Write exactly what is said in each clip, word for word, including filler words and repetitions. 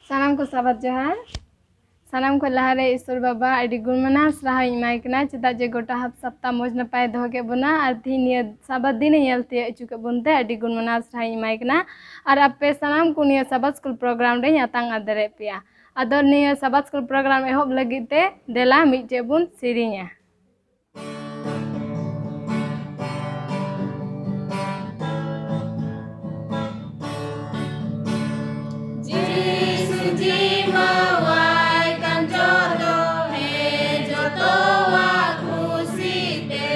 ᱥᱟᱱᱟᱢ ᱠᱚ ᱥᱟᱵᱟᱫ ᱡᱚᱦᱟᱨ᱾ ᱥᱟᱱᱟᱢ ᱠᱷᱚᱱ ᱞᱟᱦᱟᱨᱮ ᱤᱥᱚᱨ ᱵᱟᱵᱟ ᱟᱹᱰᱤ ᱜᱩᱱ ᱢᱟᱱᱟᱣ ᱥᱟᱨᱦᱟᱣ ᱤᱧ ᱮᱢᱟᱭ ᱠᱟᱱᱟ, ᱪᱮᱫᱟᱜ ᱡᱮ ᱜᱚᱴᱟ ᱦᱟᱯᱛᱟ ᱢᱚᱡᱽ ᱱᱟᱯᱟᱭ ᱫᱚᱦᱚ ᱠᱮᱫ ᱵᱚᱱᱟ ᱟᱨ ᱛᱤᱦᱤᱧ ᱱᱤᱭᱟᱹ ᱥᱟᱵᱟᱫ ᱫᱤᱱᱮ ᱧᱮᱞ ᱛᱤᱭᱳᱜ ᱦᱚᱪᱚ ᱠᱮᱫ ᱵᱚᱱ ᱛᱮ ᱟᱹᱰᱤ ᱜᱩᱱ ᱢᱟᱱᱟᱣ ᱥᱟᱨᱦᱟᱣ ᱤᱧ ᱮᱢᱟᱭ ᱠᱟᱱᱟ᱾ ᱟᱨ ᱟᱯᱮ ᱥᱟᱱᱟᱢ ᱠᱚ ᱱᱤᱭᱟᱹ ᱥᱟᱵᱟᱫ ᱥᱠᱩᱞ ᱯᱨᱳᱜᱨᱟᱢ ᱨᱮᱧ ᱟᱛᱟᱝ ᱟᱫᱮᱨᱮᱫ ᱯᱮᱭᱟ᱾ ᱟᱫᱚ ᱱᱤᱭᱟᱹ ᱥᱟᱵᱟᱫ ᱥᱠᱩᱞ ᱯᱨᱳᱜᱨᱟᱢ ᱮᱦᱚᱵ ᱞᱟᱹᱜᱤᱫ ᱛᱮ ᱫᱮᱞᱟ ᱢᱤᱫᱴᱮᱡ ᱵᱚᱱ ᱥᱮᱨᱮᱧᱟ᱾ ᱡᱤᱥᱩ ᱡᱤᱢᱟᱹᱣᱟᱭ ᱠᱟᱱ ᱡᱚᱛᱚ ᱦᱮᱸ ᱡᱚᱛᱚᱣᱟᱜ ᱠᱷᱩᱥᱤ ᱛᱮ,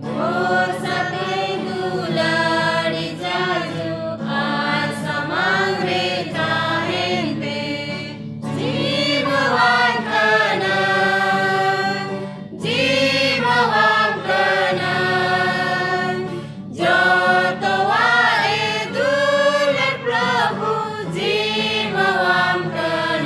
ᱵᱷᱚᱨᱥᱟ ᱛᱮ ᱫᱩᱞᱟᱹᱲᱤ ᱡᱟᱡᱩ ᱟᱨ ᱥᱟᱢᱟᱝ ᱨᱮ ᱛᱟᱦᱮᱱ ᱛᱮ, ᱡᱤᱢᱟᱹᱣᱟᱭ ᱠᱟᱱᱟ᱾ ᱡᱤᱢᱟᱹᱣᱟᱢ ᱠᱟᱱᱟ᱾ ᱡᱚᱛᱚᱣᱟᱜ ᱮ ᱫᱩᱞᱟᱹᱲ ᱯᱨᱚᱵᱷᱩ ᱡᱤᱢᱟᱹᱣᱟᱢ ᱠᱟᱱᱟ᱾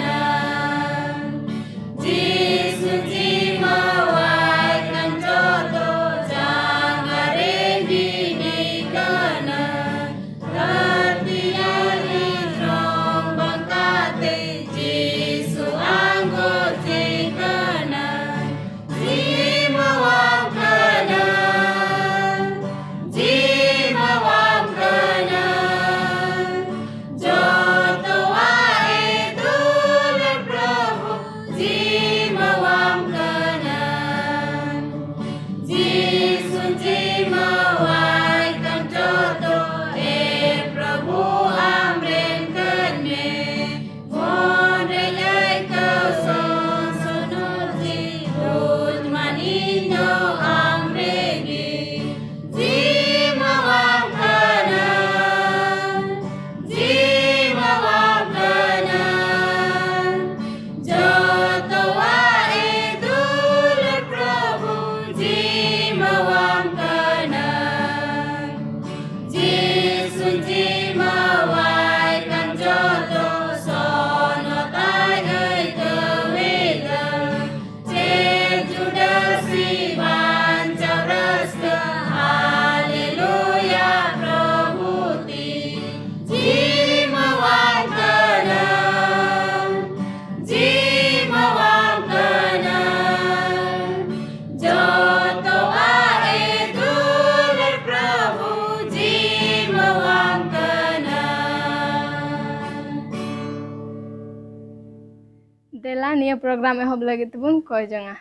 ᱱᱤᱭᱟᱹ ᱯᱨᱳᱜᱨᱟᱢ ᱮᱦᱚᱵ ᱞᱟᱹᱜᱤᱫ ᱛᱮᱵᱚᱱ ᱠᱚᱭ ᱡᱚᱝᱟ᱾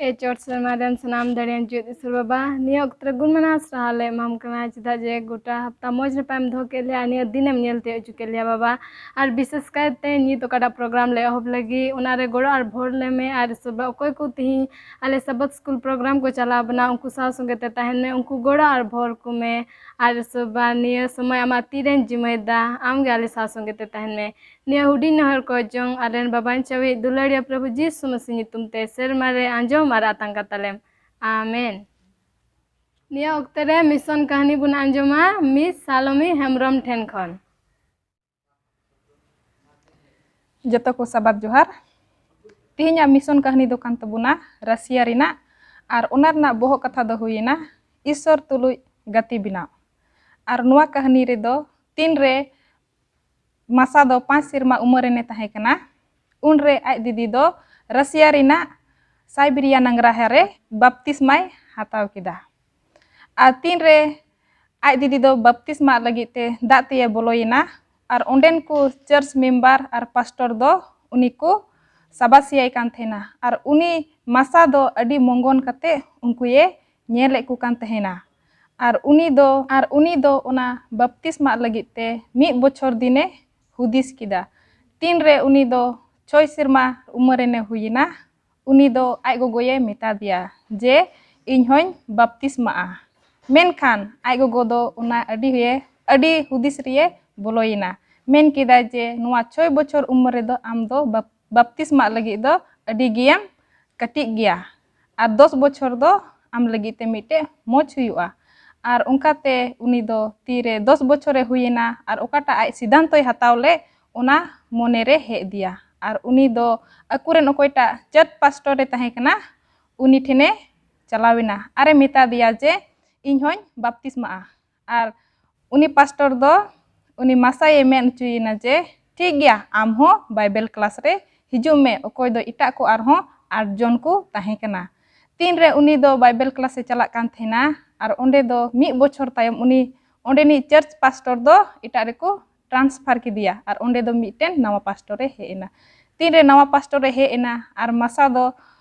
ᱮ ᱪᱚᱴ ᱥᱮᱨᱢᱟ ᱨᱮᱱ ᱥᱟᱱᱟᱢ ᱫᱟᱲᱮᱭᱟᱱ ᱡᱤᱣᱮᱫ ᱤᱥᱚᱨ ᱵᱟᱵᱟ, ᱱᱤᱭᱟᱹ ᱚᱠᱛᱚ ᱨᱮ ᱜᱩᱱ ᱢᱟᱱᱟᱣ ᱥᱟᱨᱦᱟᱣ ᱞᱮ ᱮᱢᱟᱢ ᱠᱟᱱᱟ, ᱪᱮᱫᱟᱜ ᱡᱮ ᱜᱚᱴᱟ ᱦᱟᱯᱛᱟ ᱢᱚᱡᱽ ᱱᱟᱯᱟᱭᱮᱢ ᱫᱚᱦᱚ ᱠᱮᱫ ᱞᱮᱭᱟ ᱟᱨ ᱱᱤᱭᱟᱹ ᱫᱤᱱᱮᱢ ᱧᱮᱞ ᱛᱤᱭᱳᱜ ᱦᱚᱪᱚ ᱠᱮᱫ ᱞᱮᱭᱟ ᱵᱟᱵᱟ᱾ ᱟᱨ ᱵᱤᱥᱮᱥ ᱠᱟᱭᱛᱮ ᱱᱤᱛ ᱚᱠᱟᱴᱟᱜ ᱯᱨᱳᱜᱨᱟᱢ ᱞᱮ ᱮᱦᱚᱵ ᱞᱟᱹᱜᱤᱫ, ᱚᱱᱟ ᱨᱮ ᱜᱚᱲᱚ ᱟᱨ ᱵᱷᱚᱨ ᱞᱮ ᱢᱮ᱾ ᱟᱨ ᱤᱥᱚᱨ ᱵᱟᱵᱟ, ᱚᱠᱚᱭ ᱠᱚ ᱛᱤᱦᱤᱧ ᱟᱞᱮ ᱥᱟᱵᱟᱛ ᱥᱠᱩᱞ ᱯᱨᱳᱜᱨᱟᱢ ᱠᱚ ᱪᱟᱞᱟᱣ ᱵᱚᱱᱟ, ᱩᱱᱠᱩ ᱥᱟᱶ ᱥᱚᱸᱜᱮ ᱛᱮ ᱛᱟᱦᱮᱱ ᱢᱮ, ᱩᱱᱠᱩ ᱜᱚᱲᱚ ᱟᱨ ᱵᱷᱚᱨ ᱠᱚ ᱢᱮ᱾ ᱟᱨ ᱤᱥᱚᱨ ᱵᱟᱵᱟ, ᱱᱤᱭᱟᱹ ᱥᱚᱢᱚᱭ ᱟᱢᱟᱜ ᱛᱤᱨᱮᱧ ᱡᱤᱢᱟᱹᱭᱮᱫᱟ, ᱟᱢ ᱜᱮ ᱟᱞᱮ ᱥᱟᱶ ᱥᱚᱸᱜᱮ ᱛᱮ ᱛᱟᱦᱮᱱ ᱢᱮ᱾ ᱱᱤᱭᱟᱹ ᱦᱩᱰᱤᱧ ᱱᱮᱦᱚᱨ ᱠᱚ ᱡᱚᱝ ᱟᱞᱮᱨᱮᱱ ᱵᱟᱵᱟᱧ ᱪᱟᱣᱤᱡ ᱫᱩᱞᱟᱹᱲᱤᱭᱟᱹ ᱯᱨᱚᱵᱷᱩ ᱡᱤᱥᱩ ᱢᱟᱹᱥᱤ ᱧᱩᱛᱩᱢ ᱛᱮ ᱥᱮᱨᱢᱟ ᱨᱮ ᱟᱸᱡᱚᱢ ᱟᱨ ᱟᱛᱟᱝ ᱠᱟᱛᱟᱞᱮᱢ᱾ ᱟᱢᱮᱱ᱾ ᱱᱤᱭᱟᱹ ᱚᱠᱛᱮ ᱨᱮ ᱢᱤᱥᱚᱱ ᱠᱟᱹᱦᱱᱤ ᱵᱚᱱ ᱟᱸᱡᱚᱢᱟ ᱢᱤᱥ ᱥᱟᱞᱚᱢᱤ ᱦᱮᱢᱵᱨᱚᱢ ᱴᱷᱮᱱ ᱠᱷᱚᱱ᱾ ᱡᱚᱛᱚ ᱠᱚ ᱥᱟᱵᱟᱫ ᱡᱚᱦᱟᱨ᱾ ᱛᱮᱦᱮᱧᱟᱜ ᱢᱤᱥᱚᱱ ᱠᱟᱹᱦᱱᱤ ᱫᱚ ᱠᱟᱱ ᱛᱟᱵᱚᱱᱟ ᱨᱟᱥᱤᱭᱟ ᱨᱮᱱᱟᱜ, ᱟᱨ ᱚᱱᱟ ᱨᱮᱱᱟᱜ ᱵᱚᱦᱚᱜ ᱠᱟᱛᱷᱟ ᱫᱚ ᱦᱩᱭᱮᱱᱟ ᱤᱥᱚᱨ ᱛᱩᱞᱩᱡ ᱜᱟᱛᱮ ᱵᱮᱱᱟᱣ᱾ ᱟᱨ ᱱᱚᱣᱟ ᱠᱟᱹᱦᱱᱤ ᱨᱮᱫᱚ ᱛᱤᱱᱨᱮ ᱢᱟᱥᱟ ᱫᱚ ᱯᱟᱸᱪ ᱥᱮᱨᱢᱟ ᱩᱢᱮᱨ ᱨᱮᱱᱮ ᱛᱟᱦᱮᱸ ᱠᱟᱱᱟ, ᱩᱱᱨᱮ ᱟᱡ ᱫᱤᱫᱤ ᱫᱚ ᱨᱟᱥᱤᱭᱟ ᱨᱮᱱᱟᱜ ᱥᱟᱭᱵᱤᱨᱤᱭᱟ ᱱᱟᱝᱜᱽᱨᱟᱦᱟ ᱨᱮ ᱵᱟᱯᱛᱤᱥᱢᱟᱭ ᱦᱟᱛᱟᱣ ᱠᱮᱫᱟ᱾ ᱟᱨ ᱛᱤᱱᱨᱮ ᱟᱡ ᱫᱤᱫᱤ ᱫᱚ ᱵᱟᱯᱛᱤᱥᱢᱟ ᱞᱟᱹᱜᱤᱫ ᱛᱮ ᱫᱟᱜ ᱛᱮᱭᱮ ᱵᱚᱞᱚᱭᱮᱱᱟ, ᱟᱨ ᱚᱸᱰᱮᱱ ᱠᱚ ᱪᱟᱨᱪ ᱢᱮᱢᱵᱟᱨ ᱟᱨ ᱯᱟᱥᱴᱚᱨ ᱫᱚ ᱩᱱᱤ ᱠᱚ ᱥᱟᱵᱟᱥᱤᱭᱟᱭ ᱠᱟᱱ ᱛᱟᱦᱮᱱᱟ, ᱟᱨ ᱩᱱᱤ ᱢᱟᱥᱟ ᱫᱚ ᱟᱹᱰᱤ ᱢᱚᱝᱜᱚᱱ ᱠᱟᱛᱮ ᱩᱱᱠᱩᱭᱮ ᱧᱮᱞᱮᱫ ᱠᱚ ᱠᱟᱱ ᱛᱟᱦᱮᱱᱟ᱾ ᱟᱨ ᱩᱱᱤ ᱫᱚ ᱟᱨ ᱩᱱᱤ ᱫᱚ ᱚᱱᱟ ᱵᱟᱯᱛᱤᱥᱢᱟ ᱞᱟᱹᱜᱤᱫ ᱛᱮ ᱢᱤᱫ ᱵᱚᱪᱷᱚᱨ ᱫᱤᱱᱮ ᱦᱩᱫᱤᱥ ᱠᱮᱫᱟ᱾ ᱛᱤᱱᱨᱮ ᱩᱱᱤ ᱫᱚ ᱪᱷᱚᱭ ᱥᱮᱨᱢᱟ ᱩᱢᱮᱨ ᱨᱮᱱᱮ ᱦᱩᱭᱮᱱᱟ, ᱩᱱᱤ ᱫᱚ ᱟᱡ ᱜᱚᱜᱚᱭᱮ ᱢᱮᱛᱟ ᱫᱮᱭᱟ ᱡᱮ, "ᱤᱧ ᱦᱚᱧ ᱵᱟᱯᱛᱤᱥᱢᱟᱜᱼᱟ᱾" ᱢᱮᱱᱠᱷᱟᱱ ᱟᱡ ᱜᱚᱜᱚ ᱫᱚ ᱚᱱᱟ ᱟᱹᱰᱤ ᱦᱩᱭᱮ ᱟᱹᱰᱤ ᱦᱩᱫᱤᱥ ᱨᱮᱭᱮ ᱵᱚᱞᱚᱭᱮᱱᱟ᱾ ᱢᱮᱱ ᱠᱮᱫᱟᱭ ᱡᱮ, "ᱱᱚᱣᱟ ᱪᱷᱚᱭ ᱵᱚᱪᱷᱚᱨ ᱩᱢᱮᱨ ᱨᱮᱫᱚ ᱟᱢ ᱫᱚ ᱵᱟᱯ- ᱵᱟᱯᱛᱤᱥᱢᱟᱜ ᱞᱟᱹᱜᱤᱫ ᱫᱚ ᱟᱹᱰᱤ ᱜᱮᱭᱟᱢ ᱠᱟᱹᱴᱤᱡ ᱜᱮᱭᱟ, ᱟᱨ ᱫᱚᱥ ᱵᱚᱪᱷᱚᱨ ᱫᱚ ᱟᱢ ᱞᱟᱹᱜᱤᱫ ᱛᱮ ᱢᱤᱫᱴᱮᱡ ᱢᱚᱡᱽ ᱦᱩᱭᱩᱜᱼᱟ᱾" ᱟᱨ ᱚᱱᱠᱟᱛᱮ ᱩᱱᱤ ᱫᱚ ᱛᱤᱨᱮ ᱫᱚᱥ ᱵᱚᱪᱷᱚᱨᱮ ᱦᱩᱭᱮᱱᱟ ᱟᱨ ᱚᱠᱟᱴᱟᱜ ᱟᱡ ᱥᱤᱫᱷᱟᱱᱛᱚᱭ ᱦᱟᱛᱟᱣ ᱞᱮᱫ, ᱚᱱᱟ ᱢᱚᱱᱮᱨᱮ ᱦᱮᱡ ᱟᱫᱮᱭᱟ᱾ ᱟᱨ ᱩᱱᱤ ᱫᱚ ᱟᱠᱚᱨᱮᱱ ᱚᱠᱚᱭᱴᱟᱜ ᱪᱟᱨᱪ ᱯᱟᱥᱴᱚᱨᱮ ᱛᱟᱦᱮᱸ ᱠᱟᱱᱟ, ᱩᱱᱤ ᱴᱷᱮᱱᱮ ᱪᱟᱞᱟᱣᱮᱱᱟ ᱟᱨᱮ ᱢᱮᱛᱟ ᱫᱮᱭᱟ ᱡᱮ, "ᱤᱧ ᱦᱚᱧ ᱵᱟᱯᱛᱤᱥᱢᱟᱜᱼᱟ᱾" ᱟᱨ ᱩᱱᱤ ᱯᱟᱥᱴᱚᱨ ᱫᱚ ᱩᱱᱤ ᱢᱟᱥᱟᱭᱮ ᱢᱮᱱ ᱦᱚᱪᱚᱭᱮᱱᱟ ᱡᱮ, "ᱴᱷᱤᱠ ᱜᱮᱭᱟ, ᱟᱢ ᱦᱚᱸ ᱵᱟᱭᱵᱮᱞ ᱠᱞᱟᱥ ᱨᱮ ᱦᱤᱡᱩᱜ ᱢᱮ᱾" ᱚᱠᱚᱭ ᱫᱚ ᱮᱴᱟᱜ ᱠᱚ ᱟᱨᱦᱚᱸ ᱟᱴ ᱡᱚᱱ ᱠᱚ ᱛᱟᱦᱮᱸ ᱠᱟᱱᱟ᱾ ᱛᱤᱱᱨᱮ ᱩᱱᱤ ᱫᱚ ᱵᱟᱭᱵᱮᱞ ᱠᱞᱟᱥ ᱮ ᱪᱟᱞᱟᱜ ᱠᱟᱱ ᱛᱟᱦᱮᱱᱟ, ᱟᱨ ᱚᱸᱰᱮ ᱫᱚ ᱢᱤᱫ ᱵᱚᱪᱷᱚᱨ ᱛᱟᱭᱚᱢ ᱩᱱᱤ ᱚᱸᱰᱮᱱᱤᱡ ᱪᱟᱨᱪ ᱯᱟᱥᱴᱚᱨ ᱫᱚ ᱮᱴᱟᱜ ᱨᱮᱠᱚ ᱴᱨᱟᱱᱥᱯᱷᱟᱨ ᱠᱮᱫᱮᱭᱟ, ᱟᱨ ᱚᱸᱰᱮ ᱫᱚ ᱢᱤᱫᱴᱮᱱ ᱱᱟᱣᱟ ᱯᱟᱥᱴᱚᱨᱮ ᱦᱮᱡ ᱮᱱᱟ᱾ ᱛᱤᱱᱨᱮ ᱱᱟᱣᱟ ᱯᱟᱥᱴᱚᱨᱮ ᱦᱮᱡ ᱮᱱᱟ ᱟᱨ ᱢᱟᱥᱟ ᱫᱚ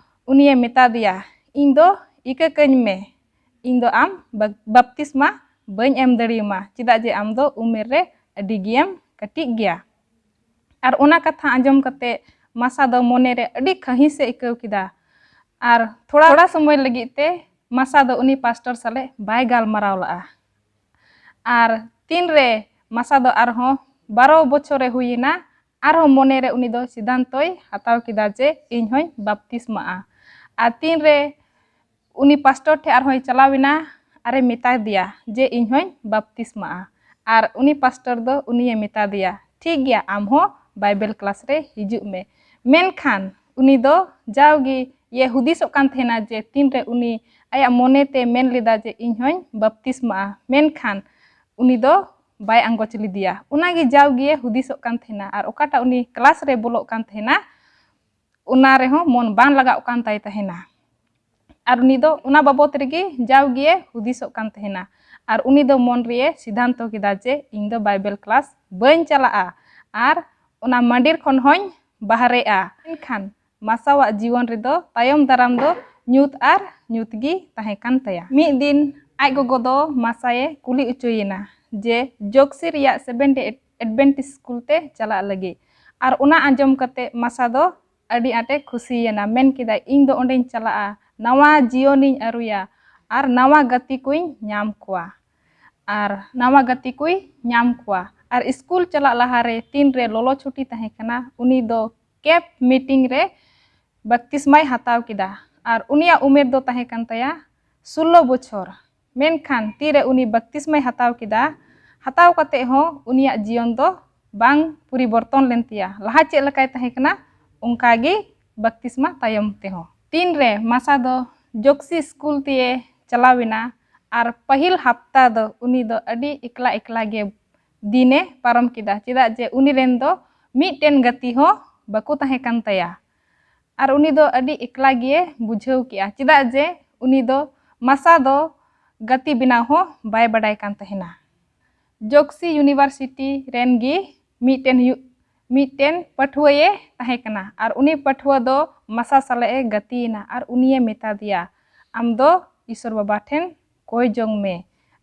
ᱩᱱᱤᱭᱮ ᱢᱮᱛᱟ ᱫᱮᱭᱟ, "ᱤᱧ ᱫᱚ ᱤᱠᱟᱹ ᱠᱟᱹᱧ ᱢᱮ, ᱤᱧ ᱫᱚ ᱟᱢ ᱵᱟᱯ-, ᱵᱟᱯᱛᱤᱥᱢᱟ ᱵᱟᱹᱧ ᱮᱢ ᱫᱟᱲᱮᱭᱟᱢᱟ, ᱪᱮᱫᱟᱜ ᱡᱮ ᱟᱢ ᱫᱚ ᱩᱢᱮᱨ ᱨᱮ ᱟᱹᱰᱤ ᱜᱮᱭᱟᱢ ᱠᱟᱹᱴᱤᱡ ᱜᱮᱭᱟ᱾" ᱟᱨ ᱚᱱᱟ ᱠᱟᱛᱷᱟ ᱟᱸᱡᱚᱢ ᱠᱟᱛᱮ ᱢᱟᱥᱟ ᱫᱚ ᱢᱚᱱᱮ ᱨᱮ ᱟᱹᱰᱤ ᱠᱟᱹᱦᱤᱥ ᱮ ᱟᱹᱭᱠᱟᱹᱣ ᱠᱮᱫᱟ᱾ ᱟᱨ ᱛᱷᱚᱲᱟ, ᱛᱷᱚᱲᱟ ᱥᱚᱢᱚᱭ ᱞᱟᱹᱜᱤᱫ ᱛᱮ ᱢᱟᱥᱟ ᱫᱚ ᱩᱱᱤ ᱯᱟᱥᱴᱚᱨ ᱥᱟᱞᱮ ᱵᱟᱭ ᱜᱟᱞᱢᱟᱨᱟᱣ ᱞᱟᱜᱼᱟ᱾ ᱟᱨ ᱛᱤᱱᱨᱮ ᱢᱟᱥᱟ ᱫᱚ ᱟᱨᱦᱚᱸ ᱵᱟᱨᱚ ᱵᱚᱪᱷᱚᱨᱮ ᱦᱩᱭᱮᱱᱟ, ᱟᱨᱦᱚᱸ ᱢᱚᱱᱮᱨᱮ ᱩᱱᱤ ᱫᱚ ᱥᱤᱫᱷᱟᱱᱛᱚᱭ ᱦᱟᱛᱟᱣ ᱠᱮᱫᱟ ᱡᱮ ᱤᱧ ᱦᱚᱧ ᱵᱟᱯᱛᱤᱥᱢᱟᱜᱼᱟ᱾ ᱟᱨ ᱛᱤᱱᱨᱮ ᱩᱱᱤ ᱯᱟᱥᱴᱚᱨ ᱴᱷᱮᱱ ᱟᱨᱦᱚᱸᱭ ᱪᱟᱞᱟᱣ ᱮᱱᱟ ᱟᱨᱮ ᱢᱮᱛᱟ ᱫᱮᱭᱟ ᱡᱮ ᱤᱧ ᱦᱚᱧ ᱵᱟᱯᱛᱤᱥᱢᱟᱜᱼᱟ᱾ ᱟᱨ ᱩᱱᱤ ᱯᱟᱥᱴᱚᱨ ᱫᱚ ᱩᱱᱤᱭᱮ ᱢᱮᱛᱟ ᱫᱮᱭᱟ, "ᱴᱷᱤᱠ ᱜᱮᱭᱟ, ᱟᱢ ᱦᱚᱸ ᱵᱟᱭᱵᱮᱞ ᱠᱞᱟᱥ ᱨᱮ ᱦᱤᱡᱩᱜ ᱢᱮ᱾" ᱢᱮᱱᱠᱷᱟᱱ ᱩᱱᱤ ᱫᱚ ᱡᱟᱣᱜᱮ ᱤᱭᱟᱹ ᱦᱩᱫᱤᱥᱚᱜ ᱠᱟᱱ ᱛᱟᱦᱮᱱᱟ ᱡᱮ ᱛᱤᱱᱨᱮ ᱩᱱᱤ ᱟᱭᱟᱜ ᱢᱚᱱᱮᱛᱮ ᱢᱮᱱ ᱞᱮᱫᱟ ᱡᱮ ᱤᱧ ᱦᱚᱧ ᱵᱟᱯᱛᱤᱥᱢᱟᱜᱼᱟ, ᱢᱮᱱᱠᱷᱟᱱ ᱩᱱᱤ ᱫᱚ ᱵᱟᱭ ᱟᱸᱜᱚᱪ ᱞᱮᱫᱮᱭᱟ᱾ ᱚᱱᱟᱜᱮ ᱡᱟᱣᱜᱮ ᱦᱩᱫᱤᱥᱚᱜ ᱠᱟᱱ ᱛᱟᱦᱮᱱᱟ᱾ ᱟᱨ ᱚᱠᱟᱴᱟᱜ ᱩᱱᱤ ᱠᱞᱟᱥ ᱨᱮ ᱵᱚᱞᱚᱜ ᱠᱟᱱ ᱛᱟᱦᱮᱱᱟ, ᱚᱱᱟ ᱨᱮᱦᱚᱸ ᱢᱚᱱ ᱵᱟᱝ ᱞᱟᱜᱟᱜ ᱠᱟᱱ ᱛᱟᱭ ᱛᱟᱦᱮᱱᱟ᱾ ᱟᱨ ᱩᱱᱤ ᱫᱚ ᱚᱱᱟ ᱵᱟᱵᱚᱛ ᱨᱮᱜᱮ ᱡᱟᱣᱜᱮ ᱦᱩᱫᱤᱥᱚᱜ ᱠᱟᱱ ᱛᱟᱦᱮᱱᱟ᱾ ᱟᱨ ᱩᱱᱤ ᱫᱚ ᱢᱚᱱ ᱨᱮ ᱥᱤᱫᱷᱟᱱᱛᱚ ᱠᱮᱫᱟ ᱡᱮ ᱤᱧ ᱫᱚ ᱵᱟᱭᱵᱮᱞ ᱠᱞᱟᱥ ᱵᱟᱹᱧ ᱪᱟᱞᱟᱜᱼᱟ ᱟᱨ ᱚᱱᱟ ᱢᱟᱹᱱᱰᱤᱨ ᱠᱷᱚᱱ ᱦᱚᱧ ᱵᱟᱦᱨᱮᱜᱼᱟ᱾ ᱢᱮᱱᱠᱷᱟᱱ ᱢᱟᱥᱟᱣᱟᱜ ᱡᱤᱭᱚᱱ ᱨᱮᱫᱚ ᱛᱟᱭᱚᱢ ᱫᱟᱨᱟᱢ ᱫᱚ ᱧᱩᱛ ᱟᱨ ᱧᱩᱛ ᱜᱮ ᱛᱟᱦᱮᱸ ᱠᱟᱱ ᱛᱟᱭᱟ᱾ ᱢᱤᱫ ᱫᱤᱱ ᱟᱡ ᱜᱚᱜᱚ ᱫᱚ ᱢᱟᱥᱟᱭᱮ ᱠᱩᱞᱤ ᱚᱪᱚᱭᱮᱱᱟ ᱡᱮ ᱡᱚᱠᱥᱤ ᱨᱮᱭᱟᱜ ᱥᱮᱵᱷᱮᱱ ᱰᱮ ᱮᱰᱵᱮᱱᱴᱤᱥ ᱥᱠᱩᱞ ᱛᱮ ᱪᱟᱞᱟᱜ ᱞᱟᱹᱜᱤᱫ᱾ ᱟᱨ ᱚᱱᱟ ᱟᱸᱡᱚᱢ ᱠᱟᱛᱮ ᱢᱟᱥᱟ ᱫᱚ ᱟᱹᱰᱤ ᱟᱸᱴᱮ ᱠᱷᱩᱥᱤᱭᱮᱱᱟ᱾ ᱢᱮᱱ ᱠᱮᱫᱟᱭ, "ᱤᱧ ᱫᱚ ᱚᱸᱰᱮᱧ ᱪᱟᱞᱟᱜᱼᱟ, ᱱᱟᱣᱟ ᱡᱤᱭᱚᱱᱤᱧ ᱟᱹᱨᱩᱭᱟ ᱟᱨ ᱱᱟᱣᱟ ᱜᱟᱛᱮ ᱠᱚᱧ ᱧᱟᱢ ᱠᱚᱣᱟ, ᱟᱨ ᱱᱟᱣᱟ ᱜᱟᱛᱮ ᱠᱚᱭ ᱧᱟᱢ ᱠᱚᱣᱟ᱾" ᱟᱨ ᱥᱠᱩᱞ ᱪᱟᱞᱟᱜ ᱞᱟᱦᱟᱨᱮ ᱛᱤᱱᱨᱮ ᱞᱚᱞᱚ ᱪᱷᱩᱴᱤ ᱛᱟᱦᱮᱸ ᱠᱟᱱᱟ, ᱩᱱᱤ ᱫᱚ ᱠᱮᱢᱯ ᱢᱤᱴᱤᱝ ᱨᱮ ᱵᱟᱯᱛᱤᱥᱢᱟᱭ ᱦᱟᱛᱟᱣ ᱠᱮᱫᱟ᱾ ᱟᱨ ᱩᱱᱤᱭᱟᱜ ᱩᱢᱮᱨ ᱫᱚ ᱛᱟᱦᱮᱸ ᱠᱟᱱ ᱛᱟᱭᱟ ᱥᱳᱞᱞᱳ ᱵᱚᱪᱷᱚᱨ᱾ ᱢᱮᱱᱠᱷᱟᱱ ᱛᱤᱨᱮ ᱩᱱᱤ ᱵᱟᱯᱛᱤᱥᱢᱟᱭ ᱦᱟᱛᱟᱣ ᱠᱮᱫᱟ, ᱦᱟᱛᱟᱣ ᱠᱟᱛᱮ ᱦᱚᱸ ᱩᱱᱤᱭᱟᱜ ᱡᱤᱭᱚᱱ ᱫᱚ ᱵᱟᱝ ᱯᱚᱨᱤᱵᱚᱨᱛᱚᱱ ᱞᱮᱱ ᱛᱟᱭᱟ᱾ ᱞᱟᱦᱟ ᱪᱮᱫ ᱞᱮᱠᱟᱭ ᱛᱟᱦᱮᱸ ᱠᱟᱱᱟ, ᱚᱱᱠᱟ ᱜᱮ ᱵᱟᱯᱛᱤᱥᱢᱟ ᱛᱟᱭᱚᱢ ᱛᱮᱦᱚᱸ᱾ ᱛᱤᱱᱨᱮ ᱢᱟᱥᱟ ᱫᱚ ᱡᱚᱠᱥᱤ ᱥᱠᱩᱞ ᱛᱮᱭ ᱪᱟᱞᱟᱣ ᱮᱱᱟ, ᱟᱨ ᱯᱟᱹᱦᱤᱞ ᱦᱟᱯᱛᱟ ᱫᱚ ᱩᱱᱤ ᱫᱚ ᱟᱹᱰᱤ ᱮᱠᱞᱟ ᱮᱠᱞᱟ ᱜᱮ ᱫᱤᱱᱮ ᱯᱟᱨᱚᱢ ᱠᱮᱫᱟ, ᱪᱮᱫᱟᱜ ᱡᱮ ᱩᱱᱤ ᱨᱮᱱ ᱫᱚ ᱢᱤᱫᱴᱮᱱ ᱜᱟᱛᱮ ᱦᱚᱸ ᱵᱟᱠᱚ ᱛᱟᱦᱮᱸ ᱠᱟᱱ ᱛᱟᱭᱟ᱾ ᱟᱨ ᱩᱱᱤ ᱫᱚ ᱟᱹᱰᱤ ᱮᱠᱞᱟ ᱜᱮ ᱵᱩᱡᱷᱟᱹᱣ ᱠᱮᱜᱼᱟ, ᱪᱮᱫᱟᱜ ᱡᱮ ᱩᱱᱤ ᱫᱚ ᱢᱟᱥᱟ ᱫᱚ ᱜᱟᱛᱮ ᱵᱮᱱᱟᱣ ᱦᱚᱸ ᱵᱟᱭ ᱵᱟᱰᱟᱭ ᱠᱟᱱ ᱛᱟᱦᱮᱱᱟ᱾ ᱡᱚᱠᱥᱤ ᱤᱭᱩᱱᱤᱵᱷᱟᱨᱥᱤᱴᱤ ᱨᱮᱱ ᱜᱮ ᱢᱤᱫᱴᱮᱱ ᱦᱩᱭᱩᱜ, ᱢᱤᱫᱴᱮᱱ ᱯᱟᱹᱴᱷᱩᱣᱟᱹᱭᱮ ᱛᱟᱦᱮᱸ ᱠᱟᱱᱟ ᱟᱨ ᱩᱱᱤ ᱯᱟᱹᱴᱷᱩᱣᱟᱹ ᱫᱚ ᱢᱟᱥᱟ ᱥᱟᱞᱟᱜ ᱮ ᱜᱟᱛᱮᱭᱮᱱᱟ ᱟᱨ ᱩᱱᱤᱭᱮ ᱢᱮᱛᱟ ᱫᱮᱭᱟ, "ᱟᱢ ᱫᱚ ᱤᱥᱚᱨ ᱵᱟᱵᱟ ᱴᱷᱮᱱ ᱠᱚᱭ ᱡᱚᱝ ᱢᱮ,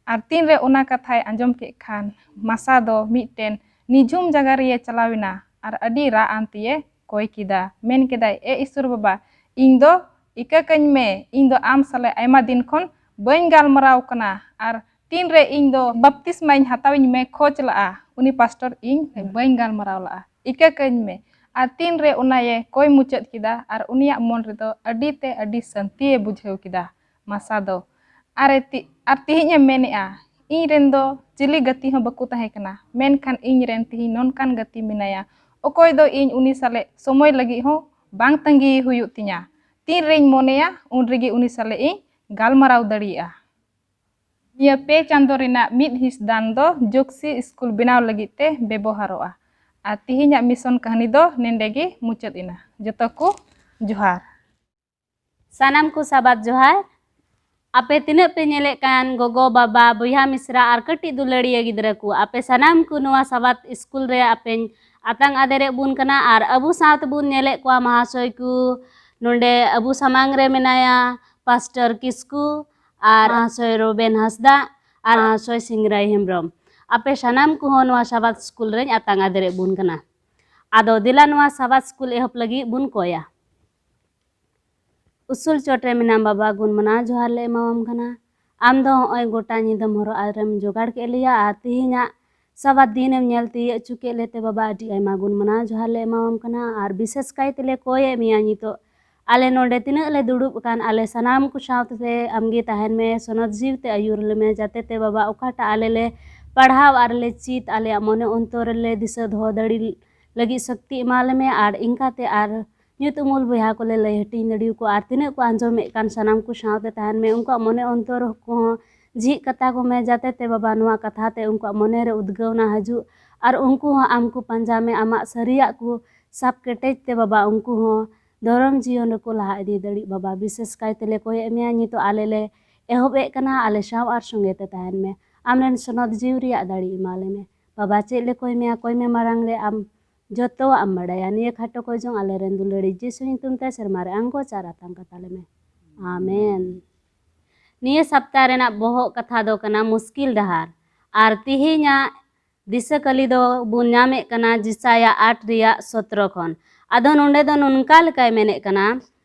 ᱟᱨ ᱛᱤᱱᱨᱮ ᱚᱱᱟ ᱠᱟᱛᱷᱟᱭ ᱟᱸᱡᱚᱢ ᱠᱮᱫ ᱠᱷᱟᱱ, ᱢᱟᱥᱟ ᱫᱚ ᱢᱤᱫᱴᱮᱱ ᱱᱤᱡᱷᱩᱢ ᱡᱟᱭᱜᱟ ᱨᱮᱭᱮ ᱪᱟᱞᱟᱣ ᱮᱱᱟ ᱟᱨ ᱟᱹᱰᱤ ᱨᱟᱜ ᱟᱱ ᱛᱮᱭᱮ ᱠᱚᱭ ᱠᱮᱫᱟ, ᱢᱮᱱ ᱠᱮᱫᱟᱭ, 'ᱮ ᱤᱥᱚᱨ ᱵᱟᱵᱟ, ᱤᱧ ᱫᱚ ᱤᱠᱟᱹ ᱠᱟᱹᱧ ᱢᱮ, ᱤᱧ ᱫᱚ ᱟᱢ ᱥᱟᱞᱟᱜ ᱟᱭᱢᱟ ᱫᱤᱱ ᱠᱷᱚᱱ ᱵᱟᱹᱧ ᱜᱟᱞᱢᱟᱨᱟᱣ ᱠᱟᱱᱟ ᱟᱨ ᱛᱤᱱᱨᱮ ᱤᱧ ᱫᱚ ᱵᱟᱯᱛᱤᱥᱢᱟᱧ ᱦᱟᱛᱟᱣᱤᱧ ᱢᱮ ᱠᱷᱚᱡᱽ ᱞᱟᱜᱼᱟ, ᱩᱱᱤ ᱯᱟᱥᱴᱚᱨ ᱤᱧ ᱵᱟᱹᱧ ᱜᱟᱞᱢᱟᱨᱟᱣ ᱞᱟᱜᱼᱟ, ᱤᱠᱟᱹ ᱠᱟᱹᱧ ᱢᱮ.'" ᱟᱨ ᱛᱤᱱᱨᱮ ᱚᱱᱟᱭᱮ ᱠᱚᱭ ᱢᱩᱪᱟᱹᱫ ᱠᱮᱫᱟ ᱟᱨ ᱩᱱᱤᱭᱟᱜ ᱢᱚᱱ ᱨᱮᱫᱚ ᱟᱹᱰᱤ ᱛᱮ ᱟᱹᱰᱤ ᱥᱟᱹᱱᱛᱤᱭᱮ ᱵᱩᱡᱷᱟᱹᱣ ᱠᱮᱫᱟ ᱢᱟᱥᱟ ᱫᱚ᱾ ᱟᱨ ᱮ ᱛᱤ-, ᱟᱨ ᱛᱮᱦᱮᱧ ᱮ ᱢᱮᱱᱮᱜᱼᱟ, "ᱤᱧ ᱨᱮᱱ ᱫᱚ ᱪᱤᱞᱤ ᱜᱟᱛᱮ ᱦᱚᱸ ᱵᱟᱠᱚ ᱛᱟᱦᱮᱸ ᱠᱟᱱᱟ, ᱢᱮᱱᱠᱷᱟᱱ ᱤᱧ ᱨᱮᱱ ᱛᱮᱦᱮᱧ ᱱᱚᱝᱠᱟᱱ ᱜᱟᱛᱮ ᱢᱮᱱᱟᱭᱟ, ᱚᱠᱚᱭ ᱫᱚ ᱤᱧ ᱩᱱᱤ ᱥᱟᱞᱮ ᱥᱚᱢᱚᱭ ᱞᱟᱹᱜᱤᱫ ᱦᱚᱸ ᱵᱟᱝ ᱛᱟᱺᱜᱤ ᱦᱩᱭᱩᱜ ᱛᱤᱧᱟ᱾ ᱛᱤᱱ ᱨᱮᱧ ᱢᱚᱱᱮᱭᱟ, ᱩᱱ ᱨᱮᱜᱮ ᱩᱱᱤ ᱥᱟᱞᱮ ᱤᱧ ᱜᱟᱞᱢᱟᱨᱟᱣ ᱫᱟᱲᱮᱭᱟᱜᱼᱟ᱾" ᱱᱤᱭᱟᱹ ᱯᱮ ᱪᱟᱸᱫᱚ ᱨᱮᱱᱟᱜ ᱢᱤᱫ ᱦᱤᱸᱥ ᱫᱟᱱ ᱫᱚ ᱡᱳᱠᱥᱤ ᱥᱠᱩᱞ ᱵᱮᱱᱟᱣ ᱞᱟᱹᱜᱤᱫ ᱛᱮ ᱵᱮᱵᱚᱦᱟᱨᱚᱜᱼᱟ᱾ ᱟᱨ ᱛᱮᱦᱮᱧᱟᱜ ᱢᱤᱥᱚᱱ ᱠᱟᱹᱦᱱᱤ ᱫᱚ ᱱᱮᱸᱰᱮ ᱜᱮ ᱢᱩᱪᱟᱹᱫ ᱮᱱᱟ᱾ ᱡᱚᱛᱚ ᱠᱚ ᱡᱚᱦᱟᱨ᱾ ᱥᱟᱱᱟᱢ ᱠᱚ ᱥᱟᱵᱟᱫ ᱡᱚᱦᱟᱨ᱾ ᱟᱯᱮ ᱛᱤᱱᱟᱹᱜ ᱯᱮ ᱧᱮᱞᱮᱫ ᱠᱟᱱ ᱜᱚᱜᱚ, ᱵᱟᱵᱟ, ᱵᱚᱭᱦᱟ, ᱢᱤᱥᱨᱟ ᱟᱨ ᱠᱟᱹᱴᱤᱡ ᱫᱩᱞᱟᱹᱲᱤᱭᱟᱹ ᱜᱤᱫᱽᱨᱟᱹ ᱠᱚ, ᱟᱯᱮ ᱥᱟᱱᱟᱢ ᱠᱚ ᱱᱚᱣᱟ ᱥᱟᱵᱟᱫ ᱥᱠᱩᱞ ᱨᱮ ᱟᱯᱮᱧ ᱟᱛᱟᱝ ᱟᱫᱮᱨᱮᱫ ᱵᱚᱱ ᱠᱟᱱᱟ᱾ ᱟᱨ ᱟᱵᱚ ᱥᱟᱶ ᱛᱮᱵᱚᱱ ᱧᱮᱞᱮᱫ ᱠᱚᱣᱟ ᱢᱟᱦᱟᱥᱚᱭ ᱠᱚ, ᱱᱚᱰᱮ ᱟᱵᱚ ᱥᱟᱢᱟᱝ ᱨᱮ ᱢᱮᱱᱟᱭᱟ ᱯᱟᱥᱴᱚᱨ ᱠᱤᱥᱠᱩ ᱟᱨ ᱢᱟᱦᱟᱥᱚᱭ ᱨᱚᱵᱮᱱ ᱦᱟᱸᱥᱫᱟ ᱟᱨ ᱢᱟᱦᱟᱥᱚᱭ ᱥᱤᱝᱨᱟᱭ ᱦᱮᱢᱵᱨᱚᱢ᱾ ᱟᱯᱮ ᱥᱟᱱᱟᱢ ᱠᱚᱦᱚᱸ ᱱᱚᱣᱟ ᱥᱟᱵᱟᱫ ᱥᱠᱩᱞ ᱨᱮᱧ ᱟᱛᱟᱝ ᱟᱫᱮᱨᱮᱫ ᱵᱚᱱ ᱠᱟᱱᱟ᱾ ᱟᱫᱚ ᱫᱮᱞᱟ ᱱᱚᱣᱟ ᱥᱟᱵᱟᱫ ᱥᱠᱩᱞ ᱮᱦᱚᱵ ᱞᱟᱹᱜᱤᱫ ᱵᱚᱱ ᱠᱚᱭᱟ᱾ ᱩᱥᱩᱞ ᱪᱚᱴ ᱨᱮ ᱢᱮᱱᱟᱢ ᱵᱟᱵᱟ, ᱜᱩᱱ ᱢᱟᱱᱟᱣ ᱡᱚᱦᱟᱨ ᱞᱮ ᱮᱢᱟᱣᱟᱢ ᱠᱟᱱᱟ᱾ ᱟᱢ ᱫᱚ ᱦᱚᱸᱜᱼᱚᱭ ᱜᱚᱴᱟ ᱧᱤᱫᱟᱹᱢ ᱦᱚᱨᱚᱜ ᱟᱨᱮᱢ ᱡᱚᱜᱟᱲ ᱠᱮᱫ ᱞᱮᱭᱟ ᱟᱨ ᱛᱮᱦᱮᱧᱟᱜ ᱥᱟᱵᱟᱫ ᱫᱤᱱᱮᱢ ᱧᱮᱞ ᱛᱤᱭᱟᱹᱜ ᱦᱚᱪᱚ ᱠᱮᱫ ᱞᱮᱛᱮ ᱵᱟᱵᱟ, ᱟᱹᱰᱤ ᱟᱭᱢᱟ ᱜᱩᱱ ᱢᱟᱱᱟᱣ ᱡᱚᱦᱟᱨ ᱞᱮ ᱮᱢᱟᱣᱟᱢ ᱠᱟᱱᱟ᱾ ᱟᱨ ᱵᱤᱥᱮᱥ ᱠᱟᱭ ᱛᱮᱞᱮ ᱠᱚᱭᱮᱫ ᱢᱮᱭᱟ ᱱᱤᱛᱚᱜ ᱟᱞᱮ ᱱᱚᱰᱮ ᱛᱤᱱᱟᱹᱜ ᱞᱮ ᱫᱩᱲᱩᱵ ᱟᱠᱟᱱ, ᱟᱞᱮ ᱥᱟᱱᱟᱢ ᱠᱚ ᱥᱟᱶᱛᱮ ᱟᱢᱜᱮ ᱛᱟᱦᱮᱱ ᱢᱮ, ᱥᱚᱱᱚᱛ ᱡᱤᱣᱤ ᱛᱮ ᱟᱹᱭᱩᱨ ᱞᱮᱢᱮ, ᱡᱟᱛᱮ ᱛᱮ ᱵᱟᱵᱟ ᱚᱠᱟᱴᱟᱜ ᱟᱞᱮ ᱞᱮ ᱯᱟᱲᱦᱟᱣ ᱟᱨ ᱞᱮ ᱪᱮᱫ, ᱟᱞᱮᱭᱟᱜ ᱢᱚᱱᱮ ᱚᱱᱛᱚᱨ ᱨᱮᱞᱮ ᱫᱤᱥᱟᱹ ᱫᱚᱦᱚ ᱫᱟᱲᱮ ᱞᱟᱹᱜᱤᱫ ᱥᱚᱠᱛᱤ ᱮᱢᱟ ᱞᱮᱢᱮ᱾ ᱟᱨ ᱤᱱᱠᱟᱛᱮ ᱟᱨ ᱧᱩᱛ ᱩᱢᱩᱞ ᱵᱚᱭᱦᱟ ᱠᱚᱞᱮ ᱞᱟᱹᱭ ᱦᱟᱹᱴᱤᱧ ᱫᱟᱲᱮᱭᱟᱠᱚᱣᱟ᱾ ᱟᱨ ᱛᱤᱱᱟᱹᱜ ᱠᱚ ᱟᱸᱡᱚᱢᱮᱫ ᱠᱟᱱ ᱥᱟᱱᱟᱢ ᱠᱚ ᱥᱟᱶᱛᱮ ᱛᱟᱦᱮᱱ ᱢᱮ, ᱩᱱᱠᱩᱣᱟᱜ ᱢᱚᱱᱮ ᱚᱱᱛᱚᱨ ᱠᱚᱦᱚᱸ ᱡᱷᱤᱡ ᱠᱟᱛᱟ ᱠᱚᱢᱮ, ᱡᱟᱛᱮ ᱛᱮ ᱵᱟᱵᱟ ᱱᱚᱣᱟ ᱠᱟᱛᱷᱟ ᱛᱮ ᱩᱱᱠᱩᱣᱟᱜ ᱢᱚᱱᱮ ᱨᱮ ᱩᱫᱽᱜᱟᱹᱣᱱᱟ ᱦᱤᱡᱩᱜ ᱟᱨ ᱩᱱᱠᱩ ᱦᱚᱸ ᱟᱢ ᱠᱚ ᱯᱟᱸᱡᱟ ᱢᱮ, ᱟᱢᱟᱜ ᱥᱟᱹᱨᱤᱭᱟᱜ ᱠᱚ ᱥᱟᱵ ᱠᱮᱴᱮᱡ ᱛᱮ ᱵᱟᱵᱟ ᱩᱱᱠᱩ ᱦᱚᱸ ᱫᱷᱚᱨᱚᱢ ᱡᱤᱭᱚᱱ ᱨᱮᱠᱚ ᱞᱟᱦᱟ ᱤᱫᱤ ᱫᱟᱲᱮᱜ᱾ ᱵᱟᱵᱟ, ᱵᱤᱥᱮᱥ ᱠᱟᱭ ᱛᱮᱞᱮ ᱠᱚᱭᱮᱫ ᱢᱮᱭᱟ, ᱱᱤᱛᱚᱜ ᱟᱞᱮ ᱞᱮ ᱮᱦᱚᱵ ᱮᱫ ᱠᱟᱱᱟ, ᱟᱞᱮ ᱥᱟᱶ ᱟᱨ ᱥᱚᱸᱜᱮ ᱛᱮ ᱛᱟᱦᱮᱱ ᱢᱮ, ᱟᱢ ᱨᱮᱱ ᱥᱚᱱᱚᱛ ᱡᱤᱣᱤ ᱨᱮᱭᱟᱜ ᱫᱟᱲᱮ ᱮᱢᱟ ᱞᱮ ᱢᱮ᱾ ᱵᱟᱵᱟ, ᱪᱮᱫ ᱞᱮ ᱠᱚᱭ ᱢᱮᱭᱟ, ᱠᱚᱭ ᱢᱮ ᱢᱟᱲᱟᱝ ᱨᱮ ᱟᱢ ᱡᱚᱛᱚᱣᱟᱜ ᱮᱢ ᱵᱟᱲᱟᱭᱟ᱾ ᱱᱤᱭᱟᱹ ᱠᱷᱟᱴᱚ ᱠᱚ ᱡᱚᱝ ᱟᱞᱮ ᱨᱮᱱ ᱫᱩᱞᱟᱹᱲᱤ ᱡᱤᱥᱩ ᱧᱩᱛᱩᱢ ᱛᱮ ᱥᱮᱨᱢᱟ ᱨᱮ ᱟᱬᱜᱚ ᱪᱟᱨ ᱟᱛᱟᱝ ᱠᱟᱛᱟ ᱞᱮᱢᱮ᱾ ᱟᱢᱮᱱ᱾ ᱱᱤᱭᱟᱹ ᱥᱟᱯᱛᱟ ᱨᱮᱱᱟᱜ ᱵᱚᱦᱚᱜ ᱠᱟᱛᱷᱟ ᱫᱚ ᱠᱟᱱᱟ ᱢᱩᱥᱠᱤᱞ ᱰᱟᱦᱟᱨ᱾ ᱟᱨ ᱛᱤᱦᱤᱧᱟᱜ ᱫᱤᱥᱟᱹ ᱠᱟᱹᱞᱤ ᱫᱚ ᱵᱚᱱ ᱧᱟᱢᱮᱫ ᱠᱟᱱᱟ ᱡᱤᱥᱟᱭᱟ ᱟᱴ ᱨᱮᱭᱟᱜ ᱥᱚᱛᱨᱚ ᱠᱷᱚᱱ᱾ ᱟᱫᱚ ᱱᱚᱰᱮ ᱫᱚ ᱱᱚᱝᱠᱟ ᱞᱮᱠᱟᱭ ᱢᱮᱱᱮᱫ ᱠᱟᱱᱟ,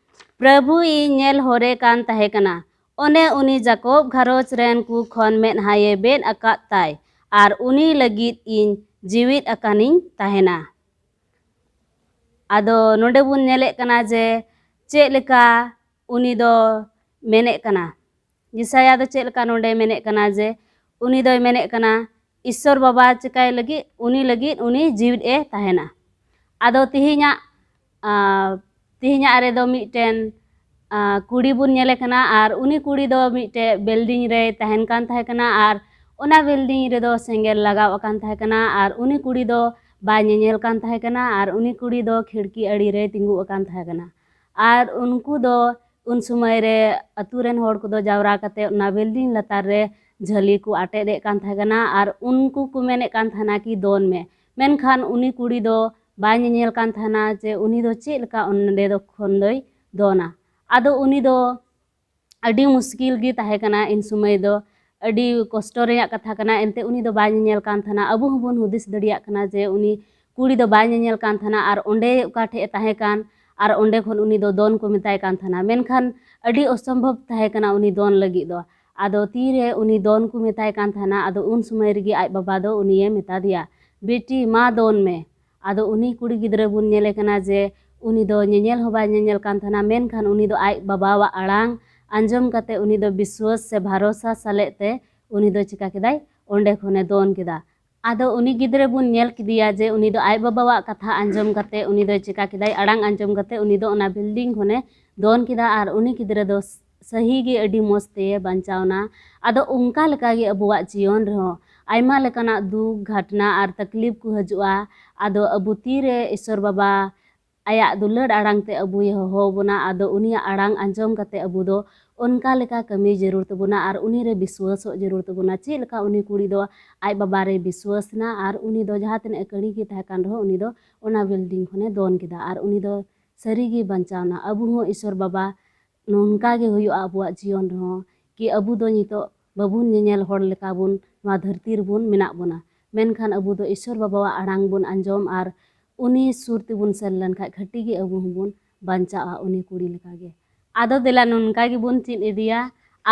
ᱯᱨᱚᱵᱷᱩ ᱤᱧ ᱧᱮᱞ ᱦᱚᱨᱮ ᱠᱟᱱ ᱛᱟᱦᱮᱸ ᱠᱟᱱᱟ, ᱚᱱᱮ ᱩᱱᱤ ᱡᱟᱠᱚᱵ ᱜᱷᱟᱨᱚᱸᱡᱽ ᱨᱮᱱ ᱠᱚ ᱠᱷᱚᱱ ᱢᱮᱫᱦᱟᱭᱮ ᱵᱮᱫ ᱟᱠᱟᱫ ᱛᱟᱭ, ᱟᱨ ᱩᱱᱤ ᱞᱟᱹᱜᱤᱫ ᱤᱧ ᱡᱤᱣᱤᱫ ᱟᱠᱟᱱᱤᱧ ᱛᱟᱦᱮᱱᱟ᱾ ᱟᱫᱚ ᱱᱚᱰᱮ ᱵᱚᱱ ᱧᱮᱞᱮᱫ ᱠᱟᱱᱟ ᱡᱮ ᱪᱮᱫ ᱞᱮᱠᱟ ᱩᱱᱤ ᱫᱚ ᱢᱮᱱᱮᱫ ᱠᱟᱱᱟ, ᱡᱤᱥᱟᱭᱟ ᱫᱚ ᱪᱮᱫ ᱞᱮᱠᱟ ᱱᱚᱰᱮ ᱢᱮᱱᱮᱫ ᱠᱟᱱᱟ ᱡᱮ ᱩᱱᱤ ᱫᱚᱭ ᱢᱮᱱᱮᱫ ᱠᱟᱱᱟ ᱤᱥᱥᱚᱨ ᱵᱟᱵᱟ ᱪᱤᱠᱟᱹᱭ ᱞᱟᱹᱜᱤᱫ, ᱩᱱᱤ ᱞᱟᱹᱜᱤᱫ ᱩᱱᱤ ᱡᱤᱣᱤᱫ ᱮ ᱛᱟᱦᱮᱱᱟ᱾ ᱟᱫᱚ ᱛᱤᱦᱤᱧᱟᱜ, ᱟᱸ, ᱛᱤᱦᱤᱧᱟᱜ ᱨᱮᱫᱚ ᱢᱤᱫᱴᱮᱱ, ᱟᱸ, ᱠᱩᱲᱤ ᱵᱚᱱ ᱧᱮᱞᱮ ᱠᱟᱱᱟ, ᱟᱨ ᱩᱱᱤ ᱠᱩᱲᱤ ᱫᱚ ᱢᱤᱫᱴᱮᱡ building ᱨᱮᱭ ᱛᱟᱦᱮᱱ ᱠᱟᱱ ᱛᱟᱦᱮᱸ ᱠᱟᱱᱟ, ᱟᱨ ᱚᱱᱟ building ᱨᱮᱫᱚ ᱥᱮᱸᱜᱮᱞ ᱞᱟᱜᱟᱣ ᱟᱠᱟᱱ ᱛᱟᱦᱮᱸ ᱠᱟᱱᱟ, ᱟᱨ ᱩᱱᱤ ᱠᱩᱲᱤ ᱫᱚ ᱵᱟᱭ ᱧᱮᱧᱮᱞ ᱠᱟᱱ ᱛᱟᱦᱮᱸ ᱠᱟᱱᱟ, ᱟᱨ ᱩᱱᱤ ᱠᱩᱲᱤ ᱫᱚ ᱠᱷᱤᱲᱠᱤ ᱟᱲᱮ ᱨᱮᱭ ᱛᱤᱸᱜᱩ ᱟᱠᱟᱱ ᱛᱟᱦᱮᱸ ᱠᱟᱱᱟ᱾ ᱟᱨ ᱩᱱᱠᱩ ᱫᱚ ᱩᱱ ᱥᱚᱢᱚᱭ ᱨᱮ ᱟᱹᱛᱩ ᱨᱮᱱ ᱦᱚᱲ ᱠᱚᱫᱚ ᱡᱟᱣᱨᱟ ᱠᱟᱛᱮ ᱚᱱᱟ building ᱞᱟᱛᱟᱨ ᱨᱮ ᱡᱷᱟᱹᱞᱤ ᱠᱚ ᱟᱴᱮᱫ ᱮᱫ ᱠᱟᱱ ᱛᱟᱦᱮᱸ ᱠᱟᱱᱟ, ᱟᱨ ᱩᱱᱠᱩ ᱠᱚ ᱢᱮᱱᱮᱫ ᱠᱟᱱ ᱛᱟᱦᱮᱱᱟ ᱠᱤ ᱫᱚᱱ ᱢᱮ, ᱢᱮᱱᱠᱷᱟᱱ ᱩᱱᱤ ᱠᱩᱲᱤ ᱫᱚ ᱵᱟᱭ ᱧᱮᱧᱮᱞ ᱠᱟᱱ ᱛᱟᱦᱮᱱᱟ ᱡᱮ ᱩᱱᱤ ᱫᱚ ᱪᱮᱫ ᱞᱮᱠᱟ ᱚᱸᱰᱮ ᱫᱚ ᱠᱷᱚᱱ ᱫᱚᱭ ᱫᱚᱱᱟ᱾ ᱟᱫᱚ ᱩᱱᱤ ᱫᱚ ᱟᱹᱰᱤ ᱢᱩᱥᱠᱤᱞ ᱜᱮ ᱛᱟᱦᱮᱸ ᱠᱟᱱᱟ ᱤᱱ ᱥᱚᱢᱚᱭ ᱫᱚ, ᱟᱹᱰᱤ ᱠᱚᱥᱴᱚ ᱨᱮᱭᱟᱜ ᱠᱟᱛᱷᱟ ᱠᱟᱱᱟ᱾ ᱮᱱᱛᱮ ᱩᱱᱤ ᱫᱚ ᱵᱟᱭ ᱧᱮᱧᱮᱞ ᱠᱟᱱ ᱛᱟᱦᱮᱱᱟ᱾ ᱟᱵᱚ ᱦᱚᱸᱵᱚᱱ ᱦᱩᱫᱤᱥ ᱫᱟᱲᱮᱭᱟᱜ ᱠᱟᱱᱟ ᱡᱮ ᱩᱱᱤ ᱠᱩᱲᱤ ᱫᱚ ᱵᱟᱭ ᱧᱮᱧᱮᱞ ᱠᱟᱱ ᱛᱟᱦᱮᱱᱟ, ᱟᱨ ᱚᱸᱰᱮ ᱚᱠᱟ ᱴᱷᱮᱡ ᱮ ᱛᱟᱦᱮᱸ ᱠᱟᱱ, ᱟᱨ ᱚᱸᱰᱮ ᱠᱷᱚᱱ ᱩᱱᱤ ᱫᱚ ᱫᱚᱱ ᱠᱚ ᱢᱮᱛᱟᱭ ᱠᱟᱱ ᱛᱟᱦᱮᱱᱟ, ᱢᱮᱱᱠᱷᱟᱱ ᱟᱹᱰᱤ ᱚᱥᱚᱢᱵᱷᱚᱵ ᱛᱟᱦᱮᱸ ᱠᱟᱱᱟ ᱩᱱᱤ ᱫᱚᱱ ᱞᱟᱹᱜᱤᱫ ᱫᱚ᱾ ᱟᱫᱚ ᱛᱤᱨᱮ ᱩᱱᱤ ᱫᱚᱱ ᱠᱚ ᱢᱮᱛᱟᱭ ᱠᱟᱱ ᱛᱟᱦᱮᱱᱟ, ᱟᱫᱚ ᱩᱱ ᱥᱚᱢᱚᱭ ᱨᱮᱜᱮ ᱟᱡ ᱵᱟᱵᱟ ᱫᱚ ᱩᱱᱤᱭᱮ ᱢᱮᱛᱟ ᱫᱮᱭᱟ, "ᱵᱤᱴᱤ, ᱢᱟ ᱫᱚᱱ ᱢᱮ᱾" ᱟᱫᱚ ᱩᱱᱤ ᱠᱩᱲᱤ ᱜᱤᱫᱽᱨᱟᱹ ᱵᱚᱱ ᱧᱮᱞᱮ ᱠᱟᱱᱟ ᱡᱮ ᱩᱱᱤ ᱫᱚ ᱧᱮᱧᱮᱞ ᱦᱚᱸ ᱵᱟᱭ ᱧᱮᱧᱮᱞ ᱠᱟᱱ ᱛᱟᱦᱮᱱᱟ, ᱢᱮᱱᱠᱷᱟᱱ ᱩᱱᱤ ᱫᱚ ᱟᱡ ᱵᱟᱵᱟᱣᱟᱜ ᱟᱲᱟᱝ ᱟᱸᱡᱚᱢ ᱠᱟᱛᱮ ᱩᱱᱤ ᱫᱚ ᱵᱤᱥᱣᱟᱹᱥ ᱥᱮ ᱵᱷᱟᱨᱚᱥᱟ ᱥᱟᱞᱮᱜ ᱛᱮ ᱩᱱᱤ ᱫᱚ ᱪᱤᱠᱟ ᱠᱮᱫᱟᱭ, ᱚᱸᱰᱮ ᱠᱷᱚᱱᱮ ᱫᱚᱱ ᱠᱮᱫᱟ᱾ ᱟᱫᱚ ᱩᱱᱤ ᱜᱤᱫᱽᱨᱟᱹ ᱵᱚᱱ ᱧᱮᱞ ᱠᱮᱫᱮᱭᱟ ᱡᱮ ᱩᱱᱤ ᱫᱚ ᱟᱡ ᱵᱟᱵᱟᱣᱟᱜ ᱠᱟᱛᱷᱟ ᱟᱸᱡᱚᱢ ᱠᱟᱛᱮ ᱩᱱᱤ ᱫᱚ ᱪᱤᱠᱟ ᱠᱮᱫᱟᱭ, ᱟᱲᱟᱝ ᱟᱸᱡᱚᱢ ᱠᱟᱛᱮ ᱩᱱᱤ ᱫᱚ ᱚᱱᱟ building ᱠᱷᱚᱱᱮ ᱫᱚᱱ ᱠᱮᱫᱟ, ᱟᱨ ᱩᱱᱤ ᱜᱤᱫᱽᱨᱟᱹ ᱫᱚ ᱥᱟᱹᱦᱤ ᱜᱮ ᱟᱹᱰᱤ ᱢᱚᱡᱽ ᱛᱮ ᱵᱟᱧᱪᱟᱣᱱᱟ᱾ ᱟᱫᱚ ᱚᱱᱠᱟ ᱞᱮᱠᱟ ᱜᱮ ᱟᱵᱚᱣᱟᱜ ᱡᱤᱭᱚᱱ ᱨᱮᱦᱚᱸ ᱟᱭᱢᱟ ᱞᱮᱠᱟᱱᱟᱜ ᱫᱩᱠ ᱜᱷᱟᱴᱱᱟ ᱟᱨ ᱛᱟᱠᱞᱤᱯ ᱠᱚ ᱦᱤᱡᱩᱜᱼᱟ᱾ ᱟᱫᱚ ᱟᱵᱚ ᱛᱤᱨᱮ ᱤᱥᱥᱚᱨ ᱵᱟᱵᱟ ᱟᱭᱟᱜ ᱫᱩᱞᱟᱹᱲ ᱟᱲᱟᱝ ᱛᱮ ᱟᱵᱚᱭ ᱦᱚᱦᱚ ᱵᱚᱱᱟ, ᱟᱫᱚ ᱩᱱᱤᱭᱟᱜ ᱟᱲᱟᱝ ᱟᱸᱡᱚᱢ ᱠᱟᱛᱮ ᱟᱵᱚ ᱫᱚ ᱚᱱᱠᱟ ᱞᱮᱠᱟ ᱠᱟᱹᱢᱤ ᱡᱟᱹᱨᱩᱲ ᱛᱟᱵᱚᱱᱟ ᱟᱨ ᱩᱱᱤ ᱨᱮ ᱵᱤᱥᱣᱟᱹᱥᱚᱜ ᱡᱟᱹᱨᱩᱲ ᱛᱟᱵᱚᱱᱟ᱾ ᱪᱮᱫ ᱞᱮᱠᱟ ᱩᱱᱤ ᱠᱩᱲᱤ ᱫᱚ ᱟᱡ ᱵᱟᱵᱟ ᱨᱮᱭ ᱵᱤᱥᱣᱟᱹᱥ ᱮᱱᱟ ᱟᱨ ᱩᱱᱤ ᱫᱚ ᱡᱟᱦᱟᱸ ᱛᱤᱱᱟᱹᱜ ᱠᱟᱹᱲᱤ ᱜᱮ ᱛᱟᱦᱮᱸ ᱠᱟᱱ ᱨᱮᱦᱚᱸ ᱩᱱᱤ ᱫᱚ ᱚᱱᱟ building ᱠᱷᱚᱱᱮ ᱫᱚᱱ ᱠᱮᱫᱟ ᱟᱨ ᱩᱱᱤ ᱫᱚ ᱥᱟᱹᱨᱤ ᱜᱮ ᱵᱟᱧᱪᱟᱣ ᱮᱱᱟ᱾ ᱟᱵᱚ ᱦᱚᱸ ᱤᱥᱚᱨ ᱵᱟᱵᱟ ᱱᱚᱝᱠᱟ ᱜᱮ ᱦᱩᱭᱩᱜᱼᱟ ᱟᱵᱚᱣᱟᱜ ᱡᱤᱭᱚᱱ ᱨᱮᱦᱚᱸ, ᱠᱤ ᱟᱵᱚ ᱫᱚ ᱱᱤᱛᱚᱜ ᱵᱟᱵᱚᱱ ᱧᱮᱧᱮᱞ ᱦᱚᱲ ᱞᱮᱠᱟ ᱵᱚᱱ ᱱᱚᱣᱟ ᱫᱷᱟᱹᱨᱛᱤ ᱨᱮᱵᱚᱱ ᱢᱮᱱᱟᱜ ᱵᱚᱱᱟ, ᱢᱮᱱᱠᱷᱟᱱ ᱟᱵᱚ ᱫᱚ ᱤᱥᱚᱨ ᱵᱟᱵᱟᱣᱟᱜ ᱟᱲᱟᱝ ᱵᱚᱱ ᱟᱸᱡᱚᱢ ᱟᱨ ᱩᱱᱤ ᱥᱩᱨ ᱛᱮᱵᱚᱱ ᱥᱮᱱ ᱞᱮᱱᱠᱷᱟᱱ ᱠᱷᱟᱹᱴᱤ ᱜᱮ ᱟᱵᱚ ᱦᱚᱸᱵᱚᱱ ᱵᱟᱧᱪᱟᱜᱼᱟ ᱩᱱᱤ ᱠᱩᱲᱤ ᱞᱮᱠᱟ ᱜᱮ᱾ ᱟᱫᱚ ᱫᱮᱞᱟ ᱱᱚᱝᱠᱟ ᱜᱮᱵᱚᱱ ᱪᱮᱫ ᱤᱫᱤᱭᱟ᱾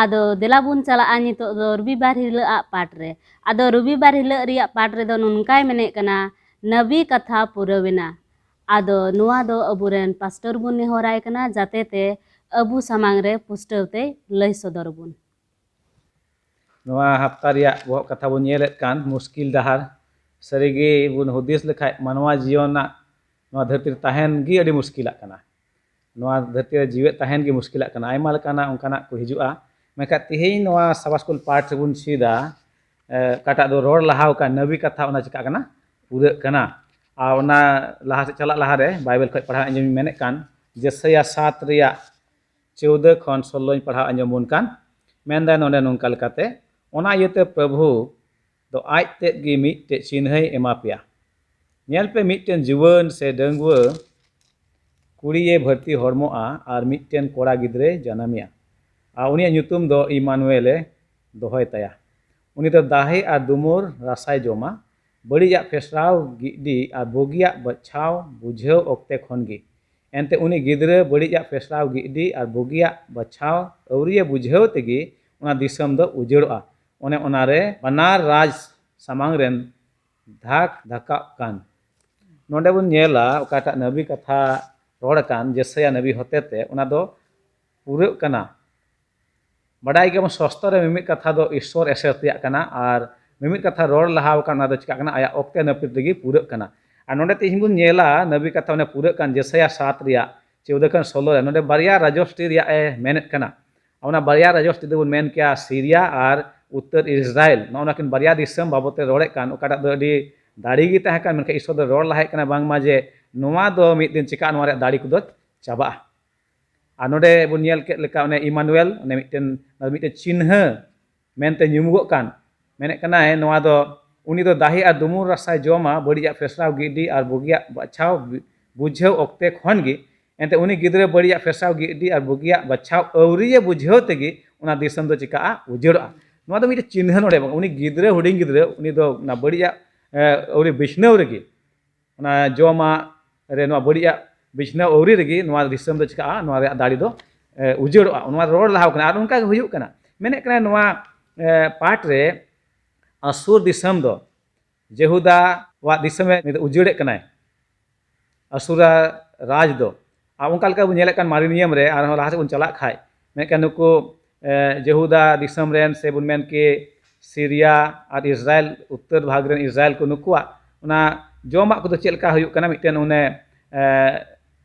ᱟᱫᱚ ᱫᱮᱞᱟ ᱵᱚᱱ ᱪᱟᱞᱟᱜᱼᱟ ᱱᱤᱛᱚᱜ ᱫᱚ ᱨᱚᱵᱤᱵᱟᱨ ᱦᱤᱞᱳᱜ ᱟᱜ ᱯᱟᱴ ᱨᱮ᱾ ᱟᱫᱚ ᱨᱚᱵᱤᱵᱟᱨ ᱦᱤᱞᱳᱜ ᱨᱮᱭᱟᱜ ᱯᱟᱴ ᱨᱮᱫᱚ ᱱᱚᱝᱠᱟᱭ ᱢᱮᱱᱮᱫ ᱠᱟᱱᱟ, ᱱᱟᱵᱤ ᱠᱟᱛᱷᱟ ᱯᱩᱨᱟᱹᱣᱮᱱᱟ᱾ ᱟᱫᱚ ᱱᱚᱣᱟ ᱫᱚ ᱟᱵᱚᱨᱮᱱ ᱯᱟᱥᱴᱚᱨ ᱵᱚᱱ ᱱᱮᱦᱚᱨᱟᱭ ᱠᱟᱱᱟ, ᱡᱟᱛᱮ ᱛᱮ ᱟᱵᱚ ᱥᱟᱢᱟᱝ ᱨᱮ ᱯᱩᱥᱴᱟᱹᱣ ᱛᱮ ᱞᱟᱹᱭ ᱥᱚᱫᱚᱨ ᱵᱚᱱ᱾ ᱱᱚᱣᱟ ᱦᱟᱯᱛᱟ ᱨᱮᱭᱟᱜ ᱵᱚᱦᱚᱜ ᱠᱟᱛᱷᱟ ᱵᱚᱱ ᱧᱮᱞᱮᱫ ᱠᱟᱱ ᱢᱩᱥᱠᱤᱞ ᱰᱟᱦᱟᱨ᱾ ᱥᱟᱹᱨᱤᱜᱮ ᱵᱚᱱ ᱦᱩᱫᱤᱥ ᱞᱮᱠᱷᱟᱡ ᱢᱟᱱᱣᱟ ᱡᱤᱭᱚᱱ ᱨᱮᱱᱟᱜ ᱱᱚᱣᱟ ᱫᱷᱟᱹᱨᱛᱤ ᱨᱮ ᱛᱟᱦᱮᱱ ᱜᱮ ᱟᱹᱰᱤ ᱢᱩᱥᱠᱤᱞᱟᱜ ᱠᱟᱱᱟ᱾ ᱱᱚᱣᱟ ᱫᱷᱟᱹᱨᱛᱤ ᱨᱮ ᱡᱤᱣᱮᱫ ᱛᱟᱦᱮᱱ ᱜᱮ ᱢᱩᱥᱠᱤᱞᱟᱜ ᱠᱟᱱᱟ᱾ ᱟᱭᱢᱟ ᱞᱮᱠᱟᱱᱟᱜ ᱚᱱᱠᱟᱱᱟᱜ ᱠᱚ ᱦᱤᱡᱩᱜᱼᱟ᱾ ᱢᱮᱱᱠᱷᱟᱱ ᱛᱮᱦᱮᱧ ᱱᱚᱣᱟ ᱥᱟᱵᱟᱥᱠᱩᱞ ᱯᱟᱴ ᱨᱮᱵᱚᱱ ᱪᱮᱫᱟ, ᱮ, ᱚᱠᱟᱴᱟᱜ ᱫᱚ ᱨᱚᱲ ᱞᱟᱦᱟ ᱟᱠᱟᱱ ᱱᱟᱵᱤ ᱠᱟᱛᱷᱟ, ᱚᱱᱟ ᱪᱤᱠᱟᱜ ᱠᱟᱱᱟ? ᱯᱩᱨᱟᱹᱜ ᱠᱟᱱᱟ᱾ ᱟᱨ ᱚᱱᱟ ᱞᱟᱦᱟ ᱥᱮᱫ ᱪᱟᱞᱟᱜ ᱞᱟᱦᱟᱨᱮ ᱵᱟᱭᱵᱮᱞ ᱠᱷᱚᱱ ᱯᱟᱲᱦᱟᱣ ᱟᱸᱡᱚᱢ ᱤᱧ ᱢᱮᱱᱮᱫ ᱠᱟᱱ, ᱡᱮᱥᱟᱭᱟ ᱥᱟᱛ ᱨᱮᱭᱟᱜ ᱪᱳᱣᱫᱟᱹ ᱠᱷᱚᱱ ᱥᱳᱞᱳᱧ ᱯᱟᱲᱦᱟᱣ ᱟᱸᱡᱚᱢ ᱵᱚᱱ ᱠᱟᱱ᱾ ᱢᱮᱱᱫᱟᱭ ᱱᱚᱰᱮ ᱱᱚᱝᱠᱟ ᱞᱮᱠᱟᱛᱮ, ᱚᱱᱟ ᱤᱭᱟᱹᱛᱮ ᱯᱨᱚᱵᱷᱩ ᱫᱚ ᱟᱡ ᱛᱮᱫ ᱜᱮ ᱢᱤᱫᱴᱮᱡ ᱪᱤᱱᱦᱟᱹᱭ ᱮᱢᱟ ᱯᱮᱭᱟ᱾ ᱧᱮᱞ ᱯᱮ, ᱢᱤᱫᱴᱮᱱ ᱡᱩᱣᱟᱹᱱ ᱥᱮ ᱰᱟᱺᱜᱩᱣᱟᱹ ᱠᱩᱲᱤᱭᱮ ᱵᱷᱟᱹᱨᱛᱤ ᱦᱚᱲᱢᱚᱜᱼᱟ ᱟᱨ ᱢᱤᱫᱴᱮᱱ ᱠᱚᱲᱟ ᱜᱤᱫᱽᱨᱟᱹᱭ ᱡᱟᱱᱟᱢᱮᱭᱟ᱾ ᱟᱨ ᱩᱱᱤᱭᱟᱜ ᱧᱩᱛᱩᱢ ᱫᱚ ᱤᱢᱟᱱᱩᱭᱮᱞᱮ ᱫᱚᱦᱚᱭ ᱛᱟᱭᱟ᱾ ᱩᱱᱤ ᱫᱚ ᱫᱟᱦᱮ ᱟᱨ ᱫᱩᱢᱩᱨ ᱨᱟᱥᱟᱭ ᱡᱚᱢᱟ᱾ ᱵᱟᱹᱲᱤᱡᱟᱜ ᱯᱷᱮᱥᱨᱟᱣ ᱜᱤᱰᱤ ᱟᱨ ᱵᱩᱜᱤᱭᱟᱜ ᱵᱟᱪᱷᱟᱣ ᱵᱩᱡᱷᱟᱹᱣ ᱚᱠᱛᱮ ᱠᱷᱚᱱ ᱜᱮ᱾ ᱮᱱᱛᱮ ᱩᱱᱤ ᱜᱤᱫᱽᱨᱟᱹ ᱵᱟᱹᱲᱤᱡᱟᱜ ᱯᱷᱮᱥᱨᱟᱣ ᱜᱤᱰᱤ ᱟᱨ ᱵᱩᱜᱤᱭᱟᱜ ᱵᱟᱪᱷᱟᱣ ᱟᱹᱣᱨᱤᱭᱮ ᱵᱩᱡᱷᱟᱹᱣ ᱛᱮᱜᱮ ᱚᱱᱟ ᱫᱤᱥᱚᱢ ᱫᱚ ᱩᱡᱟᱹᱲᱚᱜᱼᱟ᱾ ᱚᱱᱮ ᱚᱱᱟᱨᱮ ᱵᱟᱱᱟᱨ ᱨᱟᱡᱽ ᱥᱟᱢᱟᱝ ᱨᱮᱱ ᱫᱷᱟᱠ ᱫᱷᱟᱠᱟᱜ ᱠᱟᱱ᱾ ᱱᱚᱰᱮ ᱵᱚᱱ ᱧᱮᱞᱟ ᱚᱠᱟᱴᱟᱜ ᱱᱟᱵᱤ ᱠᱟᱛᱷᱟ ᱨᱚᱲ ᱟᱠᱟᱱ ᱡᱮᱥᱟᱭᱟ ᱱᱟᱵᱤ ᱦᱚᱛᱮᱛᱮ, ᱚᱱᱟ ᱫᱚ ᱯᱩᱨᱟᱹᱜ ᱠᱟᱱᱟ᱾ ᱵᱟᱰᱟᱭ ᱜᱮᱭᱟᱵᱚᱱ ᱥᱚᱥᱛᱚ ᱨᱮ ᱢᱤᱢᱤᱫ ᱠᱟᱛᱷᱟ ᱫᱚ ᱤᱥᱥᱚᱨ ᱮᱥᱮᱨ ᱛᱮᱭᱟᱜ ᱠᱟᱱᱟ ᱟᱨ ᱢᱤᱢᱤᱫ ᱠᱟᱛᱷᱟ ᱨᱚᱲ ᱞᱟᱦᱟ ᱟᱠᱟᱱ ᱚᱱᱟ ᱫᱚ ᱪᱤᱠᱟᱜ ᱠᱟᱱᱟ? ᱟᱭᱟᱜ ᱚᱠᱛᱮ ᱱᱟᱹᱯᱤᱛ ᱨᱮᱜᱮ ᱯᱩᱨᱟᱹᱜ ᱠᱟᱱᱟ᱾ ᱟᱨ ᱱᱚᱰᱮ ᱛᱮᱦᱮᱧ ᱵᱚᱱ ᱧᱮᱞᱟ ᱱᱟᱵᱤ ᱠᱟᱛᱷᱟ ᱚᱱᱮ ᱯᱩᱨᱟᱹᱜ ᱠᱟᱱ ᱡᱮᱥᱟᱭᱟ ᱥᱟᱛ ᱨᱮᱭᱟᱜ ᱪᱳᱣᱫᱟᱹ ᱠᱷᱚᱱ ᱥᱳᱞᱳ ᱨᱮ ᱱᱚᱰᱮ ᱵᱟᱨᱭᱟ ᱨᱟᱡᱚᱥᱴᱤ ᱨᱮᱭᱟᱜ ᱮ ᱢᱮᱱᱮᱫ ᱠᱟᱱᱟ᱾ ᱚᱱᱟ ᱵᱟᱨᱭᱟ ᱨᱟᱡᱚᱥᱴᱤ ᱫᱚᱵᱚᱱ ᱢᱮᱱ ᱠᱮᱭᱟ ᱥᱤᱨᱤᱭᱟ ᱟᱨ ᱩᱛᱛᱚᱨ ᱤᱥᱨᱟᱭᱮᱞ᱾ ᱱᱚᱜᱼᱚ ᱱᱚᱣᱟ ᱠᱤᱱ ᱵᱟᱨᱭᱟ ᱫᱤᱥᱚᱢ ᱵᱟᱵᱚᱛ ᱛᱮ ᱨᱚᱲᱮᱫ ᱠᱟᱱ, ᱚᱠᱟᱴᱟᱜ ᱫᱚ ᱟᱹᱰᱤ ᱫᱟᱲᱮ ᱜᱮ ᱛᱟᱦᱮᱸ ᱠᱟᱱ, ᱢᱮᱱᱠᱷᱟᱱ ᱤᱥᱥᱚᱨ ᱫᱚ ᱨᱚᱲ ᱞᱟᱦᱟᱭᱮᱫ ᱠᱟᱱᱟ ᱵᱟᱝᱢᱟ ᱡᱮ ᱱᱚᱣᱟ ᱫᱚ ᱢᱤᱫ ᱫᱤᱱ ᱪᱤᱠᱟᱜᱼᱟ, ᱱᱚᱣᱟ ᱨᱮᱭᱟᱜ ᱫᱟᱲᱮ ᱠᱚᱫᱚ ᱪᱟᱵᱟᱜᱼᱟ᱾ ᱟᱨ ᱱᱚᱰᱮ ᱵᱚᱱ ᱧᱮᱞ ᱠᱮᱫ ᱞᱮᱠᱟ, ᱚᱱᱮ ᱤᱢᱟᱱᱩᱭᱮᱞ, ᱚᱱᱮ ᱢᱤᱫᱴᱮᱱ, ᱚᱱᱟ ᱫᱚ ᱢᱤᱫᱴᱮᱱ ᱪᱤᱱᱦᱟᱹ ᱢᱮᱱᱛᱮ ᱧᱩᱢᱩᱜᱚᱜ ᱠᱟᱱ, ᱢᱮᱱᱮᱫ ᱠᱟᱱᱟᱭ, ᱱᱚᱣᱟ ᱫᱚ ᱩᱱᱤ ᱫᱚ ᱫᱟᱦᱮ ᱟᱨ ᱫᱩᱢᱩᱨ ᱨᱟᱥᱟᱭ ᱡᱚᱢᱟ, ᱵᱟᱹᱲᱤᱡᱟᱜ ᱯᱷᱮᱥᱨᱟᱣ ᱜᱤᱰᱤ ᱟᱨ ᱵᱩᱜᱤᱭᱟᱜ ᱵᱟᱪᱷᱟᱣ ᱵᱩᱡᱷᱟᱹᱣ ᱚᱠᱛᱮ ᱠᱷᱚᱱ ᱜᱮ᱾ ᱮᱱᱛᱮ ᱩᱱᱤ ᱜᱤᱫᱽᱨᱟᱹ ᱵᱟᱹᱲᱤᱡᱟᱜ ᱯᱷᱮᱥᱨᱟᱣ ᱜᱤᱰᱤ ᱟᱨ ᱵᱩᱜᱤᱭᱟᱜ ᱵᱟᱪᱷᱟᱣ ᱟᱹᱣᱨᱤᱭᱮ ᱵᱩᱡᱷᱟᱹᱣ ᱛᱮᱜᱮ ᱚᱱᱟ ᱫᱤᱥᱚᱢ ᱫᱚ ᱪᱤᱠᱟᱹᱜᱼᱟ? ᱩᱡᱟᱹᱲᱚᱜᱼᱟ᱾ ᱱᱚᱣᱟ ᱫᱚ ᱢᱤᱫᱴᱮᱱ ᱪᱤᱱᱦᱟᱹ ᱱᱚᱰᱮ, ᱩᱱᱤ ᱜᱤᱫᱽᱨᱟᱹ, ᱦᱩᱰᱤᱧ ᱜᱤᱫᱽᱨᱟᱹ, ᱩᱱᱤ ᱫᱚ ᱚᱱᱟ ᱵᱟᱹᱲᱤᱡᱟᱜ, ᱮ, ᱟᱹᱣᱨᱤ ᱵᱤᱪᱷᱱᱟᱹᱣ ᱨᱮᱜᱮ, ᱚᱱᱟ ᱡᱚᱢᱟᱜ ᱨᱮ ᱱᱚᱣᱟ ᱵᱟᱹᱲᱤᱡᱟᱜ ᱵᱤᱪᱷᱱᱟᱹᱣ ᱟᱹᱣᱨᱤ ᱨᱮᱜᱮ ᱱᱚᱣᱟ ᱫᱤᱥᱚᱢ ᱫᱚ ᱪᱤᱠᱟᱹᱜᱼᱟ? ᱱᱚᱣᱟ ᱨᱮᱭᱟᱜ ᱫᱟᱲᱮ ᱫᱚ, ᱮ, ᱩᱡᱟᱹᱲᱚᱜᱼᱟ᱾ ᱱᱚᱣᱟ ᱨᱚᱲ ᱞᱟᱦᱟᱣ ᱠᱟᱱᱟ᱾ ᱟᱨ ᱚᱱᱠᱟ ᱜᱮ ᱦᱩᱭᱩᱜ ᱠᱟᱱᱟ᱾ ᱢᱮᱱᱮᱫ ᱠᱟᱱᱟ ᱱᱚᱣᱟ, ᱮ, ᱯᱟᱴ ᱨᱮ ᱟᱥᱩᱨ ᱫᱤᱥᱚᱢ ᱫᱚ ᱡᱮᱦᱩᱫᱟᱣᱟᱜ ᱫᱤᱥᱚᱢ ᱮ ᱩᱡᱟᱹᱲᱮᱫ ᱠᱟᱱᱟᱭ, ᱟᱥᱩᱨᱟ ᱨᱟᱡᱽ ᱫᱚ᱾ ᱟᱨ ᱚᱱᱠᱟ ᱞᱮᱠᱟ ᱵᱚᱱ ᱧᱮᱞᱮᱫ ᱠᱟᱱ ᱢᱟᱨᱮ ᱱᱤᱭᱚᱢ ᱨᱮ, ᱟᱨᱦᱚᱸ ᱞᱟᱦᱟ ᱥᱮᱫ ᱵᱚᱱ ᱪᱟᱞᱟᱜ ᱠᱷᱟᱡ, ᱢᱮᱱᱠᱷᱟᱱ ᱱᱩᱠᱩ, ᱮ, ᱡᱮᱦᱩᱫᱟ ᱫᱤᱥᱚᱢ ᱨᱮᱱ, ᱥᱮ ᱵᱚᱱ ᱢᱮᱱ ᱠᱮ ᱥᱤᱨᱤᱭᱟ ᱟᱨ ᱤᱥᱨᱟᱭᱮᱞ, ᱩᱛᱛᱚᱨ ᱵᱷᱟᱜᱽ ᱨᱮᱱ ᱤᱥᱨᱟᱭᱮᱞ ᱠᱚ, ᱱᱩᱠᱩᱣᱟᱜ ᱚᱱᱟ ᱡᱚᱢᱟᱜ ᱠᱚᱫᱚ ᱪᱮᱫ ᱞᱮᱠᱟ ᱦᱩᱭᱩᱜ ᱠᱟᱱᱟ? ᱢᱤᱫᱴᱮᱱ ᱚᱱᱮ, ᱮ,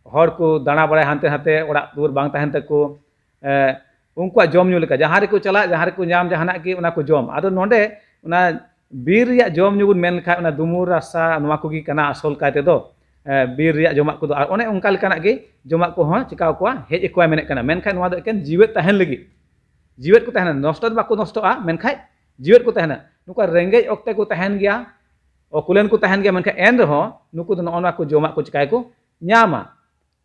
ᱦᱚᱲ ᱠᱚ ᱫᱟᱬᱟ ᱵᱟᱲᱟᱭ ᱦᱟᱱᱛᱮ ᱱᱟᱛᱮ, ᱚᱲᱟᱜ ᱫᱩᱣᱟᱹᱨ ᱵᱟᱝ ᱛᱟᱦᱮᱱ ᱛᱟᱠᱚ, ᱮ, ᱩᱱᱠᱩᱣᱟᱜ ᱡᱚᱢ ᱧᱩ ᱞᱮᱠᱟ, ᱡᱟᱦᱟᱸ ᱨᱮᱠᱚ ᱪᱟᱞᱟᱜ, ᱡᱟᱦᱟᱸ ᱨᱮᱠᱚ ᱧᱟᱢ ᱡᱟᱦᱟᱱᱟᱜ ᱜᱮ, ᱚᱱᱟ ᱠᱚ ᱡᱚᱢ᱾ ᱟᱫᱚ ᱱᱚᱰᱮ ᱚᱱᱟ ᱵᱤᱨ ᱨᱮᱭᱟᱜ ᱡᱚᱢ ᱧᱩ ᱵᱚᱱ ᱢᱮᱱ ᱞᱮᱠᱷᱟᱡ, ᱚᱱᱟ ᱫᱩᱢᱩᱨ ᱨᱟᱥᱟ, ᱱᱚᱣᱟ ᱠᱚᱜᱮ ᱠᱟᱱᱟ ᱟᱥᱚᱞ ᱠᱟᱭ ᱛᱮᱫᱚ, ᱮ, ᱵᱤᱨ ᱨᱮᱭᱟᱜ ᱡᱚᱢᱟᱜ ᱠᱚᱫᱚ᱾ ᱟᱨ ᱚᱱᱮ ᱚᱱᱠᱟ ᱞᱮᱠᱟᱱᱟᱜ ᱜᱮ ᱡᱚᱢᱟᱜ ᱠᱚᱦᱚᱸ ᱪᱤᱠᱟᱣ ᱠᱚᱣᱟ, ᱦᱮᱡ ᱟᱠᱚᱣᱟ ᱢᱮᱱᱮᱫ ᱠᱟᱱᱟ᱾ ᱢᱮᱱᱠᱷᱟᱱ ᱱᱚᱣᱟ ᱫᱚ ᱮᱠᱮᱱ ᱡᱤᱣᱮᱫ ᱛᱟᱦᱮᱱ ᱞᱟᱹᱜᱤᱫ, ᱡᱤᱣᱮᱫ ᱠᱚ ᱛᱟᱦᱮᱱᱟ, ᱱᱚᱥᱴᱚ ᱫᱚ ᱵᱟᱠᱚ ᱱᱚᱥᱴᱚᱜᱼᱟ, ᱢᱮᱱᱠᱷᱟᱡ ᱡᱤᱣᱮᱫ ᱠᱚ ᱛᱟᱦᱮᱱᱟ᱾ ᱱᱩᱠᱩ ᱨᱮᱸᱜᱮᱡ ᱚᱠᱛᱮ ᱠᱚ ᱛᱟᱦᱮᱱ ᱜᱮᱭᱟ, ᱚᱠᱩᱞᱟᱹᱱ ᱠᱚ ᱛᱟᱦᱮᱱ ᱜᱮᱭᱟ, ᱢᱮᱱᱠᱷᱟᱱ ᱮᱱ ᱨᱮᱦᱚᱸ ᱱᱩᱠᱩ ᱫᱚ ᱱᱚᱜᱼᱚ ᱱᱚᱣᱟ ᱠᱚ ᱡᱚᱢᱟᱜ ᱠᱚ ᱪᱤᱠᱟᱭᱟᱠᱚ, ᱧᱟᱢᱟ᱾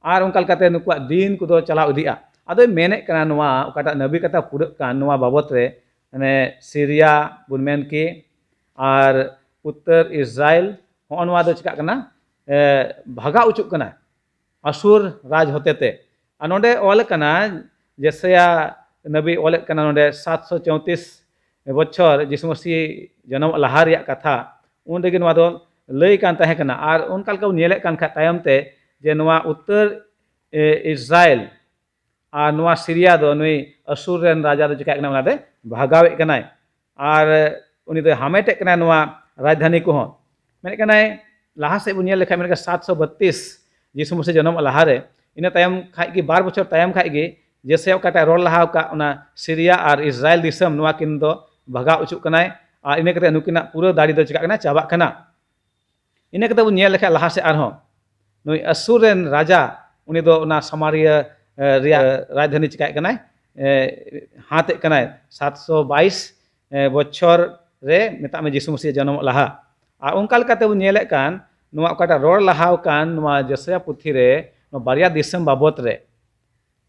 ᱟᱨ ᱚᱱᱠᱟ ᱞᱮᱠᱟᱛᱮ ᱱᱩᱠᱩᱣᱟᱜ ᱫᱤᱱ ᱠᱚᱫᱚ ᱪᱟᱞᱟᱣ ᱤᱫᱤᱜᱼᱟ᱾ ᱟᱫᱚᱭ ᱢᱮᱱᱮᱫ ᱠᱟᱱᱟ, ᱱᱚᱣᱟ ᱚᱠᱟᱴᱟᱜ ᱱᱟᱵᱤ ᱠᱟᱛᱷᱟ ᱯᱩᱨᱟᱹᱜ ᱠᱟᱱ, ᱱᱚᱣᱟ ᱵᱟᱵᱚᱛ ᱨᱮ, ᱢᱟᱱᱮ, ᱥᱤᱨᱤᱭᱟ ᱵᱚᱱ ᱢᱮᱱ ᱠᱮ ᱟᱨ ᱩᱛᱛᱚᱨ ᱤᱥᱨᱟᱭᱮᱞ, ᱦᱚᱸᱜᱼᱚ ᱱᱚᱣᱟ ᱫᱚ ᱪᱤᱠᱟᱜ ᱠᱟᱱᱟ? ᱮ, ᱵᱷᱟᱜᱟᱣ ᱚᱪᱚᱜ ᱠᱟᱱᱟ ᱟᱥᱩᱨ ᱨᱟᱡᱽ ᱦᱚᱛᱮᱛᱮ᱾ ᱟᱨ ᱱᱚᱰᱮ ᱚᱞ ᱠᱟᱱᱟ, ᱡᱮᱥᱟᱭᱟ ᱱᱟᱵᱤ ᱚᱞᱮᱫ ᱠᱟᱱᱟ ᱱᱚᱰᱮ ᱥᱟᱛᱥᱚ ᱪᱚᱣᱛᱤᱥ ᱵᱚᱪᱷᱚᱨ ᱡᱤᱥᱩ ᱢᱟᱹᱥᱤ ᱡᱚᱱᱚᱢ ᱞᱟᱦᱟ ᱨᱮᱭᱟᱜ ᱠᱟᱛᱷᱟ, ᱩᱱ ᱨᱮᱜᱮ ᱱᱚᱣᱟ ᱫᱚ ᱞᱟᱹᱭ ᱠᱟᱱ ᱛᱟᱦᱮᱸ ᱠᱟᱱᱟ᱾ ᱟᱨ ᱚᱱᱠᱟ ᱞᱮᱠᱟ ᱵᱚᱱ ᱧᱮᱞᱮᱫ ᱠᱟᱱ ᱠᱷᱟᱡ, ᱛᱟᱭᱚᱢ ᱛᱮ, ᱡᱮ ᱱᱚᱣᱟ ᱩᱛᱛᱚᱨ, ᱮ, ᱤᱥᱨᱟᱭᱮᱞ ᱟᱨ ᱱᱚᱣᱟ ᱥᱤᱨᱤᱭᱟ ᱫᱚ ᱱᱩᱭ ᱟᱥᱩᱨ ᱨᱮᱱ ᱨᱟᱡᱟ ᱫᱚ ᱪᱤᱠᱟᱹᱜ ᱠᱟᱱᱟ? ᱚᱱᱟ ᱫᱚᱭ ᱵᱷᱟᱜᱟᱣᱮᱫ ᱠᱟᱱᱟᱭ᱾ ᱟᱨ ᱩᱱᱤ ᱫᱚᱭ ᱦᱟᱢᱮᱴᱮᱫ ᱠᱟᱱᱟ ᱱᱚᱣᱟ ᱨᱟᱡᱽᱫᱷᱟᱱᱤ ᱠᱚᱦᱚᱸ᱾ ᱢᱮᱱᱮᱫ ᱠᱟᱱᱟᱭ, ᱞᱟᱦᱟ ᱥᱮᱫ ᱵᱚᱱ ᱧᱮᱞ ᱞᱮᱠᱷᱟᱱ, ᱢᱮᱱᱮᱫ ᱠᱟᱱᱟ ᱥᱟᱛᱥᱚ ᱵᱟᱛᱤᱥ, ᱡᱤᱥᱩ ᱢᱟᱹᱥᱤ ᱡᱚᱱᱚᱢ ᱞᱟᱦᱟᱨᱮ, ᱤᱱᱟᱹ ᱛᱟᱭᱚᱢ ᱠᱷᱟᱡ ᱜᱮ, ᱵᱟᱨ ᱵᱚᱪᱷᱚᱨ ᱛᱟᱭᱚᱢ ᱠᱷᱟᱡ ᱜᱮ, ᱡᱮᱥᱮ ᱚᱠᱟᱴᱟᱜ ᱨᱚᱲ ᱞᱟᱦᱟ ᱟᱠᱟᱫ, ᱚᱱᱟ ᱥᱤᱨᱤᱭᱟ ᱟᱨ ᱤᱥᱨᱟᱭᱮᱞ ᱫᱤᱥᱚᱢ, ᱱᱚᱣᱟ ᱠᱤᱱ ᱫᱚ ᱵᱷᱟᱜᱟᱣ ᱚᱪᱚᱜ ᱠᱟᱱᱟᱭ᱾ ᱟᱨ ᱤᱱᱟᱹ ᱠᱟᱛᱮ ᱱᱩᱠᱤᱱᱟᱜ ᱯᱩᱨᱟᱹ ᱫᱟᱲᱮ ᱫᱚ ᱪᱤᱠᱟᱜ ᱠᱟᱱᱟ? ᱪᱟᱵᱟᱜ ᱠᱟᱱᱟ᱾ ᱤᱱᱟᱹ ᱠᱟᱛᱮ ᱵᱚᱱ ᱧᱮᱞ ᱞᱮᱠᱷᱟᱡ ᱞᱟᱦᱟ ᱥᱮᱫ ᱟᱨᱦᱚᱸ, ᱱᱩᱭ ᱟᱥᱩᱨ ᱨᱮᱱ ᱨᱟᱡᱟ, ᱩᱱᱤ ᱫᱚ ᱚᱱᱟ ᱥᱟᱢᱟᱨᱤᱭᱟᱹ ᱨᱮᱭᱟᱜ ᱨᱟᱡᱽᱫᱷᱟᱱᱤ ᱪᱤᱠᱟᱹᱭᱮᱫ ᱠᱟᱱᱟᱭ, ᱦᱟᱛᱮᱫ ᱠᱟᱱᱟᱭ ᱥᱟᱛᱥᱚ ᱵᱟᱭᱤᱥ ᱵᱚᱪᱷᱚᱨ ᱨᱮ, ᱢᱮᱛᱟᱜ ᱢᱮ ᱡᱤᱥᱩ ᱢᱟᱹᱥᱤᱭᱟᱜ ᱡᱚᱱᱚᱢᱚᱜ ᱞᱟᱦᱟ᱾ ᱟᱨ ᱚᱱᱠᱟ ᱞᱮᱠᱟᱛᱮ ᱵᱚᱱ ᱧᱮᱞᱮᱫ ᱠᱟᱱ, ᱱᱚᱣᱟ ᱚᱠᱟᱴᱟᱜ ᱨᱚᱲ ᱞᱟᱦᱟᱣ ᱠᱟᱱ ᱱᱚᱣᱟ ᱡᱮᱥᱟᱭᱟ ᱯᱩᱛᱷᱤ ᱨᱮ, ᱱᱚᱣᱟ ᱵᱟᱨᱭᱟ ᱫᱤᱥᱚᱢ ᱵᱟᱵᱚᱛ ᱨᱮ,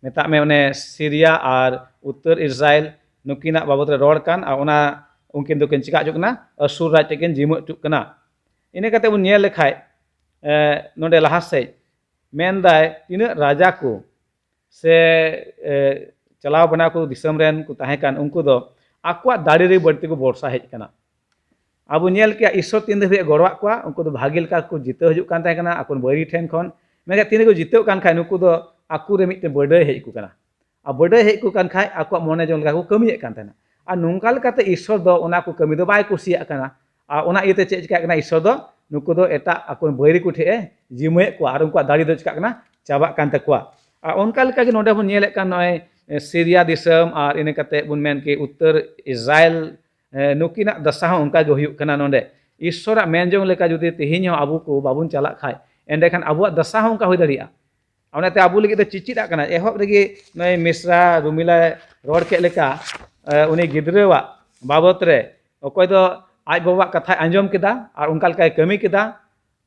ᱢᱮᱛᱟᱜ ᱢᱮ ᱚᱱᱮ ᱥᱤᱨᱤᱭᱟ ᱟᱨ ᱩᱛᱛᱚᱨ ᱤᱥᱨᱟᱭᱮᱞ, ᱱᱩᱠᱤᱱᱟᱜ ᱵᱟᱵᱚᱛ ᱨᱮ ᱨᱚᱲ ᱠᱟᱱ, ᱟᱨ ᱚᱱᱟ ᱩᱱᱠᱤᱱ ᱫᱚᱠᱤᱱ ᱪᱤᱠᱟ ᱦᱚᱪᱚᱜ ᱠᱟᱱᱟ? ᱟᱹᱥᱩᱨ ᱨᱟᱡᱽ ᱴᱷᱮᱱ ᱠᱤᱱ ᱡᱤᱢᱟᱹ ᱦᱚᱪᱚᱜ ᱠᱟᱱᱟ᱾ ᱤᱱᱟᱹ ᱠᱟᱛᱮ ᱵᱚᱱ ᱧᱮᱞ ᱞᱮᱠᱷᱟᱡ, ᱮ, ᱱᱚᱰᱮ ᱞᱟᱦᱟ ᱥᱮᱫ ᱢᱮᱱᱫᱟᱭ, ᱛᱤᱱᱟᱹᱜ ᱨᱟᱡᱟ ᱠᱚ ᱥᱮ, ᱮ, ᱪᱟᱞᱟᱣ ᱵᱟᱱᱟ ᱠᱚ ᱫᱤᱥᱚᱢ ᱨᱮᱱ ᱠᱚ ᱛᱟᱦᱮᱸ ᱠᱟᱱ, ᱩᱱᱠᱩ ᱫᱚ ᱟᱠᱚᱣᱟᱜ ᱫᱟᱲᱮ ᱨᱮ ᱵᱟᱹᱲᱛᱤ ᱠᱚ ᱵᱷᱚᱨᱥᱟ ᱦᱮᱡ ᱠᱟᱱᱟ᱾ ᱟᱵᱚ ᱧᱮᱞ ᱠᱮᱜᱼᱟ, ᱤᱥᱥᱚᱨ ᱛᱤᱱ ᱫᱷᱟᱹᱵᱤᱡ ᱮ ᱜᱚᱲᱚᱣᱟᱜ ᱠᱚᱣᱟ, ᱩᱱᱠᱩ ᱫᱚ ᱵᱷᱟᱜᱮ ᱞᱮᱠᱟ ᱠᱚ ᱡᱤᱛᱟᱹᱣ ᱦᱤᱡᱩᱜ ᱠᱟᱱ ᱛᱟᱦᱮᱸ ᱠᱟᱱᱟ ᱟᱠᱚ ᱵᱟᱹᱭᱨᱤ ᱴᱷᱮᱱ ᱠᱷᱚᱱ᱾ ᱢᱮᱱᱠᱷᱟᱱ ᱛᱤᱱ ᱨᱮᱠᱚ ᱡᱤᱛᱟᱹᱣ ᱠᱟᱱ ᱠᱷᱟᱡ, ᱱᱩᱠᱩ ᱫᱚ ᱟᱠᱚ ᱨᱮ ᱢᱤᱫᱴᱮᱱ ᱵᱟᱹᱰᱟᱹᱭ ᱦᱮᱡ ᱟᱠᱚ ᱠᱟᱱᱟ᱾ ᱟᱨ ᱵᱟᱹᱰᱟᱹᱭ ᱦᱮᱡ ᱟᱠᱚ ᱠᱟᱱ ᱠᱷᱟᱡ, ᱟᱠᱚᱣᱟᱜ ᱢᱚᱱᱮ ᱡᱚᱝ ᱞᱮᱠᱟ ᱠᱚ ᱠᱟᱹᱢᱤᱭᱮᱫ ᱠᱟᱱ ᱛᱟᱦᱮᱱᱟ᱾ ᱟᱨ ᱱᱚᱝᱠᱟ ᱞᱮᱠᱟᱛᱮ ᱤᱥᱥᱚᱨ ᱫᱚ ᱚᱱᱟ ᱠᱚ ᱠᱟᱹᱢᱤ ᱫᱚ ᱵᱟᱭ ᱠᱩᱥᱤᱭᱟᱜ ᱠᱟᱱᱟ᱾ ᱟᱨ ᱚᱱᱟ ᱤᱭᱟᱹᱛᱮ ᱪᱮᱫ ᱪᱤᱠᱟᱹᱜ ᱠᱟᱱᱟ? ᱤᱥᱥᱚᱨ ᱫᱚ ᱱᱩᱠᱩ ᱫᱚ ᱮᱴᱟᱜ ᱟᱠᱚ ᱵᱟᱹᱭᱨᱤ ᱠᱚ ᱴᱷᱮᱡ ᱮ ᱡᱤᱢᱟᱹᱭᱮᱫ ᱠᱚᱣᱟ ᱟᱨ ᱩᱱᱠᱩᱣᱟᱜ ᱫᱟᱲᱮ ᱫᱚ ᱪᱤᱠᱟᱹᱜ ᱠᱟᱱᱟ? ᱪᱟᱵᱟᱜ ᱠᱟᱱ ᱛᱟᱠᱚᱣᱟ᱾ ᱟᱨ ᱚᱱᱠᱟ ᱞᱮᱠᱟᱜᱮ ᱱᱚᱰᱮ ᱵᱚᱱ ᱧᱮᱞᱮᱫ ᱠᱟᱱ, ᱱᱚᱜᱼᱚᱭ, ᱮ, ᱥᱤᱨᱤᱭᱟ ᱫᱤᱥᱚᱢ ᱟᱨ ᱤᱱᱟᱹ ᱠᱟᱛᱮ ᱵᱚᱱ ᱢᱮᱱ ᱠᱮ ᱩᱛᱛᱚᱨ ᱤᱥᱨᱟᱭᱮᱞ, ᱮ, ᱱᱩᱠᱤᱱᱟᱜ ᱫᱟᱥᱟ ᱦᱚᱸ ᱚᱱᱠᱟ ᱜᱮ ᱦᱩᱭᱩᱜ ᱠᱟᱱᱟ᱾ ᱱᱚᱰᱮ ᱤᱥᱥᱚᱨᱟᱜ ᱢᱮᱱ ᱡᱚᱝ ᱞᱮᱠᱟ ᱡᱩᱫᱤ ᱛᱮᱦᱮᱧ ᱦᱚᱸ ᱟᱵᱚ ᱠᱚ ᱵᱟᱵᱚᱱ ᱪᱟᱞᱟᱜ ᱠᱷᱟᱡ, ᱮᱸᱰᱮᱠᱷᱟᱱ ᱟᱵᱚᱣᱟᱜ ᱫᱟᱥᱟ ᱦᱚᱸ ᱚᱱᱠᱟ ᱦᱩᱭ ᱫᱟᱲᱮᱭᱟᱜᱼᱟ᱾ ᱚᱱᱟᱛᱮ ᱟᱵᱚ ᱞᱟᱹᱜᱤᱫ ᱫᱚ ᱪᱮᱫ ᱪᱮᱫ ᱟᱜ ᱠᱟᱱᱟ? ᱮᱦᱚᱵ ᱨᱮᱜᱮ ᱱᱩᱭ ᱢᱤᱥᱨᱟ ᱨᱩᱢᱤᱞᱟᱭ ᱨᱚᱲ ᱠᱮᱫ ᱞᱮᱠᱟ, ᱮ, ᱩᱱᱤ ᱜᱤᱫᱽᱨᱟᱹᱣᱟᱜ ᱵᱟᱵᱚᱛ ᱨᱮ, ᱚᱠᱚᱭ ᱫᱚ ᱟᱡ ᱵᱟᱵᱟᱣᱟᱜ ᱠᱟᱛᱷᱟᱭ ᱟᱸᱡᱚᱢ ᱠᱮᱫᱟ ᱟᱨ ᱚᱱᱠᱟ ᱞᱮᱠᱟᱭ ᱠᱟᱹᱢᱤ ᱠᱮᱫᱟ,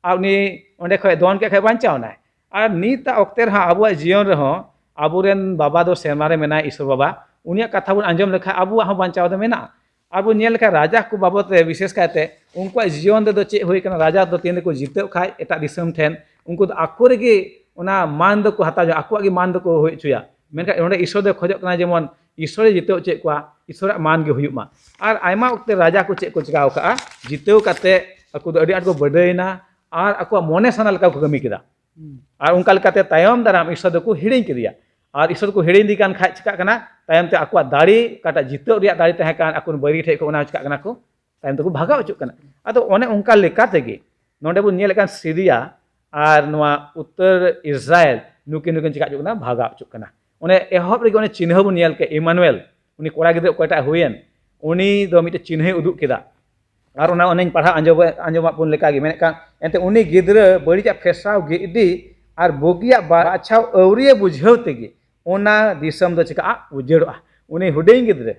ᱟᱨ ᱩᱱᱤ ᱚᱸᱰᱮ ᱠᱷᱚᱡ ᱫᱚᱱ ᱠᱮᱫ ᱠᱷᱟᱡ ᱵᱟᱧᱪᱟᱣ ᱮᱱᱟᱭ᱾ ᱟᱨ ᱱᱤᱛᱟᱜ ᱚᱠᱛᱮ ᱨᱮᱦᱚᱸ ᱟᱵᱚᱣᱟᱜ ᱡᱤᱭᱚᱱ ᱨᱮᱦᱚᱸ ᱟᱵᱚᱨᱮᱱ ᱵᱟᱵᱟ ᱫᱚ ᱥᱮᱨᱢᱟ ᱨᱮ ᱢᱮᱱᱟᱭ, ᱤᱥᱚᱨ ᱵᱟᱵᱟ, ᱩᱱᱤᱭᱟᱜ ᱠᱟᱛᱷᱟ ᱵᱚᱱ ᱟᱸᱡᱚᱢ ᱞᱮᱠᱷᱟᱡ ᱟᱵᱚᱣᱟᱜ ᱦᱚᱸ ᱵᱟᱧᱪᱟᱣ ᱫᱚ ᱢᱮᱱᱟᱜᱼᱟ᱾ ᱟᱨ ᱵᱚᱱ ᱧᱮᱞ ᱞᱮᱠᱷᱟᱡ ᱨᱟᱡᱟ ᱠᱚ ᱵᱟᱵᱚᱛ ᱨᱮ ᱵᱤᱥᱮᱥ ᱠᱟᱭᱛᱮ ᱩᱱᱠᱩᱣᱟᱜ ᱡᱤᱭᱚᱱ ᱨᱮᱫᱚ ᱪᱮᱫ ᱦᱩᱭ ᱠᱟᱱᱟ? ᱨᱟᱡᱟ ᱫᱚ ᱛᱤᱱ ᱨᱮᱠᱚ ᱡᱤᱛᱟᱹᱜ ᱠᱷᱟᱡ ᱮᱴᱟᱜ ᱫᱤᱥᱚᱢ ᱴᱷᱮᱱ, ᱩᱱᱠᱩ ᱫᱚ ᱟᱠᱚ ᱨᱮᱜᱮ ᱚᱱᱟ ᱢᱟᱱ ᱫᱚᱠᱚ ᱦᱟᱛᱟᱣ ᱡᱚᱝᱟ, ᱟᱠᱚᱣᱟᱜ ᱜᱮ ᱢᱟᱱ ᱫᱚᱠᱚ ᱦᱩᱭ ᱦᱚᱪᱚᱭᱟ᱾ ᱢᱮᱱᱠᱷᱟᱱ ᱚᱸᱰᱮ ᱤᱥᱚᱨ ᱫᱚᱭ ᱠᱷᱚᱡᱚᱜ ᱠᱟᱱᱟ ᱡᱮᱢᱚᱱ ᱤᱥᱚᱨᱮ ᱡᱤᱛᱟᱹᱣ ᱦᱚᱪᱚᱭᱮᱫ ᱠᱚᱣᱟ, ᱤᱥᱚᱨᱟᱜ ᱢᱟᱱ ᱜᱮ ᱦᱩᱭᱩᱜ ᱢᱟ᱾ ᱟᱨ ᱟᱭᱢᱟ ᱚᱠᱛᱮ ᱨᱟᱡᱟ ᱠᱚ ᱪᱮᱫ ᱠᱚ ᱪᱤᱠᱟᱹ ᱟᱠᱟᱫᱼᱟ? ᱡᱤᱛᱟᱹᱣ ᱠᱟᱛᱮ ᱟᱠᱚ ᱫᱚ ᱟᱹᱰᱤ ᱟᱸᱴ ᱠᱚ ᱵᱟᱹᱰᱟᱹᱭᱮᱱᱟ ᱟᱨ ᱟᱠᱚᱣᱟᱜ ᱢᱚᱱᱮ ᱥᱟᱱᱟ ᱞᱮᱠᱟ ᱠᱚ ᱠᱟᱹᱢᱤ ᱠᱮᱫᱟ᱾ ᱦᱩᱸ᱾ ᱟᱨ ᱚᱱᱠᱟ ᱞᱮᱠᱟᱛᱮ ᱛᱟᱭᱚᱢ ᱫᱟᱨᱟᱢ ᱤᱥᱚᱨ ᱫᱚᱠᱚ ᱦᱤᱲᱤᱧ ᱠᱮᱫᱮᱭᱟ᱾ ᱟᱨ ᱤᱥᱚᱨ ᱠᱚ ᱦᱤᱲᱤᱧ ᱤᱫᱤ ᱠᱟᱱ ᱠᱷᱟᱡ ᱪᱤᱠᱟᱹᱜ ᱠᱟᱱᱟ? ᱛᱟᱭᱚᱢ ᱛᱮ ᱟᱠᱚᱣᱟᱜ ᱫᱟᱲᱮ, ᱚᱠᱟᱴᱟᱜ ᱡᱤᱛᱟᱹᱣ ᱨᱮᱭᱟᱜ ᱫᱟᱲᱮ ᱛᱟᱦᱮᱸ ᱠᱟᱱ, ᱟᱠᱚ ᱵᱟᱹᱭᱨᱤ ᱴᱷᱮᱡ ᱠᱷᱚᱱ ᱚᱱᱟ ᱪᱤᱠᱟᱹᱜ ᱠᱟᱱᱟ ᱠᱚ, ᱛᱟᱭᱚᱢ ᱛᱮᱠᱚ ᱵᱷᱟᱜᱟᱣ ᱦᱚᱪᱚᱜ ᱠᱟᱱᱟ᱾ ᱟᱫᱚ ᱚᱱᱮ ᱚᱱᱠᱟ ᱞᱮᱠᱟ ᱛᱮᱜᱮ ᱱᱚᱰᱮ ᱵᱚᱱ ᱧᱮᱞᱮᱫ ᱠᱟᱱ ᱥᱤᱨᱤᱭᱟ ᱟᱨ ᱱᱚᱣᱟ ᱩᱛᱛᱚᱨ ᱤᱥᱨᱟᱭᱮᱞ ᱱᱩᱠᱤᱱ ᱫᱚᱠᱤᱱ ᱪᱤᱠᱟ ᱦᱚᱪᱚᱜ ᱠᱟᱱᱟ? ᱵᱷᱟᱜᱟᱣ ᱦᱚᱪᱚᱜ ᱠᱟᱱᱟ᱾ ᱚᱱᱮ ᱮᱦᱚᱵ ᱨᱮᱜᱮ ᱚᱱᱮ ᱪᱤᱱᱦᱟᱹ ᱵᱚᱱ ᱧᱮᱞ ᱠᱮᱫ, ᱤᱢᱟᱱᱩᱭᱮᱞ, ᱩᱱᱤ ᱠᱚᱲᱟ ᱜᱤᱫᱽᱨᱟᱹ ᱚᱠᱚᱭᱴᱟᱜ ᱦᱩᱭᱮᱱ, ᱩᱱᱤ ᱫᱚ ᱢᱤᱫᱴᱮᱱ ᱪᱤᱱᱦᱟᱹᱭ ᱩᱫᱩᱜ ᱠᱮᱫᱟ᱾ ᱟᱨ ᱚᱱᱟ ᱚᱱᱮᱧ ᱯᱟᱲᱦᱟᱣ ᱟᱸᱡᱚᱢ, ᱟᱸᱡᱚᱢᱟᱫ ᱵᱚᱱ ᱞᱮᱠᱟᱜᱮ, ᱢᱮᱱᱮᱫ ᱠᱟᱱ, ᱮᱱᱛᱮ ᱩᱱᱤ ᱜᱤᱫᱽᱨᱟᱹ ᱵᱟᱹᱲᱤᱡᱟᱜ ᱯᱷᱮᱥᱟᱣ ᱜᱤᱰᱤ ᱟᱨ ᱵᱩᱜᱤᱭᱟᱜ ᱵᱟᱪᱷᱟᱣ ᱟᱹᱣᱨᱤᱭᱮ ᱵᱩᱡᱷᱟᱹᱣ ᱛᱮᱜᱮ ᱚᱱᱟ ᱫᱤᱥᱚᱢ ᱫᱚ ᱪᱤᱠᱟᱹᱜᱼᱟ? ᱩᱡᱟᱹᱲᱚᱜᱼᱟ᱾ ᱩᱱᱤ ᱦᱩᱰᱤᱧ ᱜᱤᱫᱽᱨᱟᱹ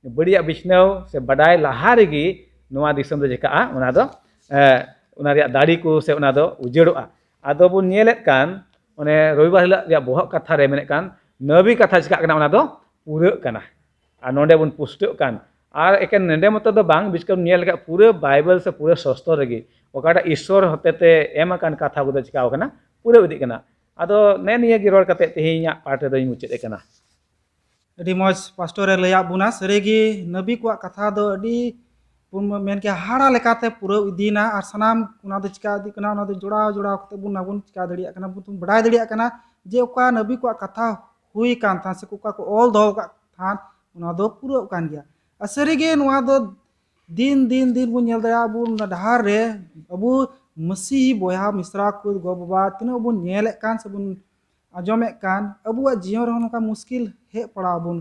ᱵᱟᱹᱲᱤᱡᱟᱜ ᱵᱤᱪᱷᱱᱟᱹᱣ ᱥᱮ ᱵᱟᱰᱟᱭ ᱞᱟᱦᱟ ᱨᱮᱜᱮ ᱱᱚᱣᱟ ᱫᱤᱥᱚᱢ ᱫᱚ ᱪᱤᱠᱟᱹᱜᱼᱟ? ᱚᱱᱟ ᱫᱚ, ᱮ, ᱚᱱᱟ ᱨᱮᱭᱟᱜ ᱫᱟᱲᱮ ᱠᱚ ᱥᱮ ᱚᱱᱟ ᱫᱚ ᱩᱡᱟᱹᱲᱚᱜᱼᱟ᱾ ᱟᱫᱚ ᱵᱚᱱ ᱧᱮᱞᱮᱫ ᱠᱟᱱ, ᱚᱱᱮ ᱨᱚᱵᱤᱵᱟᱨ ᱦᱤᱞᱳᱜ ᱨᱮᱭᱟᱜ ᱵᱚᱦᱚᱜ ᱠᱟᱛᱷᱟ ᱨᱮ ᱢᱮᱱᱮᱫ ᱠᱟᱱ, ᱱᱟᱹᱵᱤ ᱠᱟᱛᱷᱟ ᱪᱤᱠᱟᱹᱜ ᱠᱟᱱᱟ? ᱚᱱᱟ ᱫᱚ ᱯᱩᱨᱟᱹᱜ ᱠᱟᱱᱟ᱾ ᱟᱨ ᱱᱚᱰᱮ ᱵᱚᱱ ᱯᱩᱥᱴᱟᱹᱜ ᱠᱟᱱ, ᱟᱨ ᱮᱠᱮᱱ ᱱᱚᱰᱮ ᱢᱚᱛᱚ ᱫᱚ ᱵᱟᱝ, ᱵᱤᱥᱮᱥ ᱠᱚᱨᱮ ᱧᱮᱞ ᱞᱮᱠᱷᱟᱱ ᱯᱩᱨᱟᱹ ᱵᱟᱭᱵᱮᱞ ᱥᱮ ᱯᱩᱨᱟᱹ ᱥᱚᱥᱛᱚᱨ ᱨᱮᱜᱮ ᱚᱠᱟᱴᱟᱜ ᱤᱥᱥᱚᱨ ᱦᱚᱛᱮᱛᱮ ᱮᱢ ᱟᱠᱟᱱ ᱠᱟᱛᱷᱟ ᱠᱚᱫᱚ ᱪᱤᱠᱟᱣ ᱠᱟᱱᱟ? ᱯᱩᱨᱟᱹᱣ ᱤᱫᱤᱜ ᱠᱟᱱᱟ᱾ ᱟᱫᱚ ᱱᱮ ᱱᱤᱭᱟᱹ ᱜᱮ ᱨᱚᱲ ᱠᱟᱛᱮ ᱛᱮᱦᱮᱧᱟᱜ ᱯᱟᱴ ᱨᱮᱫᱚᱧ ᱢᱩᱪᱟᱹᱫ ᱮ ᱠᱟᱱᱟ᱾ ᱟᱹᱰᱤ ᱢᱚᱡᱽ ᱯᱟᱥᱴᱚᱨ ᱮ ᱞᱟᱹᱭᱟᱫ ᱵᱚᱱᱟ᱾ ᱥᱟᱹᱨᱤᱜᱮ ᱱᱟᱹᱵᱤ ᱠᱚᱣᱟᱜ ᱠᱟᱛᱷᱟ ᱫᱚ ᱟᱹᱰᱤ ᱵᱚᱱ ᱢᱮᱱ ᱠᱮᱭᱟ ᱦᱟᱦᱟᱲᱟ ᱞᱮᱠᱟᱛᱮ ᱯᱩᱨᱟᱹᱣ ᱤᱫᱤᱭᱮᱱᱟ, ᱟᱨ ᱥᱟᱱᱟᱢ ᱚᱱᱟ ᱫᱚ ᱪᱤᱠᱟ ᱤᱫᱤᱜ ᱠᱟᱱᱟ, ᱚᱱᱟ ᱫᱚ ᱡᱚᱲᱟᱣ ᱡᱚᱲᱟᱣ ᱠᱟᱛᱮ ᱵᱚᱱ, ᱚᱱᱟ ᱵᱚᱱ ᱪᱤᱠᱟ ᱫᱟᱲᱮᱭᱟᱜ ᱠᱟᱱᱟ, ᱵᱚᱱ ᱵᱟᱰᱟᱭ ᱫᱟᱲᱮᱭᱟᱜ ᱠᱟᱱᱟ ᱡᱮ ᱚᱠᱟ ᱱᱟᱹᱵᱤ ᱠᱚᱣᱟᱜ ᱠᱟᱛᱷᱟ ᱦᱩᱭ ᱠᱟᱱ ᱛᱟᱦᱮᱸ ᱥᱮ ᱚᱠᱟ ᱠᱚ ᱚᱞ ᱫᱚᱦᱚ ᱠᱟᱜ ᱛᱟᱦᱮᱸ, ᱚᱱᱟ ᱫᱚ ᱯᱩᱨᱟᱹᱜ ᱠᱟᱱ ᱜᱮᱭᱟ᱾ ᱟᱨ ᱥᱟᱹᱨᱤᱜᱮ ᱱᱚᱣᱟ ᱫᱚ ᱫᱤᱱ, ᱫᱤᱱ, ᱫᱤᱱ ᱵᱚᱱ ᱧᱮᱞ ᱫᱟᱲᱮᱭᱟᱜᱼᱟ, ᱟᱵᱚ ᱚᱱᱟ ᱰᱟᱦᱟᱨ ᱨᱮ ᱟᱵᱚ ᱢᱟᱹᱥᱤ ᱵᱚᱭᱦᱟ ᱢᱤᱥᱨᱟ ᱠᱚ, ᱜᱚ ᱵᱟᱵᱟ, ᱛᱤᱱᱟᱹᱜ ᱵᱚᱱ ᱧᱮᱞᱮᱫ ᱠᱟᱱ ᱥᱮᱵᱚᱱ ᱟᱸᱡᱚᱢᱮᱫ ᱠᱟᱱ, ᱟᱵᱚᱣᱟᱜ ᱡᱤᱭᱚᱱ ᱨᱮᱦᱚᱸ ᱱᱚᱝᱠᱟ ᱢᱩᱥᱠᱤᱞ ᱦᱮᱡ ᱯᱟᱲᱟᱣ ᱟᱵᱚᱱ,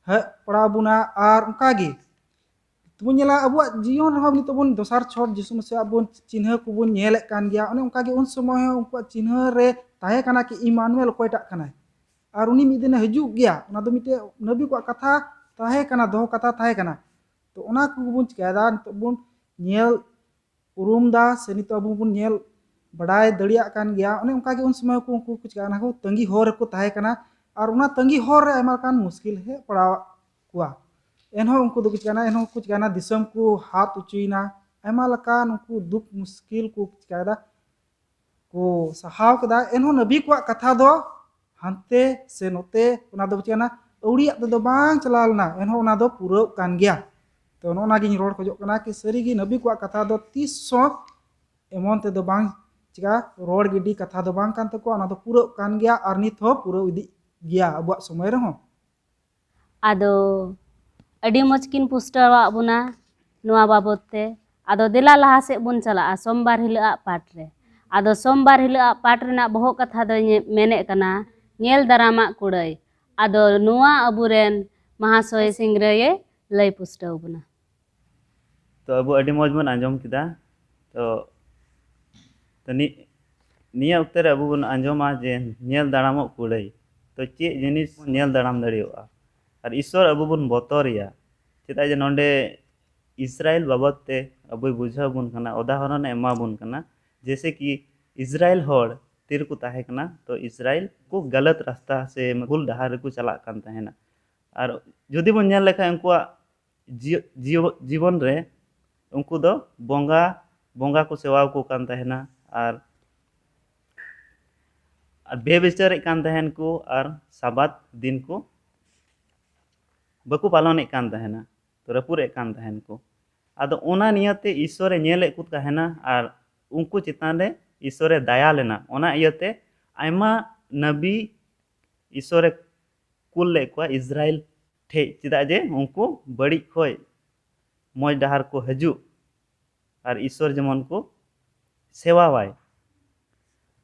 ᱦᱮᱡ ᱯᱟᱲᱟᱣ ᱟᱵᱚᱱᱟ᱾ ᱟᱨ ᱚᱱᱠᱟ ᱜᱮ ᱛᱮᱵᱚᱱ ᱧᱮᱞᱟ, ᱟᱵᱚᱣᱟᱜ ᱡᱤᱭᱚᱱ ᱨᱮᱦᱚᱸ ᱱᱤᱛᱚᱜ ᱵᱚᱱ ᱫᱚᱥᱟᱨ ᱪᱷᱚᱴ ᱡᱤᱥᱩ ᱢᱟᱹᱥᱤᱭᱟᱜ ᱵᱚᱱ ᱪᱤᱱᱦᱟᱹ ᱠᱚᱵᱚᱱ ᱧᱮᱞᱮᱫ ᱠᱟᱱ ᱜᱮᱭᱟ᱾ ᱚᱱᱮ ᱚᱱᱠᱟ ᱜᱮ ᱩᱱ ᱥᱚᱢᱚᱭ ᱦᱚᱸ ᱩᱱᱠᱩᱣᱟᱜ ᱪᱤᱱᱦᱟᱹ ᱨᱮ ᱛᱟᱦᱮᱸ ᱠᱟᱱᱟ ᱠᱤ ᱤᱢᱟᱱᱩᱭᱮᱞ ᱚᱠᱚᱭᱴᱟᱜ ᱠᱟᱱᱟᱭ, ᱟᱨ ᱩᱱᱤ ᱢᱤᱫ ᱫᱤᱱᱮ ᱦᱤᱡᱩᱜ ᱜᱮᱭᱟ᱾ ᱚᱱᱟ ᱫᱚ ᱢᱤᱫᱴᱮᱡ ᱱᱟᱹᱵᱤ ᱠᱚᱣᱟᱜ ᱠᱟᱛᱷᱟ ᱛᱟᱦᱮᱸ ᱠᱟᱱᱟ, ᱫᱚᱦᱚ ᱠᱟᱛᱷᱟ ᱛᱟᱦᱮᱸ ᱠᱟᱱᱟ᱾ ᱛᱚ ᱚᱱᱟ ᱠᱚᱜᱮ ᱵᱚᱱ ᱪᱤᱠᱟᱭᱮᱫᱟ, ᱱᱤᱛᱚᱜ ᱵᱚᱱ ᱧᱮᱞ ᱩᱨᱩᱢ ᱫᱟ, ᱥᱮ ᱱᱤᱛᱚᱜ ᱟᱵᱚ ᱵᱚᱱ ᱧᱮᱞ ᱵᱟᱰᱟᱭ ᱫᱟᱲᱮᱭᱟᱜ ᱠᱟᱱ ᱜᱮᱭᱟ᱾ ᱚᱱᱮ ᱚᱱᱠᱟ ᱜᱮ ᱩᱱ ᱥᱚᱢᱚᱭ ᱠᱚ, ᱩᱱᱠᱩ ᱠᱚ ᱪᱤᱠᱟᱹ ᱠᱟᱱᱟ, ᱠᱚ ᱛᱟᱺᱜᱤ ᱦᱚᱨ ᱨᱮᱠᱚ ᱛᱟᱦᱮᱸ ᱠᱟᱱᱟ, ᱟᱨ ᱚᱱᱟ ᱛᱟᱺᱜᱤ ᱦᱚᱨ ᱨᱮ ᱟᱭᱢᱟ ᱞᱮᱠᱟᱱ ᱢᱩᱥᱠᱤᱞ ᱦᱮᱡ ᱯᱟᱲᱟᱣᱟᱜ ᱠᱚᱣᱟ᱾ ᱮᱱᱦᱚᱸ ᱩᱱᱠᱩ ᱫᱚᱠᱚ ᱪᱤᱠᱟᱹᱭᱱᱟ, ᱮᱱᱦᱚᱸ ᱠᱚ ᱪᱤᱠᱟᱹᱭᱱᱟ, ᱫᱤᱥᱚᱢ ᱠᱚ ᱦᱟᱛ ᱦᱚᱪᱚᱭᱮᱱᱟ, ᱟᱭᱢᱟ ᱞᱮᱠᱟᱱ ᱩᱱᱠᱩ ᱫᱩᱠ ᱢᱩᱥᱠᱤᱞ ᱠᱚ ᱪᱤᱠᱟᱹᱭᱮᱫᱟ, ᱠᱚ ᱥᱟᱦᱟᱣ ᱠᱮᱫᱟ᱾ ᱮᱱᱦᱚᱸ ᱱᱟᱹᱵᱤ ᱠᱚᱣᱟᱜ ᱠᱟᱛᱷᱟ ᱫᱚ ᱦᱟᱱᱛᱮ ᱥᱮ ᱱᱚᱛᱮ, ᱚᱱᱟ ᱫᱚ ᱪᱤᱠᱟᱹᱭᱱᱟ, ᱟᱹᱣᱲᱤᱭᱟᱜ ᱛᱮᱫᱚ ᱵᱟᱝ ᱪᱟᱞᱟᱣ ᱞᱮᱱᱟ, ᱮᱱᱦᱚᱸ ᱚᱱᱟ ᱫᱚ ᱯᱩᱨᱟᱹᱜ ᱠᱟᱱ ᱜᱮᱭᱟ᱾ ᱛᱚ ᱱᱚᱜᱼᱚ ᱱᱟ ᱜᱤᱧ ᱨᱚᱲ ᱠᱷᱚᱡᱚᱜ ᱠᱟᱱᱟ ᱠᱤ ᱥᱟᱹᱨᱤᱜᱮ ᱱᱟᱹᱵᱤ ᱠᱚᱣᱟᱜ ᱠᱟᱛᱷᱟ ᱫᱚ ᱛᱤᱥ ᱦᱚᱸ ᱮᱢᱚᱱ ᱛᱮᱫᱚ ᱵᱟᱝ ᱪᱤᱠᱟ, ᱨᱚᱲ ᱜᱤᱰᱤ ᱠᱟᱛᱷᱟ ᱫᱚ ᱵᱟᱝ ᱠᱟᱱ ᱛᱟᱠᱚᱣᱟ, ᱚᱱᱟ ᱫᱚ ᱯᱩᱨᱟᱹᱜ ᱠᱟᱱ ᱜᱮᱭᱟ ᱟᱨ ᱱᱤᱛ ᱦᱚᱸ ᱯᱩᱨᱟᱹᱣ ᱤᱫᱤᱜ ᱜᱮᱭᱟ ᱟᱵᱚᱣᱟᱜ ᱥᱚᱢᱚᱭ ᱨᱮᱦᱚᱸ᱾ ᱟᱫᱚ ᱟᱹᱰᱤ ᱢᱚᱡᱽ ᱠᱤᱱ ᱯᱩᱥᱴᱟᱹᱣᱟᱜ ᱵᱚᱱᱟ ᱱᱚᱣᱟ ᱵᱟᱵᱚᱛ ᱛᱮ᱾ ᱟᱫᱚ ᱫᱮᱞᱟ ᱞᱟᱦᱟ ᱥᱮᱫ ᱵᱚᱱ ᱪᱟᱞᱟᱜᱼᱟ ᱥᱳᱢᱵᱟᱨ ᱦᱤᱞᱳᱜ ᱟᱜ ᱯᱟᱴ ᱨᱮ᱾ ᱟᱫᱚ ᱥᱳᱢᱵᱟᱨ ᱦᱤᱞᱳᱜ ᱟᱜ ᱯᱟᱴ ᱨᱮᱱᱟᱜ ᱵᱚᱦᱚᱜ ᱠᱟᱛᱷᱟ ᱫᱚᱭ ᱧᱮ- ᱢᱮᱱᱮᱫ ᱠᱟᱱᱟ ᱧᱮᱞ ᱫᱟᱨᱟᱢᱟᱜ ᱠᱩᱲᱟᱹᱭ᱾ ᱟᱫᱚ ᱱᱚᱣᱟ ᱟᱵᱚᱨᱮᱱ ᱢᱟᱦᱟᱥᱚᱭ ᱥᱤᱝᱨᱟᱹᱭᱮ ᱞᱟᱹᱭ ᱯᱩᱥᱴᱟᱹᱣ ᱵᱚᱱᱟ᱾ ᱛᱚ ᱟᱵᱚ ᱟᱹᱰᱤ ᱢᱚᱡᱽ ᱵᱚᱱ ᱟᱸᱡᱚᱢ ᱠᱮᱫᱟ᱾ ᱛᱚ ᱛᱟᱹᱱᱤᱡ ᱱᱤᱭᱟᱹ ᱚᱠᱛᱮ ᱨᱮ ᱟᱵᱚ ᱵᱚᱱ ᱟᱸᱡᱚᱢᱟ ᱡᱮ ᱧᱮᱞ ᱫᱟᱨᱟᱢᱚᱜ ᱠᱩᱲᱟᱹᱭ᱾ ᱛᱚ ᱪᱮᱫ ᱡᱤᱱᱤᱥ ᱧᱮᱞ ᱫᱟᱨᱟᱢ ᱫᱟᱲᱮᱭᱟᱜᱼᱟ? ᱟᱨ ᱤᱥᱥᱚᱨ ᱟᱵᱚ ᱵᱚᱱ ᱵᱚᱛᱚᱨᱮᱭᱟ᱾ ᱪᱮᱫᱟᱜ ᱡᱮ ᱱᱚᱰᱮ ᱤᱥᱨᱟᱭᱮᱞ ᱵᱟᱵᱚᱫ ᱛᱮ ᱟᱵᱚᱭ ᱵᱩᱡᱷᱟᱹᱣ ᱵᱚᱱ ᱠᱟᱱᱟ, ᱩᱫᱟᱦᱚᱨᱚᱱ ᱮ ᱮᱢᱟ ᱵᱚᱱ ᱠᱟᱱᱟ᱾ ᱡᱮᱭᱥᱮ ᱠᱤ ᱤᱥᱨᱟᱭᱮᱞ ᱦᱚᱲ ᱛᱤᱨᱮᱠᱚ ᱛᱟᱦᱮᱸ ᱠᱟᱱᱟ, ᱛᱚ ᱤᱥᱨᱟᱭᱮᱞ ᱠᱚ ᱜᱟᱞᱟᱛ ᱨᱟᱥᱛᱟ ᱥᱮ ᱵᱷᱩᱞ ᱰᱟᱦᱟᱨ ᱨᱮᱠᱚ ᱪᱟᱞᱟᱜ ᱠᱟᱱ ᱛᱟᱦᱮᱱᱟ᱾ ᱟᱨ ᱡᱩᱫᱤ ᱵᱚᱱ ᱧᱮᱞ ᱞᱮᱠᱷᱟᱱ ᱩᱱᱠᱩᱣᱟᱜ ᱡᱤᱭᱚ-, ᱡᱤᱭᱚ-, ᱡᱤᱵᱚᱱ ᱨᱮ ᱩᱱᱠᱩ ᱫᱚ ᱵᱚᱸᱜᱟ, ᱵᱚᱸᱜᱟ ᱠᱚ ᱥᱮᱵᱟ ᱟᱠᱚ ᱠᱟᱱ ᱛᱟᱦᱮᱱᱟ, ᱟᱨ, ᱟᱨ ᱵᱮᱵᱤᱪᱟᱨᱮᱫ ᱠᱟᱱ ᱛᱟᱦᱮᱱ ᱠᱚ, ᱟᱨ ᱥᱟᱵᱟᱛ ᱫᱤᱱ ᱠᱚ ᱵᱟᱠᱚ ᱯᱟᱞᱚᱱᱮᱫ ᱠᱟᱱ ᱛᱟᱦᱮᱱᱟ, ᱛᱚ ᱨᱟᱹᱯᱩᱫᱮᱫ ᱠᱟᱱ ᱛᱟᱦᱮᱱ ᱠᱚ᱾ ᱟᱫᱚ ᱚᱱᱟ ᱱᱤᱭᱟᱹᱛᱮ ᱤᱥᱥᱚᱨᱮ ᱧᱮᱞᱮᱫ ᱠᱚ ᱛᱟᱦᱮᱱᱟ, ᱟᱨ ᱩᱱᱠᱩ ᱪᱮᱛᱟᱱ ᱨᱮ ᱤᱥᱥᱚᱨᱮ ᱫᱟᱭᱟ ᱞᱮᱱᱟ᱾ ᱚᱱᱟ ᱤᱭᱟᱹᱛᱮ ᱟᱭᱢᱟ ᱱᱟᱵᱤ ᱤᱥᱥᱚᱨᱮ ᱠᱩᱞ ᱞᱮᱫ ᱠᱚᱣᱟ ᱤᱥᱨᱟᱭᱮᱞ ᱴᱷᱮᱡ, ᱪᱮᱫᱟᱜ ᱡᱮ ᱩᱱᱠᱩ ᱵᱟᱹᱲᱤᱡ ᱠᱷᱚᱡ ᱢᱚᱡᱽ ᱰᱟᱦᱟᱨ ᱠᱚ ᱦᱤᱡᱩᱜ ᱟᱨ ᱤᱥᱥᱚᱨ ᱡᱮᱢᱚᱱ ᱠᱚ ᱥᱮᱵᱟᱣᱟᱭ᱾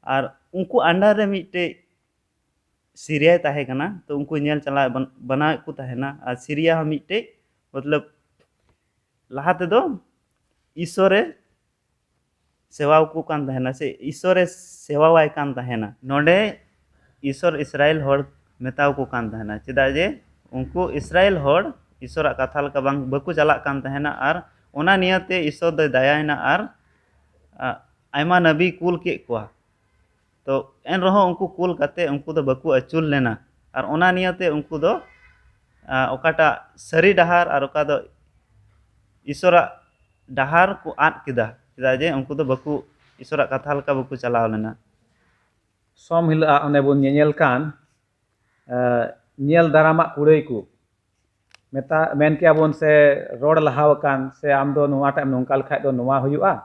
ᱟᱨ ᱩᱱᱠᱩ under ᱨᱮ ᱢᱤᱫᱴᱮᱡ ᱥᱤᱨᱤᱭᱟᱭ ᱛᱟᱦᱮᱸ ᱠᱟᱱᱟ, ᱛᱚ ᱩᱱᱠᱩ ᱧᱮᱞ ᱪᱟᱞᱟᱣ ᱵᱟᱱ-, ᱵᱟᱱᱟᱣᱮᱫ ᱠᱚ ᱛᱟᱦᱮᱱᱟ᱾ ᱟᱨ ᱥᱤᱨᱤᱭᱟ ᱦᱚᱸ ᱢᱤᱫᱴᱮᱡ, ᱢᱚᱛᱞᱚᱵ, ᱞᱟᱦᱟ ᱛᱮᱫᱚ ᱤᱥᱥᱚᱨᱮ ᱥᱮᱵᱟᱣ ᱠᱚ ᱠᱟᱱ ᱛᱟᱦᱮᱱᱟ, ᱥᱮ ᱤᱥᱥᱚᱨᱮ ᱥᱮᱵᱟᱣᱟᱭ ᱠᱟᱱ ᱛᱟᱦᱮᱱᱟ᱾ ᱱᱚᱰᱮ ᱤᱥᱥᱚᱨ ᱤᱥᱨᱟᱭᱮᱞ ᱦᱚᱲ ᱢᱮᱛᱟᱣ ᱠᱚ ᱠᱟᱱ ᱛᱟᱦᱮᱱᱟ, ᱪᱮᱫᱟᱜ ᱡᱮ ᱩᱱᱠᱩ ᱤᱥᱨᱟᱭᱮᱞ ᱦᱚᱲ ᱤᱥᱥᱚᱨᱟᱜ ᱠᱟᱛᱷᱟ ᱞᱮᱠᱟ ᱵᱟᱝ, ᱵᱟᱠᱚ ᱪᱟᱞᱟᱜ ᱠᱟᱱ ᱛᱟᱦᱮᱱᱟ᱾ ᱟᱨ ᱚᱱᱟ ᱱᱤᱭᱟᱹᱛᱮ ᱤᱥᱥᱚᱨ ᱫᱚᱭ ᱫᱟᱭᱟᱭᱮᱱᱟ ᱟᱨ, ᱟ, ᱟᱭᱢᱟ ᱱᱟᱵᱤ ᱠᱩᱞ ᱠᱮᱫ ᱠᱚᱣᱟ᱾ ᱛᱚ ᱮᱱ ᱨᱮᱦᱚᱸ ᱩᱱᱠᱩ ᱠᱩᱞ ᱠᱟᱛᱮ ᱩᱱᱠᱩ ᱫᱚ ᱵᱟᱠᱚ ᱟᱹᱪᱩᱨ ᱞᱮᱱᱟ᱾ ᱟᱨ ᱚᱱᱟ ᱱᱤᱭᱟᱹᱛᱮ ᱩᱱᱠᱩ ᱫᱚ, ᱟ, ᱚᱠᱟᱴᱟᱜ ᱥᱟᱹᱨᱤ ᱰᱟᱦᱟᱨ ᱟᱨ ᱚᱠᱟ ᱫᱚ ᱤᱥᱥᱚᱨᱟᱜ ᱰᱟᱦᱟᱨ ᱠᱚ ᱟᱫ ᱠᱮᱫᱟ, ᱪᱮᱫᱟᱜ ᱡᱮ ᱩᱱᱠᱩ ᱫᱚ ᱵᱟᱠᱚ, ᱤᱥᱥᱚᱨᱟᱜ ᱠᱟᱛᱷᱟ ᱞᱮᱠᱟ ᱵᱟᱠᱚ ᱪᱟᱞᱟᱣ ᱞᱮᱱᱟ᱾ ᱥᱚᱢ ᱦᱤᱞᱳᱜ ᱚᱱᱮ ᱵᱚᱱ ᱧᱮᱧᱮᱞ ᱠᱟᱱ, ᱮ, ᱧᱮᱞ ᱫᱟᱨᱟᱢᱟᱜ ᱠᱩᱲᱟᱹᱭ ᱠᱚ᱾ ᱢᱮᱛᱟ-, ᱢᱮᱱ ᱠᱮᱭᱟ ᱵᱚᱱ ᱥᱮ ᱨᱚᱲ ᱞᱟᱦᱟ ᱟᱠᱟᱱ, ᱥᱮ ᱟᱢ ᱫᱚ ᱱᱚᱣᱟᱴᱟᱜ ᱮᱢ ᱱᱚᱝᱠᱟ ᱞᱮᱠᱷᱟᱡ ᱫᱚ ᱱᱚᱣᱟ ᱦᱩᱭᱩᱜᱼᱟ,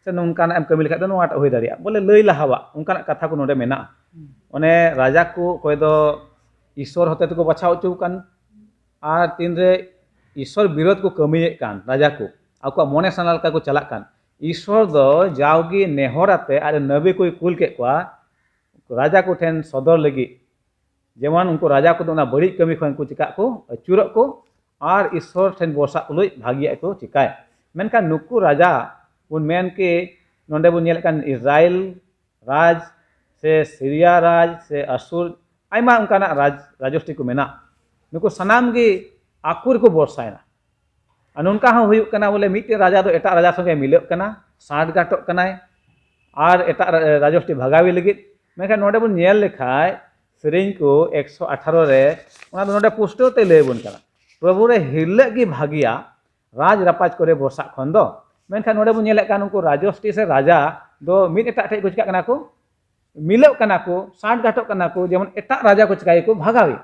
ᱥᱮ ᱱᱚᱝᱠᱟᱱᱟᱜ ᱮᱢ ᱠᱟᱹᱢᱤ ᱞᱮᱠᱷᱟᱡ ᱫᱚ ᱱᱚᱣᱟᱴᱟᱜ ᱦᱩᱭ ᱫᱟᱲᱮᱭᱟᱜᱼᱟ, ᱵᱚᱞᱮ ᱞᱟᱹᱭ ᱞᱟᱦᱟᱣᱟᱜ ᱚᱱᱠᱟᱱᱟᱜ ᱠᱟᱛᱷᱟ ᱠᱚ ᱱᱚᱰᱮ ᱢᱮᱱᱟᱜᱼᱟ᱾ ᱚᱱᱮ ᱨᱟᱡᱟ ᱠᱚ ᱚᱠᱚᱭ ᱫᱚ ᱤᱥᱥᱚᱨ ᱦᱚᱛᱮ ᱛᱮᱠᱚ ᱵᱟᱪᱷᱟᱣ ᱦᱚᱪᱚ ᱟᱠᱟᱱ, ᱟᱨ ᱛᱤᱱᱨᱮ ᱤᱥᱥᱚᱨ ᱵᱤᱨᱳᱫᱷ ᱠᱚ ᱠᱟᱹᱢᱤᱭᱮᱫ ᱠᱟᱱ ᱨᱟᱡᱟ ᱠᱚ, ᱟᱠᱚᱣᱟᱜ ᱢᱚᱱᱮ ᱥᱟᱱᱟ ᱞᱮᱠᱟ ᱠᱚ ᱪᱟᱞᱟᱜ ᱠᱟᱱ, ᱤᱥᱥᱚᱨ ᱫᱚ ᱡᱟᱣᱜᱮ ᱱᱮᱦᱚᱨ ᱟᱛᱮ ᱟᱡ ᱱᱟᱹᱵᱤ ᱠᱚᱭ ᱠᱩᱞ ᱠᱮᱫ ᱠᱚᱣᱟ ᱨᱟᱡᱟ ᱠᱚᱴᱷᱮᱱ ᱥᱚᱫᱚᱨ ᱞᱟᱹᱜᱤᱫ᱾ ᱡᱮᱢᱚᱱ ᱩᱱᱠᱩ ᱨᱟᱡᱟ ᱠᱚᱫᱚ ᱚᱱᱟ ᱵᱟᱹᱲᱤᱡ ᱠᱟᱹᱢᱤ ᱠᱷᱚᱱ ᱠᱚ ᱪᱤᱠᱟᱜ ᱠᱚ, ᱟᱹᱪᱩᱨᱚᱜ ᱠᱚ, ᱟᱨ ᱤᱥᱥᱚᱨ ᱴᱷᱮᱱ ᱵᱷᱚᱨᱥᱟ ᱛᱩᱞᱩᱡ ᱵᱷᱟᱹᱜᱤᱭᱟᱜ ᱠᱚ ᱪᱤᱠᱟᱭ᱾ ᱢᱮᱱᱠᱷᱟᱱ ᱱᱩᱠᱩ ᱨᱟᱡᱟ ᱵᱚᱱ ᱢᱮᱱ ᱠᱮ, ᱱᱚᱰᱮ ᱵᱚᱱ ᱧᱮᱞᱮᱫ ᱠᱟᱱ ᱤᱥᱨᱟᱭᱮᱞ ᱨᱟᱡᱽ ᱥᱮ ᱥᱤᱨᱤᱭᱟ ᱨᱟᱡᱽ ᱥᱮ ᱟᱥᱩᱨ, ᱟᱭᱢᱟ ᱚᱱᱠᱟᱱᱟᱜ ᱨᱟᱡᱽ ᱨᱟᱡᱚᱥᱴᱤ ᱠᱚ ᱢᱮᱱᱟᱜ, ᱱᱩᱠᱩ ᱥᱟᱱᱟᱢ ᱜᱮ ᱟᱠᱚ ᱨᱮᱠᱚ ᱵᱚᱨᱥᱟᱭᱮᱱᱟ᱾ ᱟᱨ ᱱᱚᱝᱠᱟ ᱦᱚᱸ ᱦᱩᱭᱩᱜ ᱠᱟᱱᱟ ᱵᱚᱞᱮ ᱢᱤᱫᱴᱮᱱ ᱨᱟᱡᱟ ᱫᱚ ᱮᱴᱟᱜ ᱨᱟᱡᱟ ᱥᱚᱸᱜᱮ ᱢᱤᱞᱟᱹᱜ ᱠᱟᱱᱟ, ᱥᱟᱸᱴ ᱜᱷᱟᱴᱚᱜ ᱠᱟᱱᱟᱭ ᱟᱨ ᱮᱴᱟᱜ ᱨᱟ- ᱨᱟᱡᱚᱥᱴᱤ ᱵᱷᱟᱜᱟᱣᱤ ᱞᱟᱹᱜᱤᱫ᱾ ᱢᱮᱱᱠᱷᱟᱱ ᱱᱚᱰᱮ ᱵᱚᱱ ᱧᱮᱞ ᱞᱮᱠᱷᱟᱡ ᱥᱮᱨᱮᱧ ᱠᱚ ᱮᱠᱥᱚ ᱟᱴᱷᱟᱨᱚ ᱨᱮ ᱚᱱᱟ ᱫᱚ ᱱᱚᱰᱮ ᱯᱩᱥᱴᱟᱹᱣ ᱛᱮ ᱞᱟᱹᱭ ᱟᱵᱚᱱ ᱠᱟᱱᱟ, ᱯᱨᱚᱵᱷᱩ ᱨᱮ ᱦᱤᱨᱞᱟᱹᱜ ᱜᱮ ᱵᱷᱟᱹᱜᱤᱭᱟ ᱨᱟᱡᱽ ᱨᱟᱯᱟᱡᱽ ᱠᱚᱨᱮ ᱵᱚᱨᱥᱟᱜ ᱠᱷᱚᱱ ᱫᱚ᱾ ᱢᱮᱱᱠᱷᱟᱱ ᱱᱚᱰᱮ ᱵᱚᱱ ᱧᱮᱞᱮᱫ ᱠᱟᱱ ᱩᱱᱠᱩ ᱨᱟᱡᱚᱥᱴᱤ ᱥᱮ ᱨᱟᱡᱟ ᱫᱚ ᱢᱤᱫ ᱮᱴᱟᱜ ᱴᱷᱮᱡ ᱠᱚ ᱪᱤᱠᱟᱜ ᱠᱟᱱᱟ ᱠᱚ, ᱢᱤᱞᱟᱹᱜ ᱠᱟᱱᱟ ᱠᱚ, ᱥᱟᱸᱴ ᱜᱷᱟᱴᱚᱜ ᱠᱟᱱᱟ ᱠᱚ, ᱡᱮᱢᱚᱱ ᱮᱴᱟᱜ ᱨᱟᱡᱟ ᱠᱚ ᱪᱤᱠᱟᱹᱭᱟᱠᱚ, ᱵᱷᱟᱜᱟᱣᱤ᱾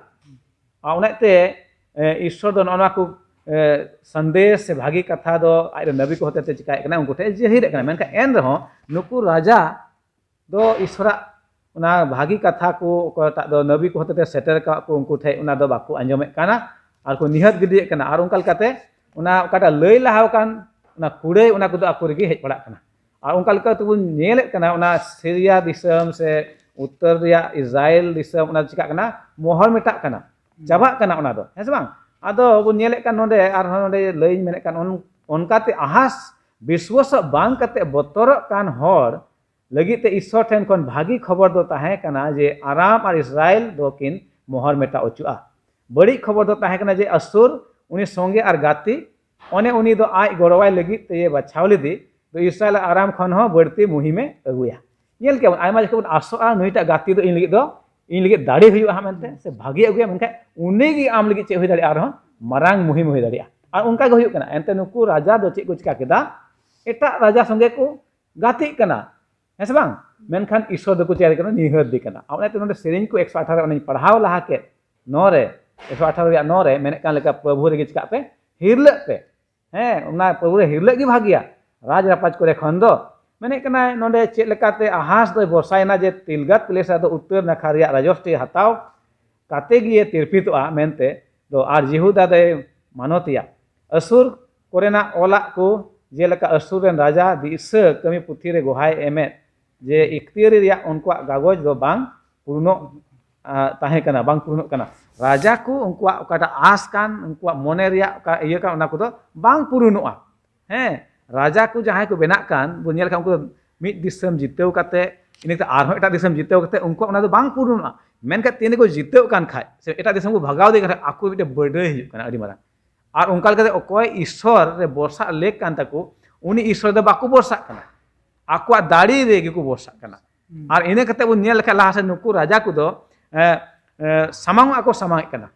ᱟᱨ ᱚᱱᱟᱛᱮ ᱮ, ᱤᱥᱥᱚᱨ ᱫᱚ ᱱᱚᱜᱼᱚ ᱱᱚᱣᱟ ᱠᱚ ᱮ, ᱥᱟᱸᱫᱮᱥ ᱥᱮ ᱵᱷᱟᱹᱜᱤ ᱠᱟᱛᱷᱟ ᱫᱚ ᱟᱡ ᱨᱮᱱ ᱱᱟᱵᱤ ᱠᱚ ᱦᱚᱛᱮᱛᱮ ᱪᱤᱠᱟᱭᱮᱫ ᱠᱟᱱᱟ, ᱩᱱᱠᱩ ᱴᱷᱮᱱ ᱡᱟᱹᱦᱤᱨᱮᱫ ᱠᱟᱱᱟ᱾ ᱢᱮᱱᱠᱷᱟᱱ ᱮᱱ ᱨᱮᱦᱚᱸ ᱱᱩᱠᱩ ᱨᱟᱡᱟ ᱫᱚ ᱤᱥᱥᱚᱨᱟᱜ ᱚᱱᱟ ᱵᱷᱟᱹᱜᱤ ᱠᱟᱛᱷᱟ ᱠᱚ ᱚᱠᱚᱭᱴᱟᱜ ᱫᱚ ᱱᱟᱵᱤ ᱠᱚ ᱦᱚᱛᱮᱛᱮ ᱥᱮᱴᱮᱨ ᱠᱟᱜ ᱠᱚ, ᱩᱱᱠᱩ ᱴᱷᱮᱱ ᱚᱱᱟ ᱫᱚ ᱵᱟᱠᱚ ᱟᱸᱡᱚᱢᱮᱫ ᱠᱟᱱᱟ ᱟᱨ ᱠᱚ ᱱᱤᱦᱟᱹᱛ ᱜᱤᱰᱤᱭᱮᱫ ᱠᱟᱱᱟ᱾ ᱟᱨ ᱚᱱᱠᱟ ᱞᱮᱠᱟᱛᱮ ᱚᱱᱟ ᱚᱠᱟᱴᱟᱜ ᱞᱟᱹᱭ ᱞᱟᱦᱟ ᱟᱠᱟᱱ ᱚᱱᱟ ᱠᱩᱲᱟᱹᱭ, ᱚᱱᱟ ᱠᱚᱫᱚ ᱟᱠᱚ ᱨᱮᱜᱮ ᱦᱮᱡ ᱯᱟᱲᱟᱜ ᱠᱟᱱᱟ᱾ ᱟᱨ ᱚᱱᱠᱟ ᱞᱮᱠᱟ ᱛᱮᱵᱚᱱ ᱧᱮᱞᱮᱫ ᱠᱟᱱᱟ ᱚᱱᱟ ᱥᱤᱨᱤᱭᱟ ᱫᱤᱥᱚᱢ ᱥᱮ ᱩᱛᱛᱚᱨ ᱨᱮᱭᱟᱜ ᱤᱥᱨᱟᱭᱮᱞ ᱫᱤᱥᱚᱢ ᱚᱱᱟ ᱪᱤᱠᱟᱜ ᱠᱟᱱᱟ, ᱢᱚᱦᱚᱨ ᱢᱮᱴᱟᱜ ᱠᱟᱱᱟ, ᱪᱟᱵᱟᱜ ᱠᱟᱱᱟ ᱚᱱᱟ ᱫᱚ, ᱦᱮᱸ ᱥᱮ ᱵᱟᱝ? ᱟᱫᱚ ᱵᱚᱱ ᱧᱮᱞᱮᱫ ᱠᱟᱱ ᱱᱚᱰᱮ ᱟᱨᱦᱚᱸ ᱱᱚᱰᱮ ᱞᱟᱹᱭᱤᱧ ᱢᱮᱱᱮᱫ ᱠᱟᱱ ᱚᱱ- ᱚᱱᱠᱟᱛᱮ ᱟᱦᱟᱥ ᱵᱤᱥᱣᱟᱥᱚᱜ ᱵᱟᱝ ᱠᱟᱛᱮ ᱵᱚᱛᱚᱨᱚᱜ ᱠᱟᱱ ᱦᱚᱲ ᱞᱟᱹᱜᱤᱫ ᱛᱮ ᱤᱥᱥᱚᱨ ᱴᱷᱮᱱ ᱠᱷᱚᱱ ᱵᱷᱟᱹᱜᱤ ᱠᱷᱚᱵᱚᱨ ᱫᱚ ᱛᱟᱦᱮᱸ ᱠᱟᱱᱟ ᱡᱮ ᱟᱨᱟᱢ ᱟᱨ ᱤᱥᱨᱟᱭᱮᱞ ᱫᱚ ᱠᱤᱱ ᱢᱚᱦᱚᱨ ᱢᱮᱴᱟ ᱚᱪᱚᱜᱼᱟ᱾ ᱵᱟᱹᱲᱤᱡ ᱠᱷᱚᱵᱚᱨ ᱫᱚ ᱛᱟᱦᱮᱸ ᱠᱟᱱᱟ ᱡᱮ ᱟᱥᱩᱨ ᱩᱱᱤ ᱥᱚᱸᱜᱮ ᱟᱨ ᱜᱟᱛᱮ, ᱚᱱᱮ ᱩᱱᱤ ᱫᱚ ᱟᱡ ᱜᱚᱲᱚᱣᱟᱭ ᱞᱟᱹᱜᱤᱫ ᱛᱮᱭ ᱵᱟᱪᱷᱟᱣ ᱞᱮᱫᱮ, ᱫᱚ ᱤᱥᱨᱟᱭᱮᱞ ᱟᱨ ᱟᱨᱟᱢ ᱠᱷᱚᱱ ᱦᱚᱸ ᱵᱟᱹᱲᱛᱤ ᱢᱩᱦᱤᱢᱮ ᱟᱹᱜᱩᱭᱟ᱾ ᱧᱮᱞ ᱠᱮᱜᱼᱟ ᱵᱚᱱ, ᱟᱭᱢᱟ ᱡᱚᱠᱷᱚᱱ ᱵᱚᱱ ᱟᱥᱚᱜᱼᱟ ᱱᱩᱭᱴᱟᱜ ᱜᱟᱛᱮ ᱫᱚ ᱤᱧ ᱞᱟᱹᱜᱤᱫ ᱫᱚ, ᱤᱧ ᱞᱟᱹᱜᱤᱫ ᱫᱟᱲᱮ ᱦᱩᱭᱩᱜᱼᱟ ᱦᱟᱸᱜ ᱢᱮᱱᱛᱮ, ᱥᱮ ᱵᱷᱟᱜᱮ ᱟᱹᱜᱩᱭᱟ, ᱢᱮᱱᱠᱷᱟᱱ ᱩᱱᱤ ᱜᱮ ᱟᱢ ᱞᱟᱹᱜᱤᱫ ᱪᱮᱫ ᱦᱩᱭ ᱫᱟᱲᱮᱭᱟᱜᱼᱟ, ᱟᱨᱦᱚᱸ ᱢᱟᱨᱟᱝ ᱢᱩᱦᱤᱢ ᱦᱩᱭ ᱫᱟᱲᱮᱭᱟᱜᱼᱟ᱾ ᱟᱨ ᱚᱱᱠᱟ ᱜᱮ ᱦᱩᱭᱩᱜ ᱠᱟᱱᱟ᱾ ᱮᱱᱛᱮ ᱱᱩᱠᱩ ᱨᱟᱡᱟ ᱫᱚ ᱪᱮᱫ ᱠᱚ ᱪᱤᱠᱟ ᱠᱮᱫᱟ? ᱮᱴᱟᱜ ᱨᱟᱡᱟ ᱥᱚᱸᱜᱮ ᱠᱚ ᱜᱟᱛᱮᱜ ᱠᱟᱱᱟ, ᱦᱮᱸ ᱥᱮ ᱵᱟᱝ? ᱢᱮᱱᱠᱷᱟᱱ ᱤᱥᱥᱚᱨ ᱫᱚᱠᱚ ᱪᱮᱫ ᱠᱟᱱᱟ? ᱱᱤᱦᱟᱹᱛ ᱫᱮ ᱠᱟᱱᱟ᱾ ᱟᱨ ᱚᱱᱟᱛᱮ ᱱᱚᱰᱮ ᱥᱮᱨᱮᱧ ᱠᱚ ᱮᱠᱥᱚ ᱟᱴᱷᱟᱨᱚ ᱚᱱᱟᱧ ᱯᱟᱲᱦᱟᱣ ᱞᱟᱦᱟ ᱠᱮᱫ, ᱱᱚᱨᱮ, ᱮᱠᱥᱚ ᱟᱴᱷᱟᱨᱚ ᱨᱮᱭᱟᱜ ᱱᱚᱨᱮ ᱢᱮᱱᱮᱫ ᱠᱟᱱ ᱞᱮᱠᱟ, ᱯᱨᱚᱵᱷᱩ ᱨᱮᱜᱮ ᱪᱤᱠᱟᱜ ᱯᱮ, ᱦᱤᱨᱞᱟᱹᱜ ᱯᱮ᱾ ᱦᱮᱸ, ᱚᱱᱟ ᱯᱨᱚᱵᱷᱩ ᱨᱮ ᱦᱤᱨᱞᱟᱹᱜ ᱜᱮ ᱵᱷᱟᱹᱜᱤᱭᱟ ᱨᱟᱡᱽ ᱨᱟᱯᱟᱡᱽ ᱠᱚᱨᱮ ᱠᱷᱚᱱ ᱫᱚ᱾ ᱢᱮᱱᱮᱫ ᱠᱟᱱᱟᱭ ᱱᱚᱰᱮ ᱪᱮᱫ ᱞᱮᱠᱟᱛᱮ ᱟᱦᱟᱥ ᱫᱚᱭ ᱵᱷᱚᱨᱥᱟᱭᱮᱱᱟ ᱡᱮ ᱛᱤᱞᱜᱟᱛ ᱯᱤᱞᱮᱥᱟ ᱫᱚ ᱩᱛᱛᱚᱨ ᱱᱟᱠᱷᱟ ᱨᱮᱭᱟᱜ ᱨᱟᱡᱚᱥᱴᱤ ᱦᱟᱛᱟᱣ ᱠᱟᱛᱮ ᱜᱮ ᱛᱤᱨᱯᱤᱛᱚᱜᱼᱟ ᱢᱮᱱᱛᱮ ᱫᱚ, ᱟᱨ ᱡᱤᱦᱩᱫᱟ ᱫᱚᱭ ᱢᱟᱱᱚᱛᱮᱭᱟ᱾ ᱟᱥᱩᱨ ᱠᱚᱨᱮᱱᱟᱜ ᱚᱞᱟᱜ ᱠᱚ, ᱡᱮᱞᱮᱠᱟ ᱟᱥᱩᱨ ᱨᱮᱱ ᱨᱟᱡᱟ ᱫᱤᱥᱟᱹ ᱠᱟᱹᱢᱤ ᱯᱩᱛᱷᱤ ᱨᱮ ᱜᱚᱦᱟᱭ ᱮᱢᱮᱫ ᱡᱮ ᱤᱠᱛᱤᱭᱟᱹᱨᱤ ᱨᱮᱭᱟᱜ ᱩᱱᱠᱩᱣᱟᱜ ᱠᱟᱜᱚᱡᱽ ᱫᱚ ᱵᱟᱝ ᱯᱩᱨᱩᱱᱚᱜ, ᱟ, ᱛᱟᱦᱮᱸ ᱠᱟᱱᱟ, ᱵᱟᱝ ᱯᱩᱨᱩᱱᱚᱜ ᱠᱟᱱᱟ᱾ ᱨᱟᱡᱟ ᱠᱚ ᱩᱱᱠᱩᱣᱟᱜ ᱚᱠᱟᱴᱟᱜ ᱟᱸᱥ ᱠᱟᱱ, ᱩᱱᱠᱩᱣᱟᱜ ᱢᱚᱱᱮ ᱨᱮᱭᱟᱜ ᱚᱠᱟ ᱤᱭᱟᱹ ᱠᱟᱱ, ᱚᱱᱟ ᱠᱚᱫᱚ ᱵᱟᱝ ᱯᱩᱨᱩᱱᱚᱜᱼᱟ᱾ ᱦᱮᱸ, ᱨᱟᱡᱟ ᱠᱚ ᱡᱟᱦᱟᱸᱭ ᱠᱚ ᱵᱮᱱᱟᱜ ᱠᱟᱱ, ᱵᱚᱱ ᱧᱮᱞ ᱠᱷᱟᱱ ᱩᱱᱠᱩ ᱫᱚ ᱢᱤᱫ ᱫᱤᱥᱚᱢ ᱡᱤᱛᱟᱹᱣ ᱠᱟᱛᱮ ᱤᱱᱟᱹ ᱠᱟᱛᱮ ᱟᱨᱦᱚᱸ ᱮᱴᱟᱜ ᱫᱤᱥᱚᱢ ᱡᱤᱛᱟᱹᱣ ᱠᱟᱛᱮ ᱩᱱᱠᱩᱣᱟᱜ ᱚᱱᱟ ᱫᱚ ᱵᱟᱝ ᱯᱩᱨᱩᱱᱚᱜᱼᱟ᱾ ᱢᱮᱱᱠᱷᱟᱱ ᱛᱤᱱ ᱨᱮᱠᱚ ᱡᱤᱛᱟᱹᱣ ᱠᱟᱱ ᱠᱷᱟᱡ ᱥᱮ ᱮᱴᱟᱜ ᱫᱤᱥᱚᱢ ᱠᱚ ᱵᱷᱟᱜᱟᱣ ᱤᱫᱤ ᱠᱟᱱ ᱠᱷᱟᱡ, ᱟᱠᱚ ᱢᱤᱫᱴᱮᱱ ᱵᱟᱹᱰᱟᱹᱭ ᱦᱤᱡᱩᱜ ᱠᱟᱱᱟ ᱟᱹᱰᱤ ᱢᱟᱨᱟᱝ᱾ ᱟᱨ ᱚᱱᱠᱟ ᱞᱮᱠᱟᱛᱮ ᱚᱠᱚᱭ ᱤᱥᱥᱚᱨ ᱨᱮ ᱵᱷᱚᱨᱥᱟᱜ ᱞᱮᱠ ᱠᱟᱱ ᱛᱟᱠᱚ, ᱩᱱᱤ ᱤᱥᱥᱚᱨ ᱫᱚ ᱵᱟᱠᱚ ᱵᱷᱚᱨᱥᱟᱜ ᱠᱟᱱᱟ, ᱟᱠᱚᱣᱟᱜ ᱫᱟᱲᱮ ᱨᱮᱜᱮ ᱠᱚ ᱵᱷᱚᱨᱥᱟᱜ ᱠᱟᱱᱟ᱾ ᱟᱨ ᱤᱱᱟᱹ ᱠᱟᱛᱮ ᱵᱚᱱ ᱧᱮᱞ ᱞᱮᱠᱷᱟᱱ ᱞᱟᱦᱟ ᱥᱮᱫ ᱱᱩᱠᱩ ᱨᱟᱡᱟ ᱠᱚᱫᱚ, ᱮ, ᱮ, ᱥᱟᱢᱟᱝ ᱚᱜ ᱠᱚ ᱥᱟᱢᱟᱝ ᱮᱫ ᱠᱟᱱᱟ,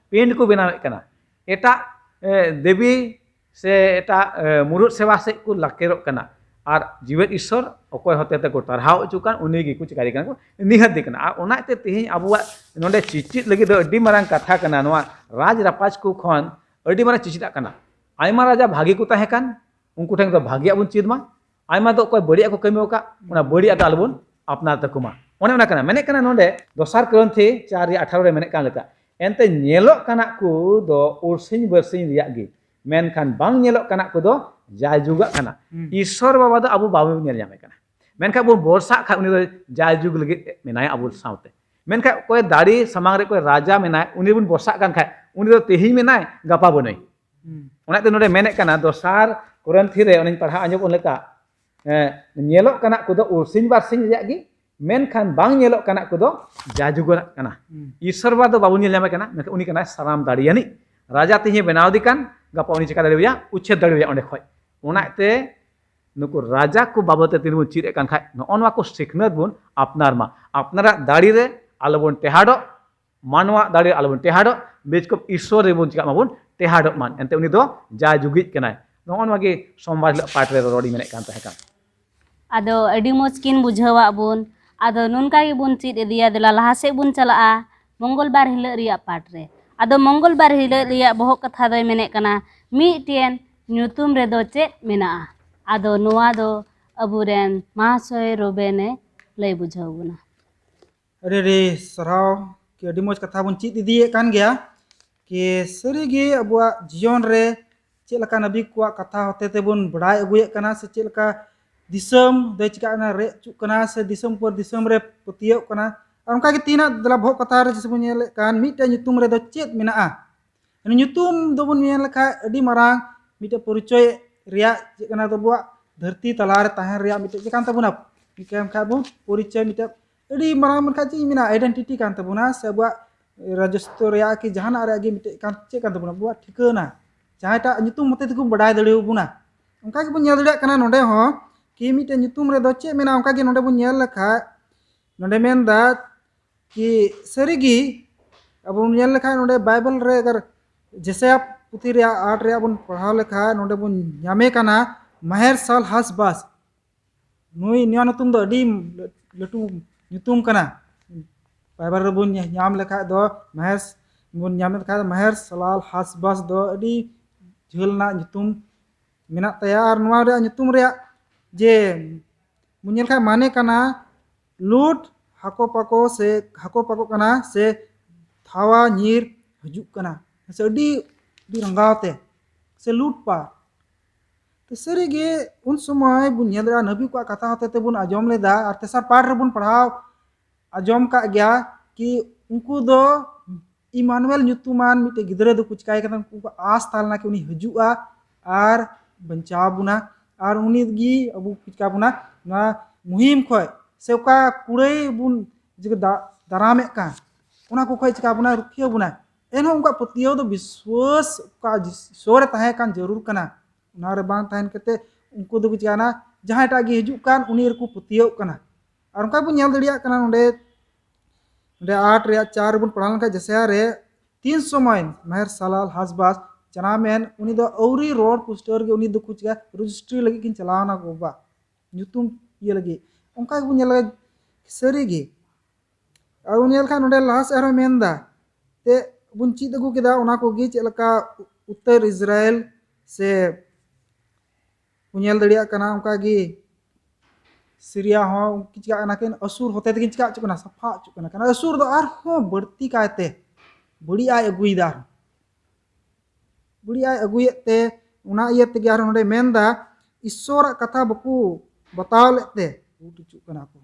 ᱯᱤᱸᱰ ᱠᱚ ᱵᱮᱱᱟᱣᱮᱫ ᱠᱟᱱᱟ, ᱮᱴᱟᱜ, ᱮ, ᱫᱮᱵᱤ ᱥᱮ ᱮᱴᱟᱜ, ᱮ, ᱢᱩᱨᱩᱫ ᱥᱮᱵᱟ ᱥᱮᱫ ᱠᱚ ᱞᱟᱠᱮᱨᱚᱜ ᱠᱟᱱᱟ᱾ ᱟᱨ ᱡᱤᱣᱮᱫ ᱤᱥᱥᱚᱨ ᱚᱠᱚᱭ ᱦᱚᱛᱮ ᱛᱮᱠᱚ ᱴᱟᱨᱦᱟᱣ ᱦᱚᱪᱚ ᱠᱟᱱ, ᱩᱱᱤ ᱜᱮᱠᱚ ᱪᱤᱠᱟᱹᱭᱮ ᱠᱟᱱᱟ, ᱠᱚ ᱱᱤᱦᱟᱹᱛ ᱠᱟᱱᱟ᱾ ᱟᱨ ᱚᱱᱟᱛᱮ ᱛᱮᱦᱮᱧ ᱟᱵᱚᱣᱟᱜ ᱱᱚᱰᱮ ᱪᱮᱪᱮᱫ ᱞᱟᱹᱜᱤᱫ ᱫᱚ ᱟᱹᱰᱤ ᱢᱟᱨᱟᱝ ᱠᱟᱛᱷᱟ ᱠᱟᱱᱟ᱾ ᱱᱚᱣᱟ ᱨᱟᱡᱽ ᱨᱟᱯᱟᱡᱽ ᱠᱚ ᱠᱷᱚᱱ ᱟᱹᱰᱤ ᱢᱟᱨᱟᱝ ᱪᱮᱪᱮᱫᱟᱜ ᱠᱟᱱᱟ᱾ ᱟᱭᱢᱟ ᱨᱟᱡᱟ ᱵᱷᱟᱜᱮ ᱠᱚ ᱛᱟᱦᱮᱸ ᱠᱟᱱ, ᱩᱱᱠᱩ ᱴᱷᱮᱱ ᱫᱚ ᱵᱷᱟᱜᱮᱭᱟᱜ ᱵᱚᱱ ᱪᱮᱫ ᱢᱟ᱾ ᱟᱭᱢᱟ ᱫᱚ ᱚᱠᱚᱭ ᱵᱟᱹᱲᱤᱡᱟᱜ ᱠᱚ ᱠᱟᱹᱢᱤ ᱟᱠᱟᱫ, ᱚᱱᱟ ᱵᱟᱹᱲᱤᱡᱟᱜ ᱫᱚ ᱟᱞᱚᱵᱚᱱ ᱟᱯᱱᱟᱨ ᱛᱟᱠᱚ ᱢᱟ᱾ ᱚᱱᱮ ᱚᱱᱟ ᱠᱟᱱᱟ, ᱢᱮᱱᱮᱫ ᱠᱟᱱᱟ ᱱᱚᱰᱮ ᱫᱚᱥᱟᱨ ᱠᱚᱨᱤᱱᱛᱷᱤ ᱪᱟᱨ ᱨᱮᱭᱟᱜ ᱟᱴᱷᱟᱨᱚ ᱨᱮ ᱢᱮᱱᱮᱫ ᱠᱟᱱ ᱞᱮᱠᱟ, ᱮᱱᱛᱮ ᱧᱮᱞᱚᱜ ᱠᱟᱱᱟ ᱠᱚ ᱫᱚ ᱩᱨᱥᱤᱧ ᱵᱟᱨᱥᱤᱧ ᱨᱮᱭᱟᱜ ᱜᱮ, ᱢᱮᱱᱠᱷᱟᱱ ᱵᱟᱝ ᱧᱮᱞᱚᱜ ᱠᱟᱱᱟ ᱠᱚ ᱫᱚ ᱡᱟᱭᱡᱩᱜᱟᱜ ᱠᱟᱱᱟ᱾ ᱦᱩᱸ᱾ ᱤᱥᱥᱚᱨ ᱵᱟᱵᱟ ᱫᱚ ᱟᱵᱚ ᱵᱟᱵᱚᱱ ᱧᱮᱞ ᱧᱟᱢᱮ ᱠᱟᱱᱟ, ᱢᱮᱱᱠᱷᱟᱱ ᱵᱚᱱ ᱵᱷᱚᱨᱥᱟᱜ ᱠᱷᱟᱱ ᱩᱱᱤ ᱫᱚ ᱡᱟᱭᱡᱩᱜᱽ ᱞᱟᱹᱜᱤᱫ ᱢᱮᱱᱟᱭᱟ ᱟᱵᱚ ᱥᱟᱶᱛᱮ᱾ ᱢᱮᱱᱠᱷᱟᱱ ᱚᱠᱚᱭ ᱫᱟᱲᱮ ᱥᱟᱢᱟᱝ ᱨᱮ ᱚᱠᱚᱭ ᱨᱟᱡᱟ ᱢᱮᱱᱟᱭ, ᱩᱱᱤ ᱵᱚᱱ ᱵᱷᱚᱨᱥᱟᱜ ᱠᱟᱱ ᱠᱷᱟᱱ ᱩᱱᱤ ᱫᱚ ᱛᱮᱦᱮᱧ ᱢᱮᱱᱟᱭ, ᱜᱟᱯᱟ ᱵᱟᱹᱱᱩᱭ᱾ ᱦᱩᱸ᱾ ᱚᱱᱟᱛᱮ ᱱᱚᱰᱮ ᱢᱮᱱᱮᱫ ᱠᱟᱱᱟ, ᱫᱚᱥᱟᱨ ᱠᱚᱨᱤᱱᱛᱷᱤ ᱨᱮ ᱚᱱᱮᱧ ᱯᱟᱲᱦᱟᱣ ᱟᱸᱡᱚᱢ ᱞᱮᱠᱟ, ᱮ, ᱧᱮᱞᱚᱜ ᱠᱟᱱᱟ ᱠᱚᱫᱚ ᱩᱨᱥᱤᱧ ᱵᱟᱨᱥᱤᱧ ᱨᱮᱭᱟᱜ ᱜᱮ, ᱢᱮᱱᱠᱷᱟᱱ ᱵᱟᱝ ᱧᱮᱞᱚᱜ ᱠᱟᱱᱟ ᱠᱚᱫᱚ ᱡᱟᱭᱡᱩᱜᱽ ᱨᱮᱱᱟᱜ ᱠᱟᱱᱟ᱾ ᱦᱩᱸ᱾ ᱤᱥᱥᱚᱨ ᱵᱟᱵᱟ ᱫᱚ ᱵᱟᱵᱚᱱ ᱧᱮᱞ ᱧᱟᱢᱮ ᱠᱟᱱᱟ, ᱢᱮᱱᱠᱷᱟᱱ ᱩᱱᱤ ᱠᱟᱱᱟᱭ ᱥᱟᱱᱟᱢ ᱫᱟᱲᱮᱭᱟᱱᱤᱡ᱾ ᱨᱟᱡᱟ ᱛᱮᱦᱮᱧ ᱵᱮᱱᱟᱣ ᱫᱮ ᱠᱟᱱ, ᱜᱟᱯᱟ ᱩᱱᱤ ᱪᱤᱠᱟ ᱫᱟᱲᱮᱭᱟᱭᱟ? ᱩᱪᱷᱮᱫ ᱫᱟᱲᱮᱭᱟᱭᱟ ᱚᱸᱰᱮ ᱠᱷᱚᱡ᱾ ᱚᱱᱟᱛᱮ ᱱᱩᱠᱩ ᱨᱟᱡᱟ ᱠᱚ ᱵᱟᱵᱚᱫ ᱛᱮ ᱛᱤᱱᱟᱹᱜ ᱵᱚᱱ ᱪᱮᱫ ᱮᱫ ᱠᱟᱱ ᱠᱷᱟᱡ, ᱱᱚᱜᱼᱚ ᱱᱚᱣᱟ ᱠᱚ ᱥᱤᱠᱷᱱᱟᱹᱛ ᱵᱚᱱ ᱟᱯᱱᱟᱨ ᱢᱟ᱾ ᱟᱯᱱᱟᱨᱟᱜ ᱫᱟᱲᱮ ᱨᱮ ᱟᱞᱚᱵᱚᱱ ᱴᱮᱦᱟᱰᱚᱜ, ᱢᱟᱱᱣᱟ ᱫᱟᱲᱮ ᱨᱮ ᱟᱞᱚᱵᱚᱱ ᱴᱮᱦᱟᱰᱚᱜ, ᱵᱮᱥ ᱠᱚ ᱤᱥᱥᱚᱨ ᱨᱮᱵᱚᱱ ᱪᱤᱠᱟᱜ ᱢᱟᱵᱚᱱ, ᱴᱮᱦᱟᱰᱚᱜ ᱢᱟ᱾ ᱮᱱᱛᱮ ᱩᱱᱤ ᱫᱚ ᱡᱟᱭᱡᱩᱜᱤᱡ ᱠᱟᱱᱟᱭ᱾ ᱱᱚᱜᱼᱚ ᱱᱚᱣᱟ ᱜᱮ ᱥᱳᱢᱵᱟᱨ ᱦᱤᱞᱳᱜ ᱯᱟᱴ ᱨᱮ ᱨᱚᱲᱤᱧ ᱢᱮᱱᱮᱫ ᱠᱟᱱ ᱛᱟᱦᱮᱸ ᱠᱟᱱ᱾ ᱟᱫᱚ ᱟᱹᱰᱤ ᱢᱚᱡᱽ ᱠᱤᱱ ᱵᱩᱡᱷᱟᱹᱣᱟᱜ ᱵᱚᱱ᱾ ᱟᱫᱚ ᱱᱚᱝᱠᱟ ᱜᱮᱵᱚᱱ ᱪᱮᱫ ᱤᱫᱤᱭᱟ᱾ ᱫᱮᱞᱟ ᱞᱟᱦᱟ ᱥᱮᱫ ᱵᱚᱱ ᱪᱟᱞᱟᱜᱼᱟ ᱢᱚᱝᱜᱚᱞ ᱵᱟᱨ ᱦᱤᱞᱳᱜ ᱨᱮᱭᱟᱜ ᱯᱟᱴ ᱨᱮ᱾ ᱟᱫᱚ ᱢᱚᱝᱜᱚᱞ ᱵᱟᱨ ᱦᱤᱞᱳᱜ ᱨᱮᱭᱟᱜ ᱵᱚᱦᱚᱜ ᱠᱟᱛᱷᱟ ᱫᱚᱭ ᱢᱮᱱᱮᱫ ᱠᱟᱱᱟ, ᱢᱤᱫᱴᱮᱱ ᱧᱩᱛᱩᱢ ᱨᱮᱫᱚ ᱪᱮᱫ ᱢᱮᱱᱟᱜᱼᱟ? ᱟᱫᱚ ᱱᱚᱣᱟ ᱫᱚ ᱟᱵᱚᱨᱮᱱ ᱢᱟᱦᱟᱥᱚᱭ ᱨᱳᱵᱮᱱᱮ ᱞᱟᱹᱭ ᱵᱩᱡᱷᱟᱹᱣ ᱵᱚᱱᱟ᱾ ᱟᱹᱰᱤ ᱟᱹᱰᱤ ᱥᱟᱨᱦᱟᱣ᱾ ᱠᱤ ᱟᱹᱰᱤ ᱢᱚᱡᱽ ᱠᱟᱛᱷᱟ ᱵᱚᱱ ᱪᱮᱫ ᱤᱫᱤᱭᱮᱫ ᱠᱟᱱ ᱜᱮᱭᱟ᱾ ᱠᱤ ᱥᱟᱹᱨᱤᱜᱮ ᱟᱵᱚᱣᱟᱜ ᱡᱤᱭᱚᱱ ᱨᱮ ᱪᱮᱫ ᱞᱮᱠᱟ ᱱᱟᱵᱤ ᱠᱚᱣᱟᱜ ᱠᱟᱛᱷᱟ ᱦᱚᱛᱮ ᱛᱮᱵᱚᱱ ᱵᱟᱲᱟᱭ ᱟᱹᱜᱩᱭᱮᱫ ᱠᱟᱱᱟ, ᱥᱮ ᱪᱮᱫ ᱞᱮᱠᱟ ᱫᱤᱥᱚᱢ ᱫᱚᱭ ᱪᱤᱠᱟᱜ ᱠᱟᱱᱟ, ᱨᱮᱡ ᱦᱚᱪᱚᱜ ᱠᱟᱱᱟ, ᱥᱮ ᱫᱤᱥᱚᱢ ᱯᱚᱨ ᱫᱤᱥᱚᱢ ᱨᱮ ᱯᱟᱹᱛᱭᱟᱹᱣ ᱠᱟᱱᱟ᱾ ᱟᱨ ᱚᱱᱠᱟᱜᱮ ᱛᱮᱦᱮᱧᱟᱜ ᱫᱮᱞᱟ ᱵᱚᱦᱚᱜ ᱠᱟᱛᱷᱟ ᱨᱮ ᱡᱮᱥᱮ ᱵᱚᱱ ᱧᱮᱞᱮᱫ ᱠᱟᱱ, ᱢᱤᱫᱴᱮᱱ ᱧᱩᱛᱩᱢ ᱨᱮᱫᱚ ᱪᱮᱫ ᱢᱮᱱᱟᱜᱼᱟ? ᱧᱩᱛᱩᱢ ᱫᱚᱵᱚᱱ ᱧᱮᱞ ᱞᱮᱠᱷᱟᱡ ᱟᱹᱰᱤ ᱢᱟᱨᱟᱝ ᱢᱤᱫᱴᱮᱱ ᱯᱚᱨᱤᱪᱚᱭ ᱨᱮᱭᱟᱜ ᱪᱮᱫ ᱠᱟᱱᱟ, ᱟᱵᱚᱣᱟᱜ ᱫᱷᱟᱹᱨᱛᱤ ᱛᱟᱞᱟ ᱨᱮ ᱛᱟᱦᱮᱱ ᱨᱮᱭᱟᱜ ᱢᱤᱫᱴᱮᱱ ᱪᱮᱫ ᱠᱟᱱ ᱛᱟᱵᱚᱱᱟ? ᱪᱤᱠᱟᱹᱭᱟᱢ ᱠᱷᱟᱡ ᱵᱚᱱ ᱯᱚᱨᱤᱪᱚᱭ ᱢᱤᱫᱴᱮᱡ ᱟᱹᱰᱤ ᱢᱟᱨᱟᱝ ᱢᱮᱱᱠᱷᱟᱱ ᱪᱮᱫ ᱤᱧ ᱢᱮᱱᱟ, ᱟᱭᱰᱮᱱᱴᱤᱴᱤ ᱠᱟᱱ ᱛᱟᱵᱚᱱᱟ, ᱥᱮ ᱟᱵᱚᱣᱟᱜ ᱨᱟᱡᱚᱥᱛᱚ ᱨᱮᱭᱟᱜ ᱠᱤ ᱡᱟᱦᱟᱱᱟᱜ ᱨᱮᱭᱟᱜ ᱜᱮ ᱢᱤᱫᱴᱮᱡ ᱠᱟᱱ, ᱪᱮᱫ ᱠᱟᱱ ᱛᱟᱵᱚᱱᱟ, ᱟᱵᱚᱣᱟᱜ ᱴᱷᱤᱠᱟᱹᱱᱟ᱾ ᱡᱟᱦᱟᱸᱭᱴᱟᱜ ᱧᱩᱛᱩᱢ ᱢᱚᱛᱮ ᱛᱮᱠᱚ ᱵᱟᱰᱟᱭ ᱫᱟᱲᱮᱭᱟᱵᱚᱱᱟ᱾ ᱚᱱᱠᱟ ᱜᱮᱵᱚᱱ ᱧᱮᱞ ᱫᱟᱲᱮᱭᱟᱜ ᱠᱟᱱᱟ ᱱᱚᱰᱮ ᱦᱚᱸ, ᱠᱤ ᱢᱤᱫᱴᱮᱡ ᱧᱩᱛᱩᱢ ᱨᱮᱫᱚ ᱪᱮᱫ ᱢᱮᱱᱟᱜᱼᱟ, ᱚᱱᱠᱟ ᱜᱮ ᱱᱚᱰᱮ ᱵᱚᱱ ᱧᱮᱞ ᱞᱮᱠᱷᱟᱡ, ᱱᱚᱰᱮ ᱢᱮᱱᱫᱟ ᱠᱤ ᱥᱟᱹᱨᱤᱜᱮ ᱟᱵᱚ ᱵᱚᱱ ᱧᱮᱞ ᱞᱮᱠᱷᱟᱡ ᱱᱚᱰᱮ ᱵᱟᱭᱵᱮᱞ ᱨᱮ ᱟᱜᱟᱨ ᱡᱮᱥᱟᱭᱟ ᱯᱩᱛᱷᱤ ᱨᱮᱭᱟᱜ ᱟᱴ ᱨᱮᱭᱟᱜ ᱵᱚᱱ ᱯᱟᱲᱦᱟᱣ ᱞᱮᱠᱷᱟᱡ ᱱᱚᱰᱮ ᱵᱚᱱ ᱧᱟᱢᱮ ᱠᱟᱱᱟ ᱢᱟᱦᱮᱨ ᱥᱟᱞ ᱦᱟᱥᱵᱟᱥ᱾ ᱱᱩᱭ, ᱱᱚᱣᱟ ᱧᱩᱛᱩᱢ ᱫᱚ ᱟᱹᱰᱤ ᱞᱟᱹᱴᱩ ᱧᱩᱛᱩᱢ ᱠᱟᱱᱟ᱾ ᱵᱟᱭᱵᱮᱞ ᱨᱮᱵᱚᱱ ᱧᱟ-, ᱧᱟᱢ ᱞᱮᱠᱷᱟᱡ ᱫᱚ ᱢᱟᱦᱮᱨ ᱵᱚᱱ ᱧᱟᱢ ᱞᱮᱠᱷᱟᱡ ᱫᱚ ᱢᱟᱦᱮᱨ ᱥᱟᱞᱟᱞ ᱦᱟᱥᱵᱟᱥ ᱫᱚ ᱟᱹᱰᱤ ᱡᱷᱟᱹᱞ ᱨᱮᱱᱟᱜ ᱧᱩᱛᱩᱢ ᱢᱮᱱᱟᱜ ᱛᱟᱭᱟ᱾ ᱟᱨ ᱱᱚᱣᱟ ᱨᱮᱭᱟᱜ ᱧᱩᱛᱩᱢ ᱨᱮᱭᱟᱜ ᱡᱮ ᱵᱚᱱ ᱧᱮᱞ ᱠᱷᱟᱡ ᱢᱟᱱᱮ ᱠᱟᱱᱟ ᱞᱩᱴ ᱦᱟᱠᱚ ᱯᱟᱠᱚ ᱥᱮ ᱦᱟᱠᱚ ᱯᱟᱠᱚ ᱠᱟᱱᱟ ᱥᱮ ᱛᱷᱟᱣᱟ ᱧᱤᱨ ᱦᱤᱡᱩᱜ ᱠᱟᱱᱟ, ᱥᱮ ᱟᱹᱰᱤ, ᱟᱹᱰᱤ ᱨᱟᱸᱜᱟᱣ ᱛᱮ, ᱥᱮ ᱞᱩᱴ ᱯᱟᱴ᱾ ᱛᱚ ᱥᱟᱹᱨᱤᱜᱮ ᱩᱱ ᱥᱚᱢᱚᱭ ᱵᱚᱱ ᱧᱮᱞ ᱫᱟᱲᱮᱭᱟᱜᱼᱟ, ᱱᱟᱹᱵᱤ ᱠᱚᱣᱟᱜ ᱠᱟᱛᱷᱟ ᱦᱚᱛᱮ ᱛᱮᱵᱚᱱ ᱟᱸᱡᱚᱢ ᱞᱮᱫᱟ ᱟᱨ ᱛᱮᱥᱟᱨ ᱯᱟᱴ ᱨᱮᱵᱚᱱ ᱯᱟᱲᱦᱟᱣ ᱟᱸᱡᱚᱢ ᱠᱟᱜ ᱜᱮᱭᱟ ᱠᱤ ᱩᱱᱠᱩ ᱫᱚ ᱤᱢᱟᱱᱩᱭᱮᱞ ᱧᱩᱛᱩᱢᱟᱱ ᱢᱤᱫᱴᱮᱡ ᱜᱤᱫᱽᱨᱟᱹ ᱫᱚᱠᱚ ᱪᱤᱠᱟᱭ ᱠᱟᱱᱟ, ᱩᱱᱠᱩ ᱠᱚ ᱟᱸᱥ ᱛᱟᱦᱮᱸ ᱞᱮᱱᱟ ᱠᱤ ᱩᱱᱤ ᱦᱤᱡᱩᱜᱼᱟ ᱟᱨ ᱵᱟᱧᱪᱟᱣ ᱵᱚᱱᱟ, ᱟᱨ ᱩᱱᱤ ᱜᱮ ᱟᱵᱚ ᱪᱤᱠᱟ ᱵᱚᱱᱟ, ᱱᱚᱣᱟ ᱢᱩᱦᱤᱢ ᱠᱷᱚᱡ ᱥᱮ ᱚᱠᱟ ᱠᱩᱲᱟᱹᱭ ᱵᱚᱱ ᱡᱮ ᱫᱟ-, ᱫᱟᱨᱟᱢᱮᱫ ᱠᱟᱱ, ᱚᱱᱟ ᱠᱚ ᱠᱷᱚᱡ ᱪᱤᱠᱟ ᱵᱚᱱᱟ, ᱨᱩᱠᱷᱤᱭᱟᱹ ᱵᱚᱱᱟ᱾ ᱮᱱᱦᱚᱸ ᱩᱱᱠᱩᱣᱟᱜ ᱯᱟᱹᱛᱭᱟᱹᱣ ᱫᱚ ᱵᱤᱥᱣᱟᱹᱥ ᱚᱠᱟ ᱡᱤᱥ-, ᱤᱥᱚᱨ ᱮ ᱛᱟᱦᱮᱸ ᱠᱟᱱ ᱡᱟᱹᱨᱩᱲ ᱠᱟᱱᱟ᱾ ᱚᱱᱟ ᱨᱮ ᱵᱟᱝ ᱛᱟᱦᱮᱱ ᱠᱟᱛᱮ ᱩᱱᱠᱩ ᱫᱚᱠᱚ ᱪᱤᱠᱟᱭᱱᱟ, ᱡᱟᱦᱟᱸᱭᱴᱟᱜ ᱜᱮ ᱦᱤᱡᱩᱜ ᱠᱟᱱ ᱩᱱᱤ ᱨᱮᱠᱚ ᱯᱟᱹᱛᱭᱟᱹᱣ ᱠᱟᱱᱟ᱾ ᱟᱨ ᱚᱱᱠᱟ ᱵᱚᱱ ᱧᱮᱞ ᱫᱟᱲᱮᱭᱟᱜ ᱠᱟᱱᱟ ᱱᱚᱰᱮ, ᱱᱚᱰᱮ ᱟᱴ ᱨᱮᱭᱟᱜ ᱪᱟᱨ ᱨᱮᱵᱚᱱ ᱯᱟᱲᱦᱟᱣ ᱞᱮᱱᱠᱷᱟᱱ ᱡᱮᱥᱟᱭᱟ ᱨᱮ ᱛᱤᱱ ᱥᱚᱢᱚᱭ ᱢᱟᱦᱮᱨ ᱥᱟᱞᱟᱞ ᱦᱟᱥᱵᱟᱥ ᱡᱟᱱᱟᱢᱮᱱ, ᱩᱱᱤ ᱫᱚ ᱟᱹᱣᱨᱤ ᱨᱚᱲ ᱯᱩᱥᱴᱟᱹᱣ ᱨᱮᱜᱮ ᱩᱱᱤ ᱫᱚᱠᱚ ᱪᱤᱠᱟ ᱨᱮᱡᱤᱥᱴᱨᱤ ᱞᱟᱹᱜᱤᱫ ᱠᱤᱱ ᱪᱟᱞᱟᱣ ᱮᱱᱟ ᱜᱚ ᱵᱟᱵᱟ ᱧᱩᱛᱩᱢ ᱤᱭᱟᱹ ᱞᱟᱹᱜᱤᱫ᱾ ᱚᱱᱠᱟ ᱜᱮᱵᱚᱱ ᱧᱮᱞ ᱞᱮᱫᱟ ᱥᱟᱹᱨᱤ ᱜᱮ᱾ ᱟᱨ ᱵᱚᱱ ᱧᱮᱞ ᱠᱷᱟᱱ ᱱᱚᱰᱮ ᱞᱟᱦᱟ ᱥᱮᱫ ᱟᱨᱦᱚᱸ ᱢᱮᱱᱫᱟ, ᱛᱮ ᱵᱚᱱ ᱪᱮᱫ ᱟᱹᱜᱩ ᱠᱮᱫᱟ ᱚᱱᱟ ᱠᱚᱜᱮ, ᱪᱮᱫ ᱞᱮᱠᱟ ᱩᱛᱛᱚᱨ ᱤᱥᱨᱟᱭᱮᱞ ᱥᱮ ᱵᱚᱱ ᱧᱮᱞ ᱫᱟᱲᱮᱭᱟᱜ ᱠᱟᱱᱟ, ᱚᱱᱠᱟ ᱜᱮ ᱥᱤᱨᱤᱭᱟ ᱦᱚᱸ ᱩᱱᱠᱤᱱ ᱪᱤᱠᱟᱜ ᱠᱟᱱᱟ ᱠᱤᱱ, ᱟᱥᱩᱨ ᱦᱚᱛᱮ ᱛᱮᱠᱤᱱ ᱪᱤᱠᱟ ᱦᱚᱪᱚᱜ ᱠᱟᱱᱟ, ᱥᱟᱯᱷᱟ ᱦᱚᱪᱚᱜ ᱠᱟᱱᱟ᱾ ᱠᱟᱨᱚᱱ ᱟᱥᱩᱨ ᱫᱚ ᱟᱨᱦᱚᱸ ᱵᱟᱹᱲᱛᱤ ᱠᱟᱭᱛᱮ ᱵᱟᱹᱲᱤᱡ ᱟᱭ ᱟᱹᱜᱩᱭᱮᱫᱟ, ᱟᱨᱦᱚᱸ ᱵᱟᱹᱲᱤᱡ ᱟᱭ ᱟᱹᱜᱩᱭᱮᱫ ᱛᱮ ᱚᱱᱟ ᱤᱭᱟᱹ ᱛᱮᱜᱮ ᱟᱨᱦᱚᱸ ᱱᱚᱰᱮ ᱢᱮᱱᱫᱟ, ᱤᱥᱥᱚᱨᱟᱜ ᱠᱟᱛᱷᱟ ᱵᱟᱠᱚ ᱵᱟᱛᱟᱣ ᱞᱮᱫ ᱛᱮ ᱵᱷᱩᱞ ᱦᱚᱪᱚᱜ ᱠᱟᱱᱟ ᱠᱚ᱾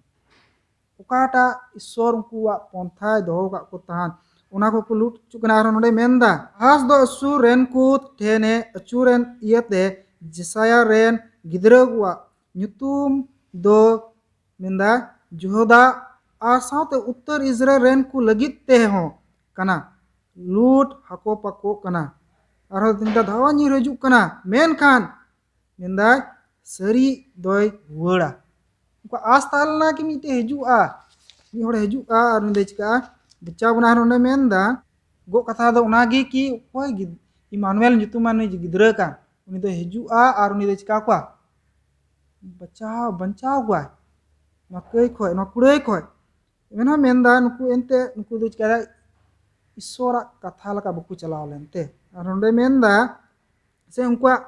ᱚᱠᱟᱴᱟᱜ ᱤᱥᱥᱚᱨ ᱩᱱᱠᱩᱣᱟᱜ ᱯᱚᱱᱛᱷᱟᱭ ᱫᱚᱦᱚ ᱠᱟᱜ ᱠᱚ ᱛᱟᱦᱮᱸᱫ, ᱚᱱᱟ ᱠᱚᱠᱚ ᱞᱩᱴ ᱦᱚᱪᱚᱜ ᱠᱟᱱᱟ᱾ ᱟᱨᱦᱚᱸ ᱱᱚᱰᱮ ᱢᱮᱱᱫᱟ, ᱟᱦᱟᱥ ᱫᱚ ᱟᱹᱥᱩᱨ ᱨᱮᱱ ᱠᱚ ᱴᱷᱮᱱᱮ ᱟᱹᱪᱩᱨᱮᱱ ᱤᱭᱟᱹᱛᱮ ᱡᱮᱥᱟᱭᱟ ᱨᱮᱱ ᱜᱤᱫᱽᱨᱟᱹ ᱠᱚᱣᱟᱜ ᱧᱩᱛᱩᱢ ᱫᱚ ᱢᱮᱱᱫᱟ, ᱡᱩᱦᱩᱫᱟ ᱟᱨ ᱥᱟᱶᱛᱮ ᱩᱛᱛᱚᱨ ᱤᱥᱨᱟᱭᱮᱞ ᱨᱮᱱ ᱠᱚ ᱞᱟᱹᱜᱤᱫ ᱛᱮᱦᱚᱸ ᱠᱟᱱᱟ, ᱞᱩᱴ ᱦᱟᱠᱚ ᱯᱟᱠᱚ ᱠᱟᱱᱟ᱾ ᱟᱨᱦᱚᱸ ᱢᱮᱱᱫᱟ, ᱫᱷᱟᱣᱟ ᱧᱤᱨ ᱦᱤᱡᱩᱜ ᱠᱟᱱᱟ, ᱢᱮᱱᱠᱷᱟᱱ ᱢᱮᱱᱫᱟᱭ, ᱥᱟᱹᱨᱤ ᱫᱚᱭ ᱨᱩᱣᱟᱹᱲᱟ᱾ ᱩᱱᱠᱩᱣᱟᱜ ᱟᱥ ᱛᱟᱦᱮᱸ ᱞᱮᱱᱟ ᱠᱤ ᱢᱤᱫᱴᱮᱡ ᱦᱤᱡᱩᱜᱼᱟ, ᱢᱤᱫ ᱦᱚᱲᱮ ᱦᱤᱡᱩᱜᱼᱟ ᱟᱨ ᱩᱱᱤ ᱫᱚᱭ ᱪᱤᱠᱟᱹᱜᱼᱟ, ᱵᱟᱧᱪᱟᱣ ᱵᱚᱱᱟ᱾ ᱟᱨ ᱚᱸᱰᱮ ᱢᱮᱱᱫᱟ, ᱜᱚᱜ ᱠᱟᱛᱷᱟ ᱫᱚ ᱚᱱᱟᱜᱮ ᱠᱤ ᱚᱠᱚᱭ ᱜᱤᱫ-, ᱤᱢᱟᱱᱩᱭᱮᱞ ᱧᱩᱛᱩᱢᱟᱱ ᱱᱩᱭ ᱜᱤᱫᱽᱨᱟᱹ ᱠᱟᱱ, ᱩᱱᱤ ᱫᱚᱭ ᱦᱤᱡᱩᱜᱼᱟ ᱟᱨ ᱩᱱᱤ ᱫᱚᱭ ᱪᱤᱠᱟ ᱠᱚᱣᱟ, ᱵᱟᱧᱪᱟᱣ, ᱵᱟᱧᱪᱟᱣ ᱠᱚᱣᱟᱭ, ᱱᱚᱣᱟ ᱠᱟᱹᱭ ᱠᱷᱚᱡ, ᱱᱚᱣᱟ ᱠᱩᱲᱟᱹᱭ ᱠᱷᱚᱡ᱾ ᱮᱱᱦᱚᱸ ᱢᱮᱱᱫᱟ, ᱱᱩᱠᱩ ᱮᱱᱛᱮ ᱱᱩᱠᱩ ᱫᱚ ᱪᱤᱠᱟᱹᱭᱟ, ᱤᱥᱥᱚᱨᱟᱜ ᱠᱟᱛᱷᱟ ᱞᱮᱠᱟ ᱵᱟᱠᱚ ᱪᱟᱞᱟᱣ ᱞᱮᱱᱛᱮ᱾ ᱟᱨ ᱱᱚᱰᱮ ᱢᱮᱱᱫᱟ, ᱥᱮ ᱩᱱᱠᱩᱣᱟᱜ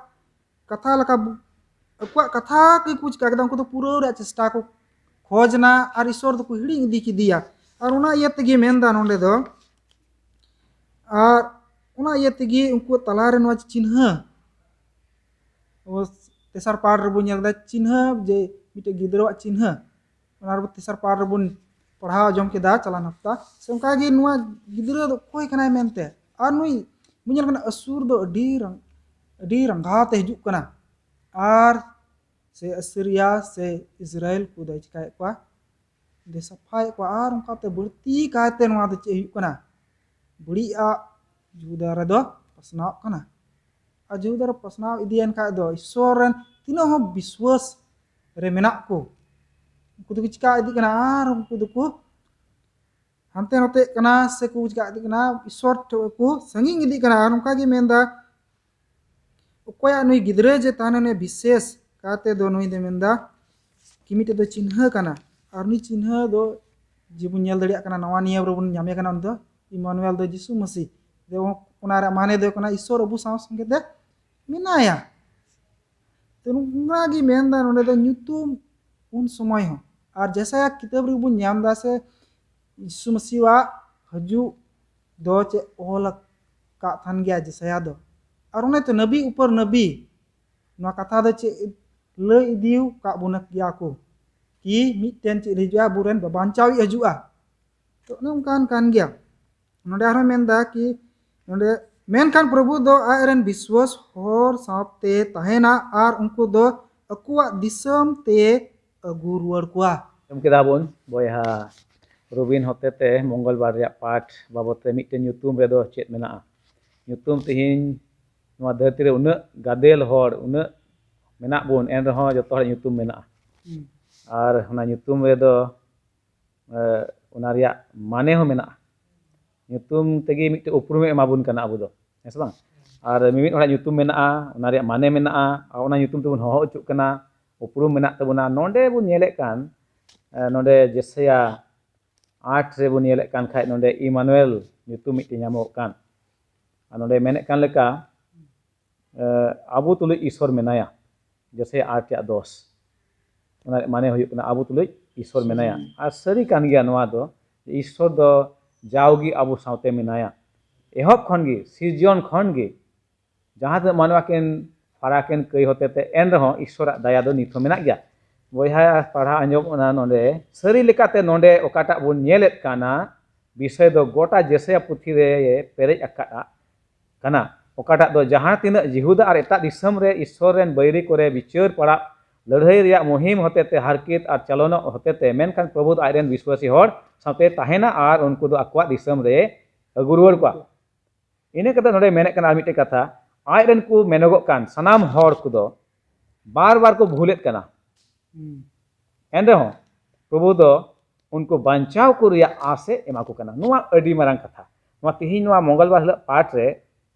ᱠᱟᱛᱷᱟ ᱞᱮᱠᱟ ᱵᱩ-, ᱟᱠᱚᱣᱟᱜ ᱠᱟᱛᱷᱟ ᱜᱮᱠᱚ ᱪᱤᱠᱟ ᱠᱮᱫᱟ, ᱩᱱᱠᱩ ᱫᱚ ᱯᱩᱨᱟᱹᱣ ᱨᱮᱭᱟᱜ ᱪᱮᱥᱴᱟ ᱠᱚ ᱠᱷᱚᱡᱽ ᱮᱱᱟ ᱟᱨ ᱤᱥᱥᱚᱨ ᱫᱚᱠᱚ ᱦᱤᱲᱤᱧ ᱤᱫᱤ ᱠᱮᱫᱮᱭᱟ᱾ ᱟᱨ ᱚᱱᱟ ᱤᱭᱟᱹ ᱛᱮᱜᱮ ᱢᱮᱱᱫᱟ ᱱᱚᱰᱮ ᱫᱚ, ᱟᱨ ᱚᱱᱟ ᱤᱭᱟᱹ ᱛᱮᱜᱮ ᱩᱱᱠᱩ ᱛᱟᱞᱟᱨᱮ ᱱᱚᱣᱟ ᱪᱤᱱᱦᱟᱹ, ᱟᱵᱚ ᱛᱮᱥᱟᱨ ᱯᱟᱲ ᱨᱮᱵᱚᱱ ᱧᱮᱞ ᱮᱫᱟ ᱪᱤᱱᱦᱟᱹ, ᱡᱮ ᱢᱤᱫᱴᱮᱡ ᱜᱤᱫᱽᱨᱟᱹᱣᱟᱜ ᱪᱤᱱᱦᱟᱹ, ᱚᱱᱟ ᱨᱮᱵᱚ ᱛᱮᱥᱟᱨ ᱯᱟᱲ ᱨᱮᱵᱚᱱ ᱯᱟᱲᱦᱟᱣ ᱟᱸᱡᱚᱢ ᱠᱮᱫᱟ ᱪᱟᱞᱟᱣ ᱦᱟᱯᱛᱟ᱾ ᱥᱮ ᱚᱱᱠᱟᱜᱮ ᱱᱚᱣᱟ ᱜᱤᱫᱽᱨᱟᱹ ᱫᱚ ᱚᱠᱚᱭ ᱠᱟᱱᱟᱭ ᱢᱮᱱᱛᱮ, ᱟᱨ ᱱᱩᱭ ᱵᱚᱱ ᱧᱮᱞ ᱠᱟᱱᱟ ᱟᱹᱥᱩᱨ ᱫᱚ ᱟᱹᱰᱤ ᱨᱟᱝ-, ᱟᱹᱰᱤ ᱨᱟᱸᱜᱟᱣ ᱛᱮ ᱦᱤᱡᱩᱜ ᱠᱟᱱᱟ, ᱟᱨ ᱥᱮ ᱟᱥᱤᱨᱤᱭᱟ ᱥᱮ ᱤᱥᱨᱟᱭᱮᱞ ᱠᱚ ᱫᱚᱭ ᱪᱤᱠᱟᱭᱮᱫ ᱠᱚᱣᱟ, ᱫᱚᱭ ᱥᱟᱯᱷᱟᱭᱮᱫ ᱠᱚᱣᱟ᱾ ᱟᱨ ᱚᱱᱠᱟᱛᱮ ᱵᱟᱹᱲᱛᱤ ᱠᱟᱭᱛᱮ ᱱᱚᱣᱟ ᱫᱚ ᱪᱮᱫ ᱦᱩᱭᱩᱜ ᱠᱟᱱᱟ, ᱵᱟᱹᱲᱤᱡ ᱟᱜ ᱡᱩᱫᱟ ᱨᱮᱫᱚ ᱯᱟᱥᱱᱟᱣᱚᱜ ᱠᱟᱱᱟ᱾ ᱟᱨ ᱡᱩᱫᱟ ᱨᱮ ᱯᱟᱥᱱᱟᱣ ᱤᱫᱤᱭᱮᱱ ᱠᱷᱟᱡ ᱫᱚ ᱤᱥᱥᱚᱨ ᱨᱮᱱ ᱛᱤᱱᱟᱹᱜ ᱦᱚᱸ ᱵᱤᱥᱣᱟᱹᱥ ᱨᱮ ᱢᱮᱱᱟᱜ ᱠᱚ, ᱩᱱᱠᱩ ᱫᱚᱠᱚ ᱪᱤᱠᱟ ᱤᱫᱤᱜ ᱠᱟᱱᱟ, ᱟᱨ ᱩᱱᱠᱩ ᱫᱚᱠᱚ ᱦᱟᱱᱛᱮ ᱱᱚᱛᱮᱜ ᱠᱟᱱᱟ ᱥᱮᱠᱚ ᱪᱤᱠᱟ ᱤᱫᱤᱜ ᱠᱟᱱᱟ, ᱤᱥᱥᱚᱨ ᱴᱷᱮᱱ ᱠᱚ ᱥᱟᱺᱜᱤᱧ ᱤᱫᱤᱜ ᱠᱟᱱᱟ᱾ ᱟᱨ ᱚᱱᱠᱟ ᱜᱮ ᱢᱮᱱᱫᱟ, ᱚᱠᱚᱭᱟᱜ ᱱᱩᱭ ᱜᱤᱫᱽᱨᱟᱹ ᱡᱮ ᱛᱟᱦᱮᱱᱟ, ᱱᱩᱭ ᱵᱤᱥᱮᱥ ᱠᱟᱛᱮ ᱫᱚ ᱱᱩᱭ ᱫᱚ ᱢᱮᱱᱫᱟ ᱠᱤ ᱢᱤᱫᱴᱮᱡ ᱫᱚ ᱪᱤᱱᱦᱟᱹ ᱠᱟᱱᱟ᱾ ᱟᱨ ᱩᱱᱤ ᱪᱤᱱᱦᱟᱹ ᱫᱚ ᱡᱮ ᱵᱚᱱ ᱧᱮᱞ ᱫᱟᱲᱮᱭᱟᱜ ᱠᱟᱱᱟ, ᱱᱟᱣᱟ ᱱᱤᱭᱚᱢ ᱨᱮᱵᱚᱱ ᱧᱟᱢᱮ ᱠᱟᱱᱟ, ᱩᱱᱤ ᱫᱚ ᱤᱢᱟᱱᱩᱭᱮᱞ ᱫᱚ ᱡᱤᱥᱩ ᱢᱟᱹᱥᱤ᱾ ᱫᱚ ᱚᱱᱟ ᱨᱮᱭᱟᱜ ᱢᱟᱱᱮ ᱫᱚ ᱦᱩᱭᱩᱜ ᱠᱟᱱᱟ ᱤᱥᱥᱚᱨ ᱟᱵᱚ ᱥᱟᱶ ᱥᱚᱸᱜᱮ ᱛᱮ ᱢᱮᱱᱟᱭᱟ᱾ ᱛᱚ ᱱᱚᱝᱠᱟ ᱜᱮ ᱢᱮᱱᱫᱟ ᱱᱚᱰᱮ ᱫᱚ ᱧᱩᱛᱩᱢ ᱩᱱ ᱥᱚᱢᱚᱭ ᱦᱚᱸ᱾ ᱟᱨ ᱡᱮᱥᱟᱭᱟ ᱠᱤᱛᱟᱹᱵ ᱨᱮᱵᱚᱱ ᱧᱟᱢ ᱮᱫᱟ ᱥᱮ ᱡᱤᱥᱩ ᱢᱟᱹᱥᱤᱣᱟᱜ ᱦᱤᱡᱩᱜ ᱫᱚ ᱪᱮᱫ ᱚᱞ ᱟᱠᱟᱫ ᱛᱟᱦᱮᱱ ᱜᱮᱭᱟ ᱡᱮᱥᱟᱭᱟ ᱫᱚ᱾ ᱟᱨ ᱚᱱᱮ ᱛᱚ ᱱᱟᱵᱤ ᱩᱯᱚᱨ ᱱᱟᱵᱤ ᱱᱚᱣᱟ ᱠᱟᱛᱷᱟ ᱫᱚ ᱪᱮᱫ ᱞᱟᱹᱭ ᱤᱫᱤ ᱟᱠᱟᱫ ᱵᱚᱱᱟ ᱜᱮᱭᱟ ᱠᱚ ᱠᱤ ᱢᱤᱫᱴᱮᱱ ᱪᱮᱫ ᱦᱤᱡᱩᱜᱼᱟ, ᱟᱵᱚᱨᱮᱱ ᱵᱟᱧᱪᱟᱣᱤᱡ ᱦᱤᱡᱩᱜᱼᱟ᱾ ᱛᱚ ᱚᱱᱮ ᱚᱱᱠᱟᱱ ᱠᱟᱱ ᱜᱮᱭᱟ᱾ ᱱᱚᱰᱮ ᱟᱨᱦᱚᱸ ᱢᱮᱱᱫᱟ ᱠᱤ ᱱᱚᱰᱮ, ᱢᱮᱱᱠᱷᱟᱱ ᱯᱨᱚᱵᱷᱩ ᱫᱚ ᱟᱡ ᱨᱮᱱ ᱵᱤᱥᱣᱟᱥ ᱦᱚᱲ ᱥᱟᱶᱛᱮ ᱛᱟᱦᱮᱱᱟ ᱟᱨ ᱩᱱᱠᱩ ᱫᱚ ᱟᱠᱚᱣᱟᱜ ᱫᱤᱥᱚᱢ ᱛᱮ ᱟᱹᱜᱩ ᱨᱩᱣᱟᱹᱲ ᱠᱚᱣᱟ᱾ ᱟᱸᱡᱚᱢ ᱠᱮᱫᱟ ᱵᱚᱱ ᱵᱚᱭᱦᱟ ᱨᱩᱵᱤᱱ ᱦᱚᱛᱮᱛᱮ ᱢᱚᱝᱜᱚᱞᱵᱟᱨ ᱨᱮᱭᱟᱜ ᱯᱟᱴ ᱵᱟᱵᱚᱛ ᱨᱮ ᱢᱤᱫᱴᱮᱱ ᱧᱩᱛᱩᱢ ᱨᱮᱫᱚ ᱪᱮᱫ ᱢᱮᱱᱟᱜᱼᱟ? ᱧᱩᱛᱩᱢ ᱛᱮᱦᱮᱧ ᱱᱚᱣᱟ ᱫᱷᱟᱹᱨᱛᱤ ᱨᱮ ᱩᱱᱟᱹᱜ ᱜᱟᱫᱮᱞ ᱦᱚᱲ, ᱩᱱᱟᱹᱜ ᱢᱮᱱᱟᱜ ᱵᱚᱱ, ᱮᱱ ᱨᱮᱦᱚᱸ ᱡᱚᱛᱚ ᱦᱚᱲᱟᱜ ᱧᱩᱛᱩᱢ ᱢᱮᱱᱟᱜᱼᱟ᱾ ᱦᱩᱸ᱾ ᱟᱨ ᱚᱱᱟ ᱧᱩᱛᱩᱢ ᱨᱮᱫᱚ, ᱮ, ᱚᱱᱟ ᱨᱮᱭᱟᱜ ᱢᱟᱱᱮ ᱦᱚᱸ ᱢᱮᱱᱟᱜᱼᱟ᱾ ᱧᱩᱛᱩᱢ ᱛᱮᱜᱮ ᱢᱤᱫᱴᱮᱱ ᱩᱯᱨᱩᱢᱮ ᱮᱢᱟ ᱵᱚᱱ ᱠᱟᱱᱟ ᱟᱵᱚ ᱫᱚ, ᱦᱮᱸ ᱥᱮ ᱵᱟᱝ? ᱟᱨ ᱢᱤᱢᱤᱫ ᱦᱚᱲᱟᱜ ᱧᱩᱛᱩᱢ ᱢᱮᱱᱟᱜᱼᱟ, ᱚᱱᱟ ᱨᱮᱭᱟᱜ ᱢᱟᱱᱮ ᱢᱮᱱᱟᱜᱼᱟ, ᱟᱨ ᱚᱱᱟ ᱧᱩᱛᱩᱢ ᱛᱮᱵᱚᱱ ᱦᱚᱦᱚ ᱦᱚᱪᱚᱜ ᱠᱟᱱᱟ, ᱩᱯᱨᱩᱢ ᱢᱮᱱᱟᱜ ᱛᱟᱵᱚᱱᱟ᱾ ᱱᱚᱰᱮ ᱵᱚᱱ ᱧᱮᱞᱮᱫ ᱠᱟᱱ, ᱮ, ᱱᱚᱰᱮ ᱡᱮᱥᱟᱭᱟ ᱟᱴ ᱨᱮᱵᱚᱱ ᱧᱮᱞᱮᱫ ᱠᱟᱱ ᱠᱷᱟᱡ, ᱱᱚᱰᱮ ᱤᱢᱟᱱᱩᱭᱮᱞ ᱧᱩᱛᱩᱢ ᱢᱤᱫᱴᱮᱱ ᱧᱟᱢᱚᱜ ᱠᱟᱱ᱾ ᱟᱨ ᱱᱚᱰᱮ ᱢᱮᱱᱮᱫ ᱠᱟᱱ ᱞᱮᱠᱟ, ᱮ, ᱟᱵᱚ ᱛᱩᱞᱩᱡ ᱤᱥᱚᱨ ᱢᱮᱱᱟᱭᱟ, ᱡᱮᱥᱟᱭᱟ ᱟᱴ ᱨᱮᱭᱟᱜ ᱫᱚᱥ᱾ ᱚᱱᱟ ᱨᱮᱭᱟᱜ ᱢᱟᱱᱮ ᱦᱩᱭᱩᱜ ᱠᱟᱱᱟ, ᱟᱵᱚ ᱛᱩᱞᱩᱡ ᱤᱥᱚᱨ ᱢᱮᱱᱟᱭᱟ᱾ ᱦᱩᱸ᱾ ᱟᱨ ᱥᱟᱹᱨᱤ ᱠᱟᱱ ᱜᱮᱭᱟ ᱱᱚᱣᱟ ᱫᱚ, ᱡᱮ ᱤᱥᱚᱨ ᱫᱚ ᱡᱟᱣᱜᱮ ᱟᱵᱚ ᱥᱟᱶᱛᱮ ᱢᱮᱱᱟᱭᱟ᱾ ᱮᱦᱚᱵ ᱠᱷᱚᱱ ᱜᱮ, ᱥᱤᱨᱡᱚᱱ ᱠᱷᱚᱱ ᱜᱮ, ᱡᱟᱦᱟᱸ ᱛᱤᱱᱟᱹᱜ ᱢᱟᱱᱣᱟ ᱠᱤᱱ ᱯᱷᱟᱨᱟᱠ ᱮᱱ ᱠᱟᱹᱭ ᱦᱚᱛᱮᱛᱮ, ᱮᱱ ᱨᱮᱦᱚᱸ ᱤᱥᱚᱨᱟᱜ ᱫᱟᱭᱟ ᱫᱚ ᱱᱤᱛ ᱦᱚᱸ ᱢᱮᱱᱟᱜ ᱜᱮᱭᱟ᱾ ᱵᱚᱭᱦᱟ, ᱯᱟᱲᱦᱟᱣ ᱟᱸᱡᱚᱢᱚᱜ ᱠᱟᱱᱟ ᱱᱚᱰᱮ, ᱥᱟᱹᱨᱤ ᱞᱮᱠᱟᱛᱮ ᱱᱚᱰᱮ ᱚᱠᱟᱴᱟᱜ ᱵᱚᱱ ᱧᱮᱞᱮᱫ ᱠᱟᱱᱟ, ᱵᱤᱥᱚᱭ ᱫᱚ ᱜᱚᱴᱟ ᱡᱮᱥᱟᱭᱟ ᱯᱩᱛᱷᱤ ᱨᱮ ᱯᱮᱨᱮᱡ ᱟᱠᱟᱫᱼᱟ ᱠᱟᱱᱟ, ᱚᱠᱟᱴᱟᱜ ᱫᱚ ᱡᱟᱦᱟᱸ ᱛᱤᱱᱟᱹᱜ ᱡᱤᱦᱩᱫᱟ ᱟᱨ ᱮᱴᱟᱜ ᱫᱤᱥᱚᱢ ᱨᱮ ᱤᱥᱚᱨ ᱨᱮᱱ ᱵᱟᱹᱭᱨᱤ ᱠᱚᱨᱮ ᱵᱤᱪᱟᱹᱨ ᱯᱟᱲᱟᱜ, ᱞᱟᱹᱲᱦᱟᱹᱭ ᱨᱮᱭᱟᱜ ᱢᱩᱦᱤᱢ ᱦᱚᱛᱮᱛᱮ, ᱦᱟᱨᱠᱮᱛ ᱟᱨ ᱪᱟᱞᱚᱱᱚᱜ ᱦᱚᱛᱮᱛᱮ, ᱢᱮᱱᱠᱷᱟᱱ ᱯᱨᱚᱵᱷᱩ ᱫᱚ ᱟᱡ ᱨᱮᱱ ᱵᱤᱥᱣᱟᱥᱤ ᱦᱚᱲ ᱥᱟᱶᱛᱮ ᱛᱟᱦᱮᱱᱟ ᱟᱨ ᱩᱱᱠᱩ ᱫᱚ ᱟᱠᱚᱣᱟᱜ ᱫᱤᱥᱚᱢ ᱨᱮ ᱟᱹᱜᱩ ᱨᱩᱣᱟᱹᱲ ᱠᱚᱣᱟ᱾ ᱤᱱᱟᱹ ᱠᱟᱛᱮ ᱱᱚᱰᱮ ᱢᱮᱱᱮᱫ ᱠᱟᱱᱟ ᱟᱨ ᱢᱤᱫᱴᱮᱱ ᱠᱟᱛᱷᱟ, ᱟᱡ ᱨᱮᱱ ᱠᱚ ᱢᱮᱱᱚᱜᱚᱜ ᱠᱟᱱ ᱥᱟᱱᱟᱢ ᱦᱚᱲ ᱠᱚᱫᱚ ᱵᱟᱨ ᱵᱟᱨ ᱠᱚ ᱵᱷᱩᱞᱮᱫ ᱠᱟᱱᱟ᱾ ᱦᱩᱸ᱾ ᱮᱱ ᱨᱮᱦᱚᱸ ᱯᱨᱚᱵᱷᱩ ᱫᱚ ᱩᱱᱠᱩ ᱵᱟᱧᱪᱟᱣ ᱠᱚ ᱨᱮᱭᱟᱜ ᱟᱸᱥ ᱮ ᱮᱢᱟ ᱠᱚ ᱠᱟᱱᱟ᱾ ᱱᱚᱣᱟ ᱟᱹᱰᱤ ᱢᱟᱨᱟᱝ ᱠᱟᱛᱷᱟ᱾ ᱱᱚᱣᱟ ᱛᱮᱦᱮᱧ ᱱᱚᱣᱟ ᱢᱚᱝᱜᱚᱞᱵᱟᱨ ᱦᱤᱞᱳᱜ ᱯᱟᱴ ᱨᱮ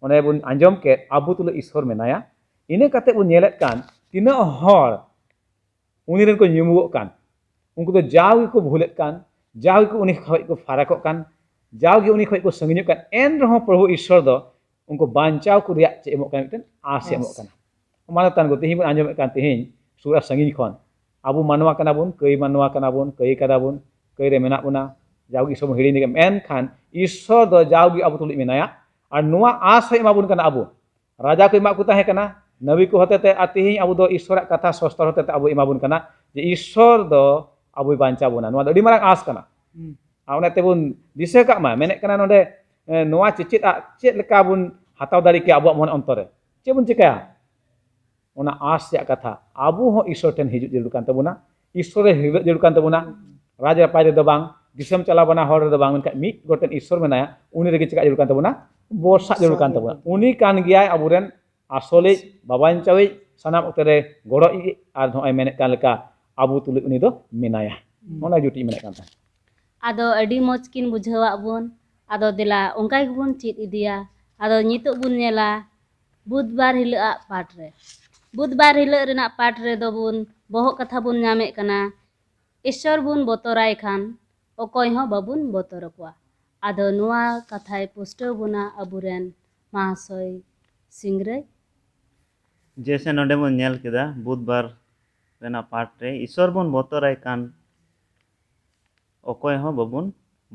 ᱚᱱᱮ ᱵᱚᱱ ᱟᱸᱡᱚᱢ ᱠᱮᱫ, ᱟᱵᱚ ᱛᱩᱞᱩᱡ ᱤᱥᱚᱨ ᱢᱮᱱᱟᱭᱟ᱾ ᱤᱱᱟᱹ ᱠᱟᱛᱮ ᱵᱚᱱ ᱧᱮᱞᱮᱫ ᱠᱟᱱ ᱛᱤᱱᱟᱹᱜ ᱦᱚᱲ ᱩᱱᱤ ᱨᱮᱱ ᱠᱚ ᱧᱩᱢᱩᱜᱚᱜ ᱠᱟᱱ, ᱩᱱᱠᱩ ᱫᱚ ᱡᱟᱣ ᱜᱮᱠᱚ ᱵᱷᱩᱞᱮᱫ ᱠᱟᱱ, ᱡᱟᱣ ᱜᱮᱠᱚ ᱩᱱᱤ ᱠᱷᱚᱡ ᱠᱚ ᱯᱷᱟᱨᱟᱠᱚᱜ ᱠᱟᱱ, ᱡᱟᱣ ᱜᱮ ᱩᱱᱤ ᱠᱷᱚᱡ ᱠᱚ ᱥᱟᱺᱜᱤᱧᱚᱜ ᱠᱟᱱ, ᱮᱱ ᱨᱮᱦᱚᱸ ᱯᱨᱚᱵᱷᱩ ᱤᱥᱚᱨ ᱫᱚ ᱩᱱᱠᱩ ᱵᱟᱧᱪᱟᱣ ᱠᱚ ᱨᱮᱭᱟᱜ ᱪᱮᱫ ᱮᱢᱚᱜ ᱠᱟᱱᱟ? ᱢᱤᱫᱴᱮᱱ ᱟᱸᱥ ᱮ ᱮᱢᱚᱜ ᱟᱸᱥ᱾ ᱠᱟᱱᱟ᱾ ᱢᱟᱱᱚᱛᱟᱱ ᱠᱚ, ᱛᱮᱦᱮᱧ ᱵᱚᱱ ᱟᱸᱡᱚᱢᱮᱫ ᱠᱟᱱ, ᱛᱮᱦᱮᱧ ᱥᱩᱨ ᱟᱨ ᱥᱟᱺᱜᱤᱧ ᱠᱷᱚᱱ ᱟᱵᱚ ᱢᱟᱱᱣᱟ ᱠᱟᱱᱟ ᱵᱚᱱ, ᱠᱟᱹᱭ ᱢᱟᱱᱣᱟ ᱠᱟᱱᱟ ᱵᱚᱱ, ᱠᱟᱹᱭ ᱠᱟᱫᱟ ᱵᱚᱱ, ᱠᱟᱹᱭ ᱨᱮ ᱢᱮᱱᱟᱜ ᱵᱚᱱᱟ, ᱡᱟᱣᱜᱮ ᱤᱥᱚᱨ ᱵᱚᱱ ᱦᱤᱲᱤᱧ ᱞᱮᱫᱟ, ᱢᱮᱱᱠᱷᱟᱱ ᱤᱥᱚᱨ ᱫᱚ ᱡᱟᱣᱜᱮ ᱟᱵᱚ ᱛᱩᱞᱩᱡ ᱢᱮᱱᱟᱭᱟ᱾ ᱟᱨ ᱱᱚᱣᱟ ᱟᱸᱥ ᱦᱚᱸᱭ ᱮᱢᱟ ᱵᱚᱱ ᱠᱟᱱᱟ ᱟᱵᱚ᱾ ᱨᱟᱡᱟ ᱠᱚ ᱮᱢᱟᱜ ᱠᱚ ᱛᱟᱦᱮᱸ ᱠᱟᱱᱟ, ᱱᱟᱹᱵᱤ ᱠᱚ ᱦᱚᱛᱮᱛᱮ, ᱟᱨ ᱛᱮᱦᱮᱧ ᱟᱵᱚ ᱫᱚ ᱤᱥᱚᱨᱟᱜ ᱠᱟᱛᱷᱟ ᱥᱚᱥᱛᱚᱨ ᱦᱚᱛᱮᱛᱮ ᱟᱵᱚ ᱮᱢᱟ ᱵᱚᱱ ᱠᱟᱱᱟ, ᱡᱮ ᱤᱥᱚᱨ ᱫᱚ ᱟᱵᱚᱭ ᱵᱟᱧᱪᱟᱣ ᱵᱚᱱᱟ᱾ ᱱᱚᱣᱟ ᱫᱚ ᱟᱹᱰᱤ ᱢᱟᱨᱟᱝ ᱟᱸᱥ ᱠᱟᱱᱟ᱾ ᱦᱩᱸ᱾ ᱟᱨ ᱚᱱᱟ ᱛᱮᱵᱚᱱ ᱫᱤᱥᱟᱹ ᱠᱟᱜ ᱢᱟ, ᱢᱮᱱᱮᱫ ᱠᱟᱱᱟ ᱱᱚᱰᱮ, ᱮ, ᱱᱚᱣᱟ ᱪᱮᱪᱮᱫ ᱟᱜ ᱪᱮᱫ ᱞᱮᱠᱟ ᱵᱚᱱ ᱦᱟᱛᱟᱣ ᱫᱟᱲᱮ ᱠᱮᱭᱟ ᱟᱵᱚᱣᱟᱜ ᱢᱚᱱᱮ ᱚᱱᱛᱚᱨ ᱨᱮ? ᱪᱮᱫ ᱵᱚᱱ ᱪᱤᱠᱟᱹᱭᱟ? ᱚᱱᱟ ᱟᱸᱥ ᱨᱮᱭᱟᱜ ᱠᱟᱛᱷᱟ, ᱟᱵᱚ ᱦᱚᱸ ᱤᱥᱚᱨ ᱴᱷᱮᱱ ᱦᱤᱡᱩᱜ ᱡᱟᱹᱨᱩᱲ ᱠᱟᱱ ᱛᱟᱵᱚᱱᱟ᱾ ᱤᱥᱥᱚᱨ ᱨᱮ ᱦᱤᱞᱟᱹᱜ ᱡᱟᱹᱨᱩᱲ ᱠᱟᱱ ᱛᱟᱵᱚᱱᱟ᱾ ᱨᱟᱡᱽ ᱨᱟᱯᱟᱡᱽ ᱨᱮᱫᱚ ᱵᱟᱝ, ᱫᱤᱥᱚᱢ ᱪᱟᱞᱟᱣ ᱵᱟᱱᱟ ᱦᱚᱲ ᱨᱮᱫᱚ ᱵᱟᱝ, ᱢᱮᱱᱠᱷᱟᱱ ᱢᱤᱫ ᱜᱚᱴᱮᱱ ᱤᱥᱥᱚᱨ ᱢᱮᱱᱟᱭᱟ, ᱩᱱᱤ ᱨᱮᱜᱮ ᱪᱮᱠᱟ ᱡᱟᱹᱨᱩᱲ ᱠᱟᱱ ᱛᱟᱵᱚᱱᱟ? ᱵᱚᱨᱥᱟ ᱡᱟᱹᱨᱩᱲ ᱠᱟᱱ ᱛᱟᱵᱚᱱᱟ᱾ ᱩᱱᱤ ᱠᱟᱱ ᱜᱮᱭᱟᱭ ᱟᱵᱚᱨᱮᱱ ᱟᱥᱚᱞᱤᱡ, ᱵᱟᱵᱟᱧᱪᱟᱣᱤᱡ, ᱥᱟᱱᱟᱢ ᱚᱠᱛᱮ ᱨᱮ ᱜᱚᱲᱚᱭᱤᱡ, ᱟᱨ ᱱᱚᱜᱼᱚᱭ ᱢᱮᱱᱮᱫ ᱠᱟᱱ ᱞᱮᱠᱟ ᱟᱵᱚ ᱛᱩᱞᱩᱡ ᱩᱱᱤ ᱫᱚ ᱢᱮᱱᱟᱭᱟ᱾ ᱚᱱᱟ ᱡᱩᱴᱤᱡ ᱢᱮᱱᱮᱫ ᱠᱟᱱ ᱛᱟᱦᱮᱸᱫ᱾ ᱟᱫᱚ ᱟᱹᱰᱤ ᱢᱚᱡᱽ ᱠᱤᱱ ᱵᱩᱡᱷᱟᱹᱣᱟᱜ ᱵᱚᱱ᱾ ᱟᱫᱚ ᱫᱮᱞᱟ ᱚᱱᱠᱟ ᱜᱮᱵᱚᱱ ᱪᱮᱫ ᱤᱫᱤᱭᱟ᱾ ᱟᱫᱚ ᱱᱤᱛᱚᱜ ᱵᱚᱱ ᱧᱮᱞᱟ ᱵᱩᱫᱷᱵᱟᱨ ᱦᱤᱞᱳᱜ ᱟᱜ ᱯᱟᱴ ᱨᱮ᱾ ᱵᱩᱫᱷᱵᱟᱨ ᱦᱤᱞᱳᱜ ᱨᱮᱱᱟᱜ ᱯᱟᱴ ᱨᱮᱫᱚ ᱵᱚᱱ ᱵᱚᱦᱚᱜ ᱠᱟᱛᱷᱟ ᱵᱚᱱ ᱧᱟᱢᱮᱫ ᱠᱟᱱᱟ, ᱤᱥᱥᱚᱨ ᱵᱚᱱ ᱵᱚᱛᱚᱨᱟᱭ ᱠᱷᱟᱱ ᱚᱠᱚᱭ ᱦᱚᱸ ᱵᱟᱵᱚᱱ ᱵᱚᱛᱚᱨ ᱟᱠᱚᱣᱟ᱾ ᱟᱫᱚ ᱱᱚᱣᱟ ᱠᱟᱛᱷᱟᱭ ᱯᱩᱥᱴᱟᱹᱣ ᱵᱚᱱᱟ ᱟᱵᱚᱨᱮᱱ ᱢᱟᱦᱟᱥᱚᱭ ᱥᱤᱝᱨᱟᱹᱭ᱾ ᱡᱮᱭᱥᱮ ᱱᱚᱰᱮ ᱵᱚᱱ ᱧᱮᱞ ᱠᱮᱫᱟ ᱵᱩᱫᱷᱵᱟᱨ ᱨᱮᱱᱟᱜ ᱯᱟᱴ ᱨᱮ ᱤᱥᱥᱚᱨ ᱵᱚᱱ ᱵᱚᱛᱚᱨᱟᱭ ᱠᱷᱟᱱ ᱚᱠᱚᱭ ᱦᱚᱸ ᱵᱟᱵᱚᱱ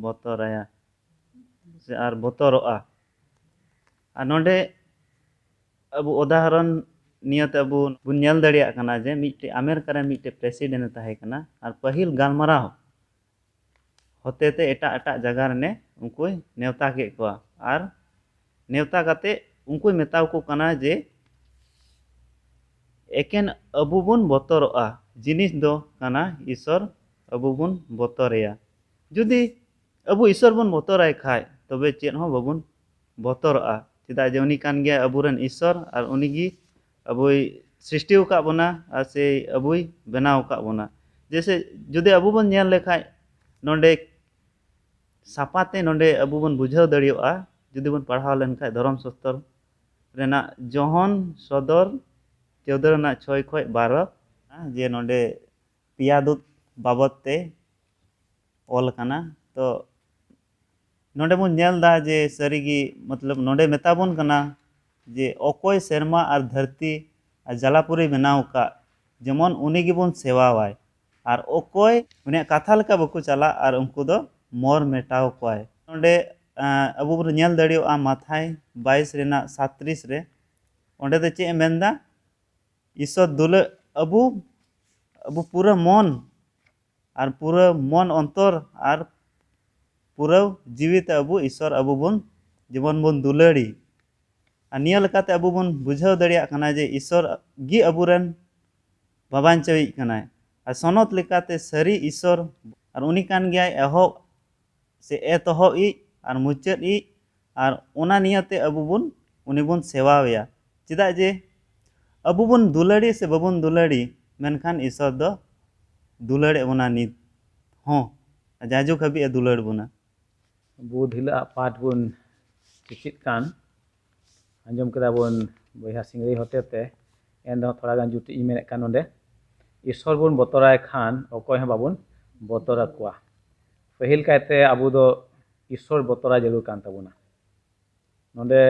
ᱵᱚᱛᱚᱨᱟᱭᱟ, ᱥᱮ ᱟᱨ ᱵᱚᱛᱚᱨᱚᱜᱼᱟ᱾ ᱟᱨ ᱱᱚᱰᱮ ᱟᱵᱚ ᱩᱫᱟᱦᱚᱨᱚᱱ ᱱᱤᱭᱟᱹᱛᱮ ᱟᱵᱚ ᱵᱚᱱ ᱧᱮᱞ ᱫᱟᱲᱮᱭᱟᱜ ᱠᱟᱱᱟ ᱡᱮ ᱢᱤᱫᱴᱮᱡ ᱟᱢᱮᱨᱤᱠᱟ ᱨᱮ ᱢᱤᱫᱴᱮᱡ ᱯᱨᱮᱥᱤᱰᱮᱱᱴ ᱮ ᱛᱟᱦᱮᱸ ᱠᱟᱱᱟ᱾ ᱟᱨ ᱯᱟᱹᱦᱤᱞ ᱜᱟᱞᱢᱟᱨᱟᱣ ᱦᱚᱛᱮᱛᱮ ᱮᱴᱟᱜ ᱮᱴᱟᱜ ᱡᱟᱭᱜᱟ ᱨᱮᱱᱮ ᱩᱱᱠᱩᱭ ᱱᱮᱣᱛᱟ ᱠᱮᱫ ᱠᱚᱣᱟ᱾ ᱟᱨ ᱱᱮᱣᱛᱟ ᱠᱟᱛᱮ ᱩᱱᱠᱩᱭ ᱢᱮᱛᱟ ᱠᱚ ᱠᱟᱱᱟ ᱡᱮ ᱮᱠᱮᱱ ᱟᱵᱚ ᱵᱚᱱ ᱵᱚᱛᱚᱨᱚᱜᱼᱟ ᱡᱤᱱᱤᱥ ᱫᱚ ᱠᱟᱱᱟ ᱤᱥᱚᱨ ᱟᱵᱚ ᱵᱚᱱ ᱵᱚᱛᱚᱨᱮᱭᱟ᱾ ᱡᱩᱫᱤ ᱟᱵᱚ ᱤᱥᱚᱨ ᱵᱚᱱ ᱵᱚᱛᱚᱨᱟᱭ ᱠᱷᱟᱡ ᱛᱚᱵᱮ ᱪᱮᱫ ᱦᱚᱸ ᱵᱟᱵᱚᱱ ᱵᱚᱛᱚᱨᱚᱜᱼᱟ, ᱪᱮᱫᱟᱜ ᱡᱮ ᱩᱱᱤ ᱠᱟᱱ ᱜᱮᱭᱟᱭ ᱟᱵᱚᱨᱮᱱ ᱤᱥᱚᱨ ᱟᱨ ᱩᱱᱤ ᱜᱮ ᱟᱵᱚᱭ ᱥᱨᱤᱥᱴᱤ ᱟᱠᱟᱫ ᱵᱚᱱᱟ ᱟᱨ ᱥᱮ ᱟᱵᱚᱭ ᱵᱮᱱᱟᱣ ᱟᱠᱟᱫ ᱵᱚᱱᱟ᱾ ᱡᱮᱭᱥᱮ ᱡᱩᱫᱤ ᱟᱵᱚ ᱵᱚᱱ ᱧᱮᱞ ᱞᱮᱠᱷᱟᱡ ᱱᱚᱰᱮ ᱥᱟᱯᱟᱛᱮ ᱱᱚᱰᱮ ᱟᱵᱚ ᱵᱚᱱ ᱵᱩᱡᱷᱟᱹᱣ ᱫᱟᱲᱮᱭᱟᱜᱼᱟ ᱡᱩᱫᱤ ᱵᱚᱱ ᱯᱟᱲᱦᱟᱣ ᱞᱮᱱᱠᱷᱟᱡ ᱫᱷᱚᱨᱚᱢ ᱥᱟᱥᱛᱚᱨ ᱨᱮᱱᱟᱜ ᱡᱚᱦᱚᱱ ᱥᱚᱫᱚᱨ ᱪᱳᱫᱽᱫᱚ ᱨᱮᱱᱟᱜ ᱪᱷᱚᱭ ᱠᱷᱚᱡ ᱵᱟᱨᱚ, ᱡᱮ ᱱᱚᱰᱮ ᱯᱮᱭᱟ ᱫᱩᱛ ᱵᱟᱵᱚᱫ ᱛᱮ ᱚᱞ ᱟᱠᱟᱱᱟ᱾ ᱛᱚ ᱱᱚᱰᱮ ᱵᱚᱱ ᱧᱮᱞ ᱮᱫᱟ ᱡᱮ ᱥᱟᱹᱨᱤᱜᱮ ᱢᱚᱛᱞᱚᱵ ᱱᱚᱰᱮ ᱢᱮᱛᱟ ᱵᱚᱱ ᱠᱟᱱᱟ ᱡᱮ ᱚᱠᱚᱭ ᱥᱮᱨᱢᱟ ᱟᱨ ᱫᱷᱟᱹᱨᱛᱤ ᱟᱨ ᱡᱟᱞᱟᱯᱩᱨᱤ ᱵᱮᱱᱟᱣ ᱟᱠᱟᱫ ᱡᱮᱢᱚᱱ ᱩᱱᱤ ᱜᱮᱵᱚᱱ ᱥᱮᱵᱟᱣᱟᱭ, ᱟᱨ ᱚᱠᱚᱭ ᱩᱱᱤᱭᱟᱜ ᱠᱟᱛᱷᱟ ᱞᱮᱠᱟ ᱵᱟᱠᱚ ᱪᱟᱞᱟᱜ ᱟᱨ ᱩᱱᱠᱩ ᱫᱚ ᱢᱚᱨ ᱢᱮᱴᱟᱣ ᱠᱚᱣᱟᱭ᱾ ᱱᱚᱰᱮ ᱟᱸ, ᱟᱵᱚ ᱵᱚᱱ ᱧᱮᱞ ᱫᱟᱲᱮᱭᱟᱜᱼᱟ ᱢᱟᱛᱷᱟᱭ ᱵᱟᱭᱤᱥ ᱨᱮᱱᱟᱜ ᱥᱟᱛᱨᱤᱥ ᱨᱮ, ᱚᱸᱰᱮ ᱫᱚ ᱪᱮᱫ ᱮ ᱢᱮᱱᱫᱟ? ᱤᱥᱚᱨ ᱫᱩᱞᱟᱹᱲ ᱟᱵᱚ ᱟᱵᱚ ᱯᱩᱨᱟᱹ ᱢᱚᱱ ᱟᱨ ᱯᱩᱨᱟᱹ ᱢᱚᱱ ᱚᱱᱛᱚᱨ ᱟᱨ ᱯᱩᱨᱟᱹ ᱡᱤᱣᱤ ᱛᱮ ᱟᱵᱚ ᱤᱥᱚᱨ ᱟᱵᱚ ᱵᱚᱱ ᱡᱮᱢᱚᱱ ᱵᱚᱱ ᱫᱩᱞᱟᱹᱲᱤ᱾ ᱟᱨ ᱱᱤᱭᱟᱹ ᱞᱮᱠᱟᱛᱮ ᱟᱵᱚ ᱵᱚᱱ ᱵᱩᱡᱷᱟᱹᱣ ᱫᱟᱲᱮᱭᱟᱜ ᱠᱟᱱᱟ ᱡᱮ ᱤᱥᱚᱨ ᱜᱮ ᱟᱵᱚᱨᱮᱱ ᱵᱟᱵᱟᱧᱪᱟᱣᱤᱡ ᱠᱟᱱᱟᱭ᱾ ᱥᱚᱱᱚᱛ ᱞᱮᱠᱟᱛᱮ ᱥᱟᱹᱨᱤ ᱤᱥᱚᱨ, ᱟᱨ ᱩᱱᱤ ᱠᱟᱱ ᱜᱮᱭᱟᱭ ᱮᱦᱚᱵ ᱥᱮ ᱮᱛᱚᱦᱚᱵ ᱤᱡ ᱟᱨ ᱢᱩᱪᱟᱹᱫ ᱤᱡ, ᱟᱨ ᱚᱱᱟ ᱱᱤᱭᱟᱹᱛᱮ ᱟᱵᱚ ᱵᱚᱱ, ᱩᱱᱤ ᱵᱚᱱ ᱥᱮᱵᱟᱣᱟᱭᱟ᱾ ᱪᱮᱫᱟᱜ ᱡᱮ ᱟᱵᱚ ᱵᱚᱱ ᱫᱩᱞᱟᱹᱲᱤ ᱥᱮ ᱵᱟᱵᱚᱱ ᱫᱩᱞᱟᱹᱲᱤ, ᱢᱮᱱᱠᱷᱟᱱ ᱤᱥᱚᱨ ᱫᱚ ᱫᱩᱞᱟᱹᱲᱮᱫ ᱵᱚᱱᱟ ᱱᱤᱛ ᱦᱚᱸ, ᱡᱟᱭᱡᱩᱜᱽ ᱦᱟᱹᱵᱤᱡ ᱮ ᱫᱩᱞᱟᱹᱲ ᱵᱚᱱᱟ᱾ ᱵᱩᱫᱷ ᱦᱤᱞᱳᱜ ᱟᱜ ᱯᱟᱴ ᱵᱚᱱ ᱪᱮᱪᱮᱫ ᱠᱟᱱ, ᱟᱸᱡᱚᱢ ᱠᱮᱫᱟ ᱵᱚᱱ ᱵᱚᱭᱦᱟ ᱥᱤᱝᱨᱟᱹᱭ ᱦᱚᱛᱮᱛᱮ, ᱮᱱ ᱨᱮᱦᱚᱸ ᱛᱷᱚᱲᱟ ᱜᱟᱱ ᱡᱩᱴᱤᱡ ᱤᱧ ᱢᱮᱱᱮᱫ ᱠᱟᱱ ᱱᱚᱰᱮ, ᱤᱥᱚᱨ ᱵᱚᱱ ᱵᱚᱛᱚᱨᱟᱭ ᱠᱷᱟᱱ ᱚᱠᱚᱭ ᱦᱚᱸ ᱵᱟᱵᱚᱱ ᱵᱚᱛᱚᱨ ᱟᱠᱚᱣᱟ᱾ ᱯᱟᱹᱦᱤᱞ ᱠᱟᱭᱛᱮ ᱟᱵᱚ ᱫᱚ ᱤᱥᱚᱨ ᱵᱚᱛᱚᱨᱟ ᱡᱟᱹᱨᱩᱲ ᱠᱟᱱ ᱛᱟᱵᱚᱱᱟ᱾ ᱱᱚᱰᱮ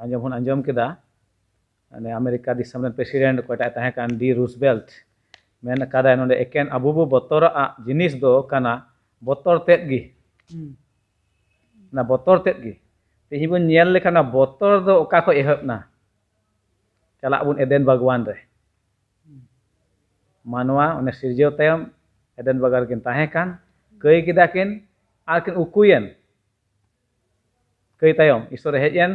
ᱟᱸᱡᱚᱢ ᱵᱚᱱ ᱟᱸᱡᱚᱢ ᱠᱮᱫᱟ, ᱢᱟᱱᱮ ᱟᱢᱮᱨᱤᱠᱟ ᱫᱤᱥᱚᱢ ᱨᱮᱱ ᱯᱨᱮᱥᱤᱰᱮᱱᱴ ᱚᱠᱚᱭᱴᱟᱜ ᱮ ᱛᱟᱦᱮᱸ ᱠᱟᱱ, ᱰᱤ ᱨᱩᱡᱵᱮᱞᱴ, ᱢᱮᱱ ᱟᱠᱟᱫᱟᱭ ᱱᱚᱰᱮ, ᱮᱠᱮᱱ ᱟᱵᱚ ᱵᱚ ᱵᱚᱛᱚᱨᱟᱜ ᱡᱤᱱᱤᱥ ᱫᱚ ᱠᱟᱱᱟ ᱵᱚᱛᱚᱨ ᱛᱮᱫ ᱜᱮ᱾ ᱦᱩᱸ᱾ ᱚᱱᱟ ᱵᱚᱛᱚᱨ ᱛᱮᱫ ᱜᱮ᱾ ᱛᱮᱦᱮᱧ ᱵᱚᱱ ᱧᱮᱞ ᱞᱮᱠᱷᱟᱱ ᱚᱱᱟ ᱵᱚᱛᱚᱨ ᱫᱚ ᱚᱠᱟ ᱠᱷᱚᱱ ᱮᱦᱚᱵ ᱮᱱᱟ? ᱪᱟᱞᱟᱜ ᱵᱚᱱ ᱮᱫᱮᱱ ᱵᱟᱜᱽᱣᱟᱱ ᱨᱮ᱾ ᱢᱟᱱᱣᱟ ᱚᱱᱮ ᱥᱤᱨᱡᱟᱹᱣ ᱛᱟᱭᱚᱢ ᱮᱫᱮᱱ ᱵᱟᱜᱽᱣᱟᱱ ᱨᱮᱠᱤᱱ ᱛᱟᱦᱮᱸ ᱠᱟᱱ, ᱠᱟᱹᱭ ᱠᱮᱫᱟ ᱠᱤᱱ ᱟᱨ ᱠᱤᱱ ᱩᱠᱩᱭᱮᱱ᱾ ᱠᱟᱹᱭ ᱛᱟᱭᱚᱢ ᱤᱥᱚᱨᱮ ᱦᱮᱡ ᱮᱱ,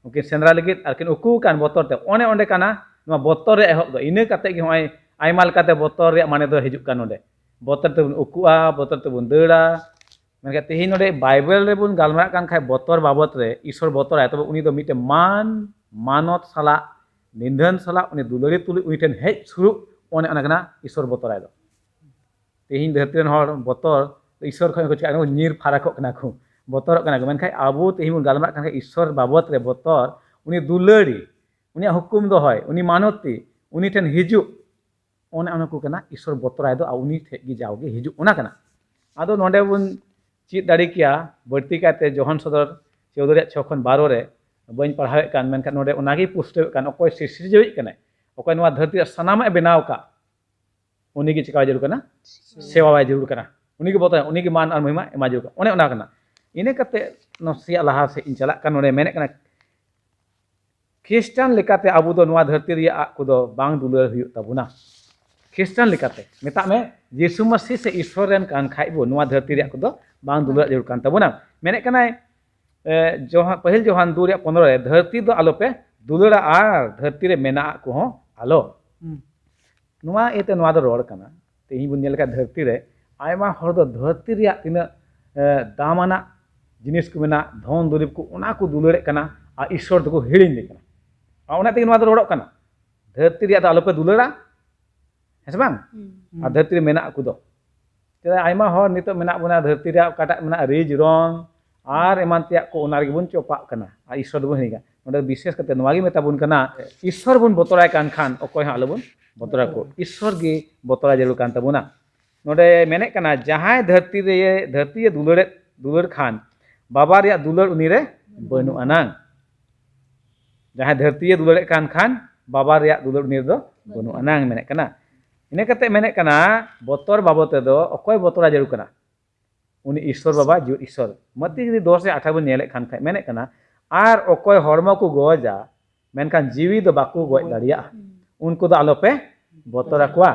ᱩᱱᱠᱤᱱ ᱥᱮᱸᱫᱽᱨᱟ ᱞᱟᱹᱜᱤᱫ ᱟᱨ ᱠᱤᱱ ᱩᱠᱩ ᱟᱠᱟᱱ ᱵᱚᱛᱚᱨ ᱛᱮ᱾ ᱚᱱᱮ ᱚᱸᱰᱮ ᱠᱟᱱᱟ ᱱᱚᱣᱟ ᱵᱚᱛᱚᱨ ᱨᱮᱭᱟᱜ ᱮᱦᱚᱵ ᱫᱚ᱾ ᱤᱱᱟᱹ ᱠᱟᱛᱮ ᱜᱮ ᱱᱚᱜᱼᱚᱭ ᱟᱭᱢᱟ ᱞᱮᱠᱟᱛᱮ ᱵᱚᱛᱚᱨ ᱨᱮᱭᱟᱜ ᱢᱟᱱᱮ ᱫᱚ ᱦᱤᱡᱩᱜ ᱠᱟᱱ ᱱᱚᱰᱮ᱾ ᱵᱚᱛᱚᱨ ᱛᱮᱵᱚᱱ ᱩᱠᱩᱜᱼᱟ, ᱵᱚᱛᱚᱨ ᱛᱮᱵᱚᱱ ᱫᱟᱹᱲᱟ᱾ ᱢᱮᱱᱠᱷᱟᱱ ᱛᱮᱦᱮᱧ ᱱᱚᱰᱮ ᱵᱟᱭᱵᱮᱞ ᱨᱮᱵᱚᱱ ᱜᱟᱞᱢᱟᱨᱟᱜ ᱠᱟᱱ ᱠᱷᱟᱡ ᱵᱚᱛᱚᱨ ᱵᱟᱵᱚᱛ ᱨᱮ, ᱤᱥᱚᱨ ᱵᱚᱛᱚᱨᱟᱭ, ᱛᱚᱵᱮ ᱩᱱᱤ ᱫᱚ ᱢᱤᱫᱴᱮᱱ ᱢᱟᱱ ᱢᱟᱱᱚᱛ ᱥᱟᱞᱟᱜ, ᱱᱤᱫᱷᱟᱹᱱ ᱥᱟᱞᱟᱜ, ᱩᱱᱤ ᱫᱩᱞᱟᱹᱲᱤ ᱛᱩᱞᱩᱡ ᱩᱱᱤ ᱴᱷᱮᱱ ᱦᱮᱡ ᱥᱩᱨᱩᱜ, ᱚᱱᱮ ᱚᱱᱟ ᱠᱟᱱᱟ ᱤᱥᱚᱨ ᱵᱚᱛᱚᱨᱟᱭ ᱫᱚ᱾ ᱛᱮᱦᱮᱧ ᱫᱷᱟᱹᱨᱛᱤ ᱨᱮᱱ ᱦᱚᱲ ᱵᱚᱛᱚᱨ, ᱤᱥᱚᱨ ᱠᱷᱚᱱ ᱠᱚ ᱪᱤᱠᱟᱹᱜ ᱠᱟᱱᱟ? ᱧᱤᱨ ᱯᱷᱟᱨᱟᱠᱚᱜ ᱠᱟᱱᱟ ᱠᱚ, ᱵᱚᱛᱚᱨᱚᱜ ᱠᱟᱱᱟ ᱠᱚ᱾ ᱢᱮᱱᱠᱷᱟᱱ ᱟᱵᱚ ᱛᱮᱦᱮᱧ ᱵᱚᱱ ᱜᱟᱞᱢᱟᱨᱟᱜ ᱠᱟᱱ ᱠᱷᱟᱱ ᱤᱥᱚᱨ ᱵᱟᱵᱚᱛ ᱨᱮ ᱵᱚᱛᱚᱨ, ᱩᱱᱤ ᱫᱩᱞᱟᱹᱲᱤ, ᱩᱱᱤᱭᱟᱜ ᱦᱩᱠᱩᱢ ᱫᱚᱦᱚᱭ, ᱩᱱᱤ ᱢᱟᱱᱚᱛᱤ, ᱩᱱᱤ ᱴᱷᱮᱱ ᱦᱤᱡᱩᱜ, ᱚᱱᱮ ᱚᱱᱟ ᱠᱚ ᱠᱟᱱᱟ ᱤᱥᱚᱨ ᱵᱚᱛᱚᱨᱟᱭ ᱫᱚ, ᱟᱨ ᱩᱱᱤ ᱴᱷᱮᱡ ᱜᱮ ᱡᱟᱣᱜᱮ ᱦᱤᱡᱩᱜ, ᱚᱱᱟ ᱠᱟᱱᱟ᱾ ᱟᱫᱚ ᱱᱚᱰᱮ ᱵᱚᱱ ᱪᱮᱫ ᱫᱟᱲᱮ ᱠᱮᱭᱟ, ᱵᱟᱹᱲᱛᱤ ᱠᱟᱭᱛᱮ ᱡᱚᱦᱚᱱ ᱥᱚᱫᱚᱨ ᱪᱳᱣᱫᱟᱹ ᱨᱮᱭᱟᱜ ᱪᱷᱚ ᱠᱷᱚᱱ ᱵᱟᱨᱚ ᱨᱮ, ᱵᱟᱹᱧ ᱯᱟᱲᱦᱟᱣᱮᱫ ᱠᱟᱱ, ᱢᱮᱱᱠᱷᱟᱱ ᱱᱚᱰᱮ ᱚᱱᱟᱜᱮ ᱯᱩᱥᱴᱟᱹᱣᱮᱫ ᱠᱟᱱ, ᱚᱠᱚᱭ ᱥᱤᱨᱡᱟᱹᱣᱤᱡ ᱠᱟᱱᱟᱭ, ᱚᱠᱚᱭ ᱱᱚᱣᱟ ᱫᱷᱟᱹᱨᱛᱤ ᱨᱮ ᱥᱟᱱᱟᱢᱟᱜ ᱮ ᱵᱮᱱᱟᱣ ᱟᱠᱟᱫ, ᱩᱱᱤᱜᱮ ᱪᱮᱠᱟ ᱡᱟᱹᱨᱩᱲ ᱠᱟᱱᱟ? ᱥᱮᱵᱟ ᱵᱟᱭ ᱡᱟᱹᱨᱩᱲ ᱠᱟᱱᱟ᱾ ᱩᱱᱤᱜᱮ ᱵᱚᱛᱚᱨ, ᱩᱱᱤᱜᱮ ᱢᱟᱱ ᱟᱨ ᱢᱚᱦᱤᱢᱟ ᱮᱢᱟ ᱡᱟᱹᱨᱩᱲ ᱠᱟᱱᱟ᱾ ᱚᱱᱮ ᱚᱱᱟ ᱠᱟᱱᱟ᱾ ᱤᱱᱟᱹ ᱠᱟᱛᱮ ᱱᱟᱥᱮᱭᱟᱜ ᱞᱟᱦᱟ ᱥᱮᱫ ᱤᱧ ᱪᱟᱞᱟᱜ ᱠᱟᱱ, ᱱᱚᱰᱮ ᱢᱮᱱᱮᱫ ᱠᱟᱱᱟ, ᱠᱷᱨᱤᱥᱴᱟᱱ ᱞᱮᱠᱟᱛᱮ ᱟᱵᱚ ᱫᱚ ᱱᱚᱣᱟ ᱫᱷᱟᱹᱨᱛᱤ ᱨᱮᱭᱟᱜ ᱟᱜ ᱠᱚᱫᱚ ᱵᱟᱝ ᱫᱩᱞᱟᱹᱲ ᱦᱩᱭᱩᱜ ᱛᱟᱵᱚᱱᱟ᱾ ᱠᱷᱨᱤᱥᱴᱟᱱ ᱞᱮᱠᱟᱛᱮ ᱢᱮᱛᱟᱜ ᱢᱮ, ᱡᱤᱥᱩ ᱢᱟᱹᱥᱤ ᱥᱮ ᱤᱥᱚᱨ ᱨᱮᱱ ᱠᱟᱱ ᱠᱷᱟᱡ ᱵᱚ, ᱱᱚᱣᱟ ᱫᱷᱟᱹᱨᱛᱤ ᱨᱮᱭᱟᱜ ᱠᱚᱫᱚ ᱵᱟᱝ ᱫᱩᱞᱟᱹᱲ ᱡᱟᱹᱨᱩᱲ ᱠᱟᱱ ᱛᱟᱵᱚᱱᱟ᱾ ᱢᱮᱱᱮᱫ ᱠᱟᱱᱟᱭ, ᱮ, ᱡᱚᱦᱟ-, ᱯᱟᱹᱦᱤᱞ ᱡᱚᱦᱟᱱ ᱫᱩ ᱨᱮᱭᱟᱜ ᱯᱚᱱᱨᱚ ᱨᱮ, ᱫᱷᱟᱹᱨᱛᱤ ᱫᱚ ᱟᱞᱚᱯᱮ ᱫᱩᱞᱟᱹᱲᱟ ᱟᱨ ᱫᱷᱟᱹᱨᱛᱤ ᱨᱮ ᱢᱮᱱᱟᱜ ᱠᱚᱦᱚᱸ ᱟᱞᱚ᱾ ᱦᱩᱸ᱾ ᱱᱚᱣᱟ ᱤᱭᱟᱹᱛᱮ ᱱᱚᱣᱟ ᱫᱚ ᱨᱚᱲ ᱠᱟᱱᱟ᱾ ᱛᱮᱦᱮᱧ ᱵᱚᱱ ᱧᱮᱞ ᱞᱮᱠᱷᱟᱱ ᱫᱷᱟᱹᱨᱛᱤ ᱨᱮ ᱟᱭᱢᱟ ᱦᱚᱲ ᱫᱚ ᱫᱷᱟᱹᱨᱛᱤ ᱨᱮᱭᱟᱜ ᱛᱤᱱᱟᱹᱜ ᱮ, ᱫᱟᱢᱟᱱᱟᱜ ᱡᱤᱱᱤᱥ ᱠᱚ ᱢᱮᱱᱟᱜ, ᱫᱷᱚᱱ ᱫᱩᱨᱤᱵᱽ ᱠᱚ, ᱚᱱᱟ ᱠᱚ ᱫᱩᱞᱟᱹᱲᱮᱫ ᱠᱟᱱᱟ ᱟᱨ ᱤᱥᱥᱚᱨ ᱫᱚᱠᱚ ᱦᱤᱲᱤᱧ ᱫᱮ ᱠᱟᱱᱟ᱾ ᱟᱨ ᱚᱱᱟ ᱛᱮᱜᱮ ᱱᱚᱣᱟ ᱫᱚ ᱨᱚᱲᱚᱜ ᱠᱟᱱᱟ, ᱫᱷᱟᱹᱨᱛᱤ ᱨᱮᱭᱟᱜ ᱫᱚ ᱟᱞᱚᱯᱮ ᱫᱩᱞᱟᱹᱲᱟ, ᱦᱮᱸ ᱥᱮ ᱵᱟᱝ? ᱟᱨ ᱫᱷᱟᱹᱨᱛᱤ ᱨᱮ ᱢᱮᱱᱟᱜ ᱠᱚᱫᱚ, ᱪᱮᱫᱟᱜ ᱟᱭᱢᱟ ᱦᱚᱲ ᱱᱤᱛᱚᱜ ᱢᱮᱱᱟᱜ ᱵᱚᱱᱟ ᱫᱷᱟᱹᱨᱛᱤ ᱨᱮᱭᱟᱜ ᱚᱠᱟᱴᱟᱜ ᱢᱮᱱᱟᱜ, ᱨᱤᱡ ᱨᱚᱝ ᱟᱨ ᱮᱢᱟᱱ ᱛᱮᱭᱟᱜ ᱠᱚ, ᱚᱱᱟ ᱨᱮᱜᱮ ᱵᱚᱱ ᱪᱚᱯᱟᱜ ᱠᱟᱱᱟ ᱟᱨ ᱤᱥᱥᱚᱨ ᱫᱚᱵᱚᱱ ᱦᱤᱲᱤᱧᱟ᱾ ᱱᱚᱰᱮ ᱵᱤᱥᱮᱥ ᱠᱟᱛᱮ ᱱᱚᱣᱟ ᱜᱮ ᱢᱮᱛᱟ ᱵᱚᱱ ᱠᱟᱱᱟ, ᱤᱥᱥᱚᱨ ᱵᱚᱱ ᱵᱚᱛᱚᱨᱟᱭ ᱠᱟᱱ ᱠᱷᱟᱱ ᱚᱠᱚᱭ ᱦᱚᱸ ᱟᱞᱚᱵᱚᱱ ᱵᱚᱛᱚᱨ ᱟᱠᱚ, ᱤᱥᱥᱚᱨ ᱜᱮ ᱵᱚᱛᱚᱨᱟᱭ ᱡᱟᱹᱨᱩᱲ ᱠᱟᱱ ᱛᱟᱵᱚᱱᱟ᱾ ᱱᱚᱰᱮ ᱢᱮᱱᱮᱫ ᱠᱟᱱᱟ, ᱡᱟᱦᱟᱸᱭ ᱫᱷᱟᱹᱨᱛᱤ ᱨᱮ, ᱫᱷᱟᱹᱨᱛᱤᱭᱮ ᱫᱩᱞᱟᱹᱲᱮᱫ, ᱫᱩᱞᱟᱹᱲ ᱠᱷᱟᱱ ᱵᱟᱵᱟ ᱨᱮᱭᱟᱜ ᱫᱩᱞᱟᱹᱲ ᱩᱱᱤ ᱨᱮ ᱵᱟᱹᱱᱩᱜ ᱟᱱᱟᱝ᱾ ᱡᱟᱦᱟᱸᱭ ᱫᱷᱟᱹᱨᱛᱤᱭᱮ ᱫᱩᱞᱟᱹᱲᱮᱫ ᱠᱟᱱ ᱠᱷᱟᱱ ᱵᱟᱵᱟ ᱨᱮᱭᱟᱜ ᱫᱩᱞᱟᱹᱲ ᱩᱱᱤ ᱨᱮᱫᱚ ᱵᱟᱹᱱᱩᱜ ᱟᱱᱟᱝ ᱢᱮᱱᱮᱫ ᱠᱟᱱᱟ᱾ ᱤᱱᱟᱹ ᱠᱟᱛᱮ ᱢᱮᱱᱮᱫ ᱠᱟᱱᱟ, ᱵᱚᱛᱚᱨ ᱵᱟᱵᱚᱛ ᱛᱮᱫᱚ ᱚᱠᱚᱭ ᱵᱚᱛᱚᱨᱟᱭ ᱡᱟᱹᱨᱩᱲ ᱠᱟᱱᱟ? ᱩᱱᱤ ᱤᱥᱥᱚᱨ ᱵᱟᱵᱟ, ᱡᱤᱣᱮᱫ ᱤᱥᱥᱚᱨ᱾ ᱢᱟᱛᱤ ᱡᱩᱫᱤ ᱫᱚᱥ ᱨᱮ ᱟᱴᱷᱟᱨᱚ ᱵᱚᱱ ᱧᱮᱞᱮᱫ ᱠᱷᱟᱱ, ᱠᱷᱟᱡ ᱢᱮᱱᱮᱫ ᱠᱟᱱᱟ, ᱟᱨ ᱚᱠᱚᱭ ᱦᱚᱲᱢᱚ ᱠᱚ ᱜᱚᱡᱟ, ᱢᱮᱱᱠᱷᱟᱱ ᱡᱤᱣᱤ ᱫᱚ ᱵᱟᱠᱚ ᱜᱚᱡ ᱫᱟᱲᱮᱭᱟᱜᱼᱟ, ᱩᱱᱠᱩ ᱫᱚ ᱟᱞᱚᱯᱮ ᱵᱚᱛᱚᱨ ᱟᱠᱚᱣᱟ᱾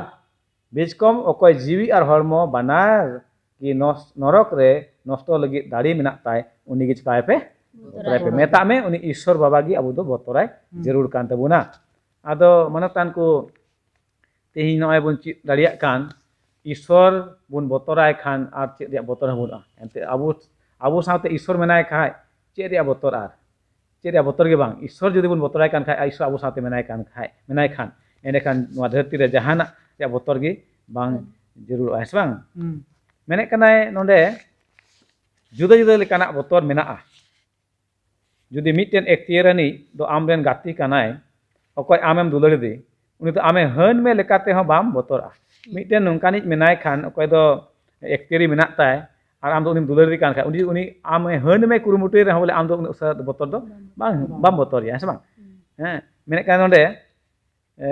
ᱵᱮᱥ ᱠᱚᱢ ᱚᱠᱚᱭ ᱡᱤᱣᱤ ᱟᱨ ᱦᱚᱲᱢᱚ ᱵᱟᱱᱟᱨ ᱜᱮ ᱱᱚᱥ-, ᱱᱚᱨᱚᱠ ᱨᱮ ᱱᱚᱥᱴᱚ ᱞᱟᱹᱜᱤᱫ ᱫᱟᱲᱮ ᱢᱮᱱᱟᱜ ᱛᱟᱭ, ᱩᱱᱤ ᱜᱮ ᱪᱤᱠᱟᱭ ᱯᱮ? ᱵᱚᱛᱚᱨᱟᱭ ᱯᱮ᱾ ᱢᱮᱛᱟᱜ ᱢᱮ, ᱩᱱᱤ ᱤᱥᱥᱚᱨ ᱵᱟᱵᱟ ᱜᱮ ᱟᱵᱚ ᱫᱚ ᱵᱚᱛᱚᱨᱟᱭ ᱡᱟᱹᱨᱩᱲ ᱠᱟᱱ ᱛᱟᱵᱚᱱᱟ᱾ ᱟᱫᱚ ᱢᱟᱱᱚᱛᱟᱱ ᱠᱚ, ᱛᱮᱦᱮᱧ ᱱᱚᱜᱼᱚᱭ ᱵᱚᱱ ᱪᱮᱫ ᱫᱟᱲᱮᱭᱟᱜ ᱠᱟᱱ, ᱤᱥᱥᱚᱨ ᱵᱚᱱ ᱵᱚᱛᱚᱨᱟᱭ ᱠᱷᱟᱱ ᱟᱨ ᱪᱮᱫ ᱨᱮᱭᱟᱜ ᱵᱚᱛᱚᱨ ᱦᱚᱸ ᱵᱟᱹᱱᱩᱜᱼᱟ᱾ ᱮᱱᱛᱮ ᱟᱵᱚ, ᱟᱵᱚ ᱥᱟᱶᱛᱮ ᱤᱥᱥᱚᱨ ᱢᱮᱱᱟᱭ ᱠᱷᱟᱡ ᱪᱮᱫ ᱨᱮᱭᱟᱜ ᱵᱚᱛᱚᱨ ᱟᱨ? ᱪᱮᱫ ᱨᱮᱭᱟᱜ ᱵᱚᱛᱚᱨ ᱜᱮ ᱵᱟᱝ᱾ ᱤᱥᱥᱚᱨ ᱡᱩᱫᱤ ᱵᱚᱱ ᱵᱚᱛᱚᱨᱟᱭ ᱠᱟᱱ ᱠᱷᱟᱡ ᱟᱨ ᱤᱥᱥᱚᱨ ᱟᱵᱚ ᱥᱟᱶᱛᱮ ᱢᱮᱱᱟᱭ ᱠᱟᱱ ᱠᱷᱟᱡ, ᱢᱮᱱᱟᱭ ᱠᱷᱟᱱ, ᱮᱸᱰᱮᱠᱷᱟᱱ ᱱᱚᱣᱟ ᱫᱷᱟᱹᱨᱛᱤ ᱨᱮ ᱡᱟᱦᱟᱱᱟᱜ ᱨᱮᱭᱟᱜ ᱵᱚᱛᱚᱨ ᱜᱮ ᱵᱟᱝ ᱡᱟᱹᱨᱩᱲᱚᱜᱼᱟ, ᱦᱮᱸ ᱥᱮ ᱵᱟᱝ? ᱦᱩᱸ᱾ ᱢᱮᱱᱮᱫ ᱠᱟᱱᱟᱭ ᱱᱚᱰᱮ, ᱡᱩᱫᱟᱹ ᱡᱩᱫᱟᱹ ᱞᱮᱠᱟᱱᱟᱜ ᱵᱚᱛᱚᱨ ᱢᱮᱱᱟᱜᱼᱟ᱾ ᱡᱩᱫᱤ ᱢᱤᱫᱴᱮᱱ ᱮᱠᱛᱤᱭᱟᱹᱨᱟᱱᱤᱡ ᱫᱚ ᱟᱢᱨᱮᱱ ᱜᱟᱛᱮ ᱠᱟᱱᱟᱭ, ᱚᱠᱚᱭ ᱟᱢᱮᱢ ᱫᱩᱞᱟᱹᱲ ᱮᱫᱮ, ᱩᱱᱤ ᱫᱚ ᱟᱢᱮ ᱦᱟᱹᱱ ᱢᱮ ᱞᱮᱠᱟ ᱛᱮᱦᱚᱸ ᱵᱟᱢ ᱵᱚᱛᱚᱨᱚᱜᱼᱟ᱾ ᱢᱤᱫᱴᱮᱱ ᱱᱚᱝᱠᱟᱱᱤᱡ ᱢᱮᱱᱟᱭ ᱠᱷᱟᱱ, ᱚᱠᱚᱭ ᱫᱚ ᱮᱠᱛᱤᱭᱟᱹᱨᱤ ᱢᱮᱱᱟᱜ ᱛᱟᱭ ᱟᱨ ᱟᱢ ᱫᱚ ᱩᱱᱤᱢ ᱫᱩᱞᱟᱹᱲ ᱮᱫᱮ ᱠᱟᱱ ᱠᱷᱟᱱ, ᱩᱱᱤ, ᱩᱱᱤ ᱟᱢᱮ ᱦᱟᱹᱱ ᱢᱮ ᱠᱩᱨᱩᱢᱩᱴᱩᱭ ᱨᱮᱦᱚᱸ ᱵᱚᱞᱮ, ᱟᱢ ᱫᱚ ᱩᱱᱟᱹᱜ ᱩᱥᱟᱹᱨᱟ ᱫᱚ ᱵᱚᱛᱚᱨ ᱫᱚ ᱵᱟᱝ, ᱵᱟᱢ ᱵᱚᱛᱚᱨᱮᱭᱟ, ᱦᱮᱸ ᱥᱮ ᱵᱟᱝ? ᱦᱮᱸ, ᱢᱮᱱᱮᱫ ᱠᱟᱱ ᱱᱚᱰᱮ, ᱮ,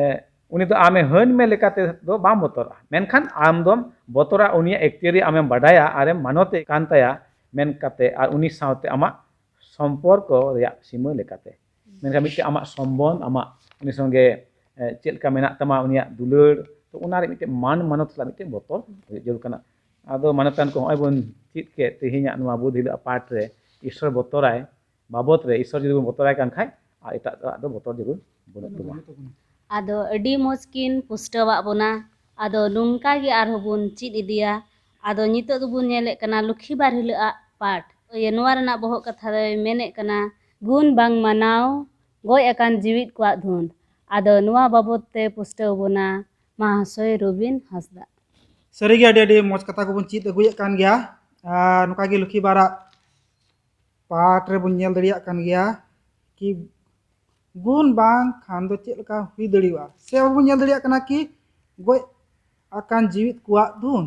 ᱩᱱᱤ ᱫᱚ ᱟᱢᱮ ᱦᱟᱹᱱ ᱢᱮ ᱞᱮᱠᱟᱛᱮ ᱫᱚ ᱵᱟᱢ ᱵᱚᱛᱚᱨᱚᱜᱼᱟ, ᱢᱮᱱᱠᱷᱟᱱ ᱟᱢ ᱫᱚᱢ ᱵᱚᱛᱚᱨᱟ ᱩᱱᱤᱭᱟᱜ ᱮᱠᱛᱤᱭᱟᱹᱨᱤ ᱟᱢᱮᱢ ᱵᱟᱰᱟᱭᱟ ᱟᱨᱮᱢ ᱢᱟᱱᱚᱛᱮ ᱠᱟᱱ ᱛᱟᱭᱟ ᱢᱮᱱ ᱠᱟᱛᱮ, ᱟᱨ ᱩᱱᱤ ᱥᱟᱶᱛᱮ ᱟᱢᱟᱜ ᱥᱚᱢᱯᱚᱨᱠᱚ ᱨᱮᱭᱟᱜ ᱥᱤᱢᱟᱹ ᱞᱮᱠᱟᱛᱮ᱾ ᱢᱮᱱᱠᱷᱟᱱ ᱢᱤᱫᱴᱮᱱ ᱟᱢᱟᱜ ᱥᱚᱢᱵᱚᱱᱫᱷ, ᱟᱢᱟᱜ ᱩᱱᱤ ᱥᱚᱸᱜᱮ, ᱮ, ᱪᱮᱫ ᱞᱮᱠᱟ ᱢᱮᱱᱟᱜ ᱛᱟᱢᱟ, ᱩᱱᱤᱭᱟᱜ ᱫᱩᱞᱟᱹᱲ, ᱛᱚ ᱚᱱᱟ ᱨᱮ ᱢᱤᱫᱴᱮᱱ ᱢᱟᱱ ᱢᱟᱱᱚᱛ ᱥᱟᱞᱟᱜ ᱢᱤᱫᱴᱮᱱ ᱵᱚᱛᱚᱨ ᱦᱩᱭᱩᱜ ᱡᱟᱹᱨᱩᱲ ᱠᱟᱱᱟ᱾ ᱟᱫᱚ ᱢᱟᱱᱚᱛᱟᱱ ᱠᱚ, ᱦᱚᱸᱜᱼᱚᱭ ᱵᱚᱱ ᱪᱮᱫ ᱠᱮᱫ ᱛᱮᱦᱮᱧᱟᱜ ᱱᱚᱣᱟ ᱵᱩᱫᱷ ᱦᱤᱞᱳᱜ ᱯᱟᱴ ᱨᱮ, ᱤᱥᱥᱚᱨ ᱵᱚᱛᱚᱨᱟᱭ ᱵᱟᱵᱚᱛ ᱨᱮ, ᱤᱥᱥᱚᱨ ᱡᱩᱫᱤ ᱵᱚᱱ ᱵᱚᱛᱚᱨᱟᱭ ᱠᱟᱱ ᱠᱷᱟᱡ, ᱟᱨ ᱮᱴᱟᱜ ᱫᱚ ᱟᱫᱚ ᱵᱚᱛᱚᱨ ᱡᱟᱹᱨᱩᱲ ᱵᱟᱹᱱᱩᱜ ᱛᱟᱵᱚᱱᱟ᱾ ᱟᱫᱚ ᱟᱹᱰᱤ ᱢᱚᱡᱽ ᱠᱤᱱ ᱯᱩᱥᱴᱟᱹᱣᱟᱜ ᱵᱚᱱᱟ᱾ ᱟᱫᱚ ᱱᱚᱝᱠᱟ ᱜᱮ ᱟᱨᱦᱚᱸ ᱵᱚᱱ ᱪᱮᱫ ᱤᱫᱤᱭᱟ᱾ ᱟᱫᱚ ᱱᱤᱛᱚᱜ ᱫᱚᱵᱚᱱ ᱧᱮᱞᱮᱫ ᱠᱟᱱᱟ ᱞᱚᱠᱠᱷᱤᱵᱟᱨ ᱦᱤᱞᱳᱜ ᱟᱜ ᱯᱟᱴ᱾ ᱤᱭᱟᱹ, ᱱᱚᱣᱟ ᱨᱮᱱᱟᱜ ᱵᱚᱦᱚᱜ ᱠᱟᱛᱷᱟ ᱫᱚᱭ ᱢᱮᱱᱮᱫ ᱠᱟᱱᱟ, ᱜᱩᱱ ᱵᱟᱝ ᱢᱟᱱᱟᱣ, ᱜᱚᱡ ᱟᱠᱟᱱ ᱡᱤᱣᱤᱫ ᱠᱚᱣᱟᱜ ᱫᱷᱩᱱ᱾ ᱟᱫᱚ ᱱᱚᱣᱟ ᱵᱟᱵᱚᱛ ᱛᱮ ᱯᱩᱥᱴᱟᱹᱣ ᱵᱚᱱᱟ ᱢᱟᱦᱟᱥᱚᱭ ᱨᱚᱵᱤᱱ ᱦᱟᱸᱥᱫᱟ᱾ ᱥᱟᱹᱨᱤᱜᱮ ᱟᱹᱰᱤ ᱟᱹᱰᱤ ᱢᱚᱡᱽ ᱠᱟᱛᱷᱟ ᱠᱚᱵᱚᱱ ᱪᱮᱫ ᱟᱹᱜᱩᱭᱮᱫ ᱠᱟᱱ ᱜᱮᱭᱟ᱾ ᱟᱨ ᱱᱚᱝᱠᱟ ᱜᱮ ᱞᱚᱠᱠᱷᱤᱵᱟᱨᱟᱜ ᱯᱟᱴ ᱨᱮᱵᱚᱱ ᱧᱮᱞ ᱫᱟᱲᱮᱭᱟᱜ ᱠᱟᱱ ᱜᱮᱭᱟ ᱠᱤ ᱜᱩᱱ ᱵᱟᱝ ᱠᱷᱟᱱ ᱫᱚ ᱪᱮᱫ ᱞᱮᱠᱟ ᱦᱩᱭ ᱫᱟᱲᱮᱭᱟᱜᱼᱟ? ᱥᱮ ᱟᱵᱚ ᱵᱚᱱ ᱧᱮᱞ ᱫᱟᱲᱮᱭᱟᱜ ᱠᱟᱱᱟ ᱠᱤ ᱜᱚᱡ ᱟᱠᱟᱱ ᱡᱤᱣᱤᱫ ᱠᱚᱣᱟᱜ ᱫᱷᱩᱱ᱾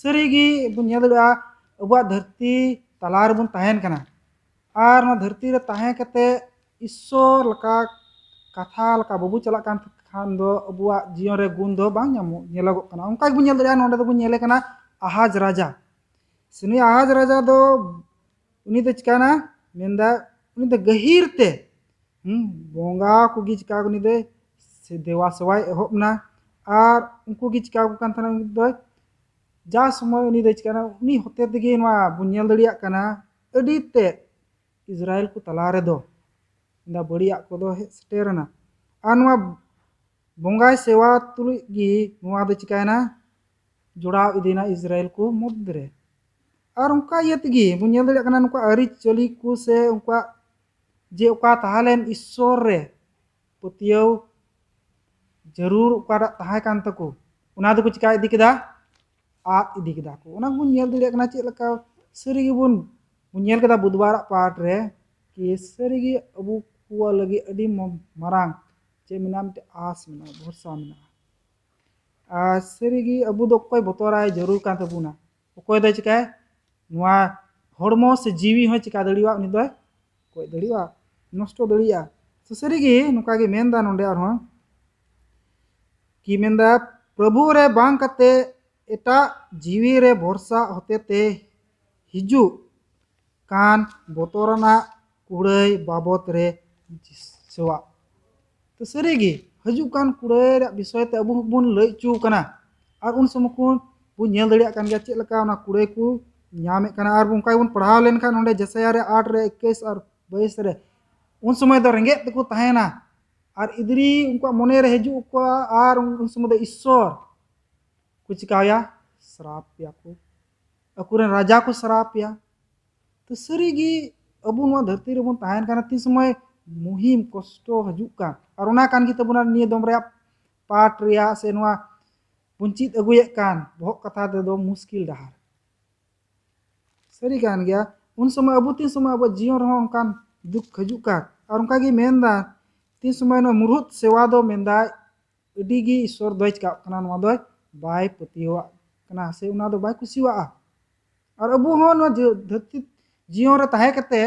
ᱥᱟᱹᱨᱤᱜᱮ ᱵᱚᱱ ᱧᱮᱞ ᱫᱟᱲᱮᱭᱟᱜᱼᱟ, ᱟᱵᱚᱣᱟᱜ ᱫᱷᱟᱹᱨᱛᱤ ᱛᱟᱞᱟ ᱨᱮᱵᱚᱱ ᱛᱟᱦᱮᱱ ᱠᱟᱱᱟ᱾ ᱟᱨ ᱱᱚᱣᱟ ᱫᱷᱟᱹᱨᱛᱤ ᱨᱮ ᱛᱟᱦᱮᱸ ᱠᱟᱛᱮ ᱤᱥᱥᱚᱨ ᱞᱮᱠᱟ, ᱠᱟᱛᱷᱟ ᱞᱮᱠᱟ ᱵᱟᱵᱚ ᱪᱟᱞᱟᱜ ᱠᱟᱱ ᱠᱷᱟᱱ ᱫᱚ ᱟᱵᱚᱣᱟᱜ ᱡᱤᱭᱚᱱ ᱨᱮ ᱜᱩᱱ ᱫᱚ ᱵᱟᱝ ᱧᱟᱢᱚᱜ, ᱧᱮᱞᱚᱜᱚᱜ ᱠᱟᱱᱟ᱾ ᱚᱱᱠᱟ ᱜᱮᱵᱚᱱ ᱧᱮᱞ ᱫᱟᱲᱮᱭᱟᱜᱼᱟ, ᱱᱚᱰᱮ ᱫᱚᱵᱚᱱ ᱧᱮᱞᱮ ᱠᱟᱱᱟ ᱟᱦᱟᱡᱽ ᱨᱟᱡᱟ᱾ ᱥᱮ ᱱᱩᱭ ᱟᱦᱟᱡᱽ ᱨᱟᱡᱟ ᱫᱚ, ᱩᱱᱤ ᱫᱚ ᱪᱤᱠᱟᱭᱱᱟ? ᱢᱮᱱᱫᱟ, ᱩᱱᱤ ᱫᱚ ᱜᱟᱹᱦᱤᱨ ᱛᱮ, ᱦᱩᱸ, ᱵᱚᱸᱜᱟ ᱠᱚᱜᱮ ᱪᱤᱠᱟ ᱩᱱᱤ ᱫᱚᱭ ᱥᱮ-, ᱫᱮᱣᱟ ᱥᱮᱣᱟᱭ ᱮᱦᱚᱵ ᱮᱱᱟ᱾ ᱟᱨ ᱩᱱᱠᱩ ᱜᱮ ᱪᱤᱠᱟ ᱠᱚ ᱠᱟᱱ ᱛᱟᱦᱮᱱᱟ? ᱩᱱᱤ ᱫᱚᱭ, ᱡᱟ ᱥᱚᱢᱚᱭ ᱩᱱᱤ ᱫᱚᱭ ᱪᱤᱠᱟᱭᱱᱟ, ᱩᱱᱤ ᱦᱚᱛᱮ ᱛᱮᱜᱮ ᱱᱚᱣᱟ ᱵᱚᱱ ᱧᱮᱞ ᱫᱟᱲᱮᱭᱟᱜ ᱠᱟᱱᱟ, ᱟᱹᱰᱤ ᱛᱮᱫ ᱤᱥᱨᱟᱭᱮᱞ ᱠᱚ ᱛᱟᱞᱟ ᱨᱮᱫᱚ ᱢᱮᱱᱫᱟ ᱵᱟᱹᱲᱤᱡᱟᱜ ᱠᱚᱫᱚ ᱦᱮᱡ ᱥᱮᱴᱮᱨ ᱮᱱᱟ᱾ ᱟᱨ ᱱᱚᱣᱟ ᱵᱚᱸᱜᱟᱭ ᱥᱮᱣᱟ ᱛᱩᱞᱩᱡ ᱜᱮ ᱱᱚᱣᱟ ᱫᱚ ᱪᱤᱠᱟᱭᱱᱟ? ᱡᱚᱲᱟᱣ ᱤᱫᱤᱭᱮᱱᱟ ᱤᱥᱨᱟᱭᱮᱞ ᱠᱚ ᱢᱚᱫᱽᱫᱷᱮ ᱨᱮ᱾ ᱟᱨ ᱚᱱᱠᱟ ᱤᱭᱟᱹ ᱛᱮᱜᱮ ᱵᱚᱱ ᱧᱮᱞ ᱫᱟᱲᱮᱭᱟᱜ ᱠᱟᱱᱟ, ᱱᱩᱠᱩᱣᱟᱜ ᱟᱹᱨᱤᱪᱟᱹᱞᱤ ᱠᱚ ᱥᱮ ᱩᱱᱠᱩᱣᱟᱜ ᱡᱮ ᱚᱠᱟ ᱛᱟᱦᱮᱸ ᱞᱮᱱ ᱤᱥᱥᱚᱨ ᱨᱮ ᱯᱟᱹᱛᱭᱟᱹᱣ ᱡᱟᱹᱨᱩᱲ ᱚᱠᱟᱴᱟᱜ ᱛᱟᱦᱮᱸ ᱠᱟᱱ ᱛᱟᱠᱚ, ᱚᱱᱟ ᱫᱚᱠᱚ ᱪᱤᱠᱟ ᱤᱫᱤ ᱠᱮᱫᱟ? ᱟᱫ ᱤᱫᱤ ᱠᱮᱫᱟ ᱠᱚ᱾ ᱚᱱᱟ ᱵᱚᱱ ᱧᱮᱞ ᱫᱟᱲᱮᱭᱟᱜ ᱠᱟᱱᱟ ᱪᱮᱫ ᱞᱮᱠᱟ ᱥᱟᱹᱨᱤ ᱜᱮᱵᱚᱱ, ᱵᱚᱱ ᱧᱮᱞ ᱠᱮᱫᱟ ᱵᱩᱫᱷᱵᱟᱨᱟᱜ ᱯᱟᱴ ᱨᱮ ᱠᱤ ᱥᱟᱹᱨᱤ ᱜᱮ ᱟᱵᱚ ᱠᱚ ᱞᱟᱹᱜᱤᱫ ᱟᱹᱰᱤ ᱢᱚ-, ᱢᱟᱨᱟᱝ ᱪᱮᱫ ᱢᱮᱱᱟᱜᱼᱟ? ᱢᱤᱫᱴᱮᱡ ᱟᱸᱥ ᱢᱮᱱᱟᱜᱼᱟ, ᱵᱷᱚᱨᱥᱟ ᱢᱮᱱᱟᱜᱼᱟ᱾ ᱟᱨ ᱥᱟᱹᱨᱤ ᱜᱮ ᱟᱵᱚ ᱫᱚ ᱚᱠᱚᱭ ᱵᱚᱛᱚᱨᱟᱭ ᱡᱟᱹᱨᱩᱲ ᱠᱟᱱ ᱛᱟᱵᱚᱱᱟ? ᱚᱠᱚᱭ ᱫᱚᱭ ᱪᱤᱠᱟᱭᱟ? ᱱᱚᱣᱟ ᱦᱚᱲᱢᱚ ᱥᱮ ᱡᱤᱣᱤ ᱦᱚᱸᱭ ᱪᱤᱠᱟ ᱫᱟᱲᱮᱭᱟᱜᱼᱟ? ᱩᱱᱤ ᱫᱚᱭ ᱜᱚᱡ ᱫᱟᱲᱮᱭᱟᱜᱼᱟ, ᱱᱚᱥᱴᱚ ᱫᱟᱲᱮᱭᱟᱜᱼᱟ᱾ ᱛᱚ ᱥᱟᱹᱨᱤ ᱜᱮ ᱱᱚᱝᱠᱟ ᱜᱮ ᱢᱮᱱᱫᱟ ᱱᱚᱰᱮ ᱟᱨᱦᱚᱸ ᱠᱤ ᱢᱮᱱᱫᱟ, ᱯᱨᱚᱵᱷᱩ ᱨᱮ ᱵᱟᱝ ᱠᱟᱛᱮ ᱮᱴᱟᱜ ᱡᱤᱣᱤ ᱨᱮ ᱵᱷᱚᱨᱥᱟ ᱦᱚᱛᱮᱛᱮ ᱦᱤᱡᱩᱜ ᱠᱟᱱ ᱵᱚᱛᱚᱨᱟᱱᱟᱜ ᱠᱩᱲᱟᱹᱭ ᱵᱟᱵᱚᱛ ᱨᱮ ᱡᱤᱥᱩᱣᱟᱜ᱾ ᱛᱚ ᱥᱟᱹᱨᱤᱜᱮ ᱦᱤᱡᱩᱜ ᱠᱟᱱ ᱠᱩᱲᱟᱹᱭ ᱨᱮᱭᱟᱜ ᱵᱤᱥᱚᱭ ᱛᱮ ᱟᱵᱚ ᱦᱚᱸᱵᱚᱱ ᱞᱟᱹᱭ ᱦᱚᱪᱚ ᱠᱟᱱᱟ᱾ ᱟᱨ ᱩᱱ ᱥᱚᱢᱚᱭ ᱠᱷᱚᱱ ᱵᱚᱱ ᱧᱮᱞ ᱫᱟᱲᱮᱭᱟᱜ ᱠᱟᱱ ᱜᱮᱭᱟ ᱪᱮᱫ ᱞᱮᱠᱟ ᱚᱱᱟ ᱠᱩᱲᱟᱹᱭ ᱠᱚ ᱧᱟᱢᱮᱫ ᱠᱟᱱᱟ᱾ ᱟᱨ ᱚᱱᱠᱟ ᱜᱮᱵᱚᱱ ᱯᱟᱲᱦᱟᱣ ᱞᱮᱱᱠᱷᱟᱱ ᱱᱚᱰᱮ ᱡᱮᱥᱟᱭᱟ ᱨᱮ ᱟᱴ ᱨᱮ ᱮᱠᱩᱥ ᱟᱨ ᱵᱟᱭᱤᱥ ᱨᱮ, ᱩᱱ ᱥᱚᱢᱚᱭ ᱫᱚ ᱨᱮᱸᱜᱮᱡ ᱛᱮᱠᱚ ᱛᱟᱦᱮᱱᱟ, ᱟᱨ ᱤᱫᱨᱤ ᱩᱱᱠᱩᱣᱟᱜ ᱢᱚᱱᱮ ᱨᱮ ᱦᱤᱡᱩᱜ ᱠᱚᱣᱟ, ᱟᱨ ᱩᱱ ᱥᱚᱢᱚᱭ ᱫᱚ ᱤᱥᱥᱚᱨ ᱠᱚ ᱪᱤᱠᱟᱹᱭᱟ? ᱥᱨᱟᱯ ᱮᱭᱟ ᱠᱚ, ᱟᱠᱚᱨᱮᱱ ᱨᱟᱡᱟ ᱠᱚ ᱥᱨᱟᱯ ᱮᱭᱟ᱾ ᱛᱚ ᱥᱟᱹᱨᱤᱜᱮ ᱟᱵᱚ ᱱᱚᱣᱟ ᱫᱷᱟᱹᱨᱛᱤ ᱨᱮᱵᱚᱱ ᱛᱟᱦᱮᱱ ᱠᱟᱱᱟ, ᱛᱤᱱ ᱥᱚᱢᱚᱭ ᱢᱩᱦᱤᱢ ᱠᱚᱥᱴᱚ ᱦᱤᱡᱩᱜ ᱠᱟᱱ, ᱟᱨ ᱚᱱᱟ ᱠᱟᱱ ᱜᱮ ᱛᱟᱵᱚᱱᱟ ᱱᱤᱭᱟᱹ ᱫᱚᱢ ᱨᱮᱭᱟᱜ ᱯᱟᱴ ᱨᱮᱭᱟᱜ ᱥᱮ ᱱᱚᱣᱟ ᱵᱚᱱ ᱪᱮᱫ ᱟᱹᱜᱩᱭᱮᱫ ᱠᱟᱱ ᱵᱚᱦᱚᱜ ᱠᱟᱛᱷᱟ ᱛᱮᱫᱚ ᱢᱩᱥᱠᱤᱞ ᱰᱟᱦᱟᱨ᱾ ᱥᱟᱹᱨᱤ ᱠᱟᱱ ᱜᱮᱭᱟ, ᱩᱱ ᱥᱚᱢᱚᱭ ᱟᱵᱚ ᱛᱤᱱ ᱥᱚᱢᱚᱭ ᱟᱵᱚᱣᱟᱜ ᱡᱤᱭᱚᱱ ᱨᱮᱦᱚᱸ ᱚᱱᱠᱟᱱ ᱫᱩᱠ ᱦᱤᱡᱩᱜ ᱠᱟᱱ, ᱟᱨ ᱚᱱᱠᱟ ᱜᱮ ᱢᱮᱱᱫᱟ ᱛᱤᱱ ᱥᱚᱢᱚᱭ ᱱᱚᱣᱟ ᱢᱩᱨᱦᱩᱫ ᱥᱮᱣᱟ ᱫᱚ ᱢᱮᱱᱫᱟᱭ ᱟᱹᱰᱤ ᱜᱮ ᱤᱥᱥᱚᱨ ᱫᱚᱭ ᱪᱤᱠᱟᱹᱜ ᱠᱟᱱᱟ, ᱱᱚᱣᱟ ᱫᱚᱭ ᱵᱟᱭ ᱯᱟᱹᱛᱭᱟᱹᱣᱟᱜ ᱠᱟᱱᱟ ᱥᱮ ᱚᱱᱟ ᱫᱚ ᱵᱟᱭ ᱠᱩᱥᱤᱣᱟᱜᱼᱟ᱾ ᱟᱨ ᱟᱵᱚ ᱦᱚᱸ ᱱᱚᱣᱟ ᱡᱤ- ᱫᱷᱟᱹᱨᱛᱤ ᱡᱤᱭᱚᱱ ᱨᱮ ᱛᱟᱦᱮᱸ ᱠᱟᱛᱮ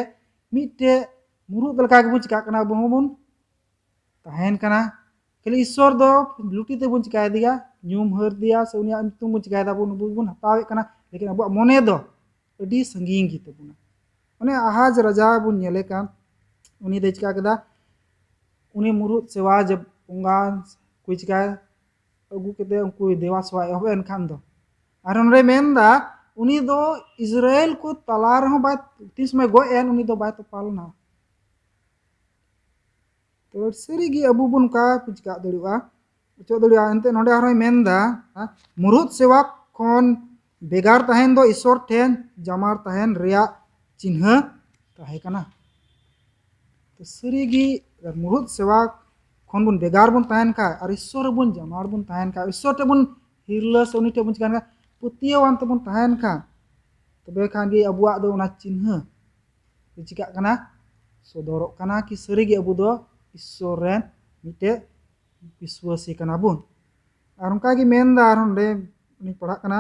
ᱢᱤᱫᱴᱮᱡ ᱢᱩᱨᱩᱫ ᱞᱮᱠᱟ ᱜᱮᱵᱚᱱ ᱪᱤᱠᱟᱹᱜ ᱠᱟᱱᱟ, ᱟᱵᱚ ᱦᱚᱸᱵᱚᱱ ᱛᱟᱦᱮᱱ ᱠᱟᱱᱟ᱾ ᱠᱷᱟᱹᱞᱤ ᱤᱥᱥᱚᱨ ᱫᱚ ᱞᱩᱴᱤ ᱛᱮᱵᱚᱱ ᱪᱤᱠᱟᱹᱭᱮᱫᱮᱭᱟ, ᱧᱩᱢ ᱦᱟᱹᱨ ᱫᱮᱭᱟ ᱥᱮ ᱩᱱᱤᱭᱟᱜ ᱧᱩᱛᱩᱢ ᱵᱚᱱ ᱪᱤᱠᱟᱹᱭᱮᱫᱟ, ᱟᱵᱚ ᱵᱚᱱ ᱦᱟᱛᱟᱣᱮᱫ ᱠᱟᱱᱟ, ᱞᱮᱠᱤᱱ ᱟᱵᱚᱣᱟᱜ ᱢᱚᱱᱮ ᱫᱚ ᱟᱹᱰᱤ ᱥᱟᱺᱜᱤᱧ ᱜᱮ ᱛᱟᱵᱚᱱᱟ᱾ ᱚᱱᱮ ᱟᱦᱟᱡᱽ ᱨᱟᱡᱟ ᱵᱚᱱ ᱧᱮᱞᱮ ᱠᱟᱱ, ᱩᱱᱤ ᱫᱚᱭ ᱪᱤᱠᱟ ᱠᱮᱫᱟ? ᱩᱱᱤ ᱢᱩᱨᱩᱫ ᱥᱮᱣᱟ ᱡᱮ ᱵᱚᱸᱜᱟ ᱠᱚᱭ ᱪᱤᱠᱟᱭ ᱟᱹᱜᱩ ᱠᱟᱛᱮ ᱩᱱᱠᱩ ᱫᱮᱣᱟ ᱥᱮᱣᱟ ᱮᱦᱚᱵ ᱮᱱ ᱠᱷᱟᱱ ᱫᱚ, ᱟᱨ ᱚᱸᱰᱮ ᱢᱮᱱᱫᱟ ᱩᱱᱤ ᱫᱚ ᱤᱥᱨᱟᱭᱮᱞ ᱠᱚ ᱛᱟᱞᱟ ᱨᱮᱦᱚᱸ ᱵᱟᱭ, ᱛᱤᱱ ᱥᱚᱢᱚᱭ ᱜᱚᱡ ᱮᱱ ᱩᱱᱤ ᱫᱚ ᱵᱟᱭ ᱛᱚᱯᱟ ᱞᱮᱱᱟ᱾ ᱛᱚ ᱥᱟᱹᱨᱤᱜᱮ ᱟᱵᱚ ᱵᱚᱱ ᱚᱱᱠᱟ ᱠᱚ ᱪᱤᱠᱟ ᱫᱟᱲᱮᱭᱟᱜᱼᱟ, ᱚᱪᱚᱜ ᱫᱟᱲᱮᱭᱟᱜᱼᱟ᱾ ᱮᱱᱛᱮ ᱱᱚᱰᱮ ᱟᱨᱦᱚᱸᱭ ᱢᱮᱱᱫᱟ, ᱦᱮᱸ, ᱢᱩᱨᱩᱫ ᱥᱮᱣᱟ ᱠᱷᱚᱱ ᱵᱷᱮᱜᱟᱨ ᱛᱟᱦᱮᱱ ᱫᱚ ᱤᱥᱥᱚᱨ ᱴᱷᱮᱱ ᱡᱟᱢᱟᱨ ᱛᱟᱦᱮᱱ ᱨᱮᱭᱟᱜ ᱪᱤᱱᱦᱟᱹ ᱛᱟᱦᱮᱸ ᱠᱟᱱᱟ᱾ ᱛᱚ ᱥᱟᱹᱨᱤᱜᱮ ᱢᱩᱨᱩᱫ ᱥᱮᱣᱟ ᱠᱷᱚᱱ ᱵᱚᱱ ᱵᱷᱮᱜᱟᱨ ᱵᱚᱱ ᱛᱟᱦᱮᱱ ᱠᱷᱟᱡ ᱟᱨ ᱤᱥᱥᱚᱨ ᱨᱮᱵᱚᱱ ᱡᱟᱢᱟᱨ ᱵᱚᱱ ᱛᱟᱦᱮᱱ ᱠᱷᱟᱡ, ᱤᱥᱥᱚᱨ ᱴᱷᱮᱱ ᱵᱚᱱ ᱦᱤᱨᱞᱟᱹ ᱥᱮ ᱩᱱᱤ ᱴᱷᱮᱱ ᱵᱚᱱ ᱪᱤᱠᱟᱹᱭᱮᱱ ᱠᱷᱟᱡ, ᱯᱟᱹᱛᱭᱟᱹᱣᱟᱱ ᱛᱮᱵᱚᱱ ᱛᱟᱦᱮᱱ ᱠᱷᱟᱱ, ᱛᱚᱵᱮ ᱠᱷᱟᱱ ᱜᱮ ᱟᱵᱚᱣᱟᱜ ᱫᱚ ᱚᱱᱟ ᱪᱤᱱᱦᱟᱹ ᱪᱤᱠᱟᱜ ᱠᱟᱱᱟ, ᱥᱚᱫᱚᱨᱚᱜ ᱠᱟᱱᱟ ᱠᱤ ᱥᱟᱹᱨᱤᱜᱮ ᱟᱵᱚ ᱫᱚ ᱤᱥᱥᱚᱨ ᱨᱮᱱ ᱢᱤᱫᱴᱮᱡ ᱵᱤᱥᱣᱟᱹᱥᱤ ᱠᱟᱱᱟ ᱵᱚᱱ᱾ ᱟᱨ ᱚᱱᱠᱟ ᱜᱮ ᱢᱮᱱᱫᱟ, ᱟᱨ ᱚᱸᱰᱮ ᱩᱱᱤ ᱯᱟᱲᱦᱟᱜ ᱠᱟᱱᱟ,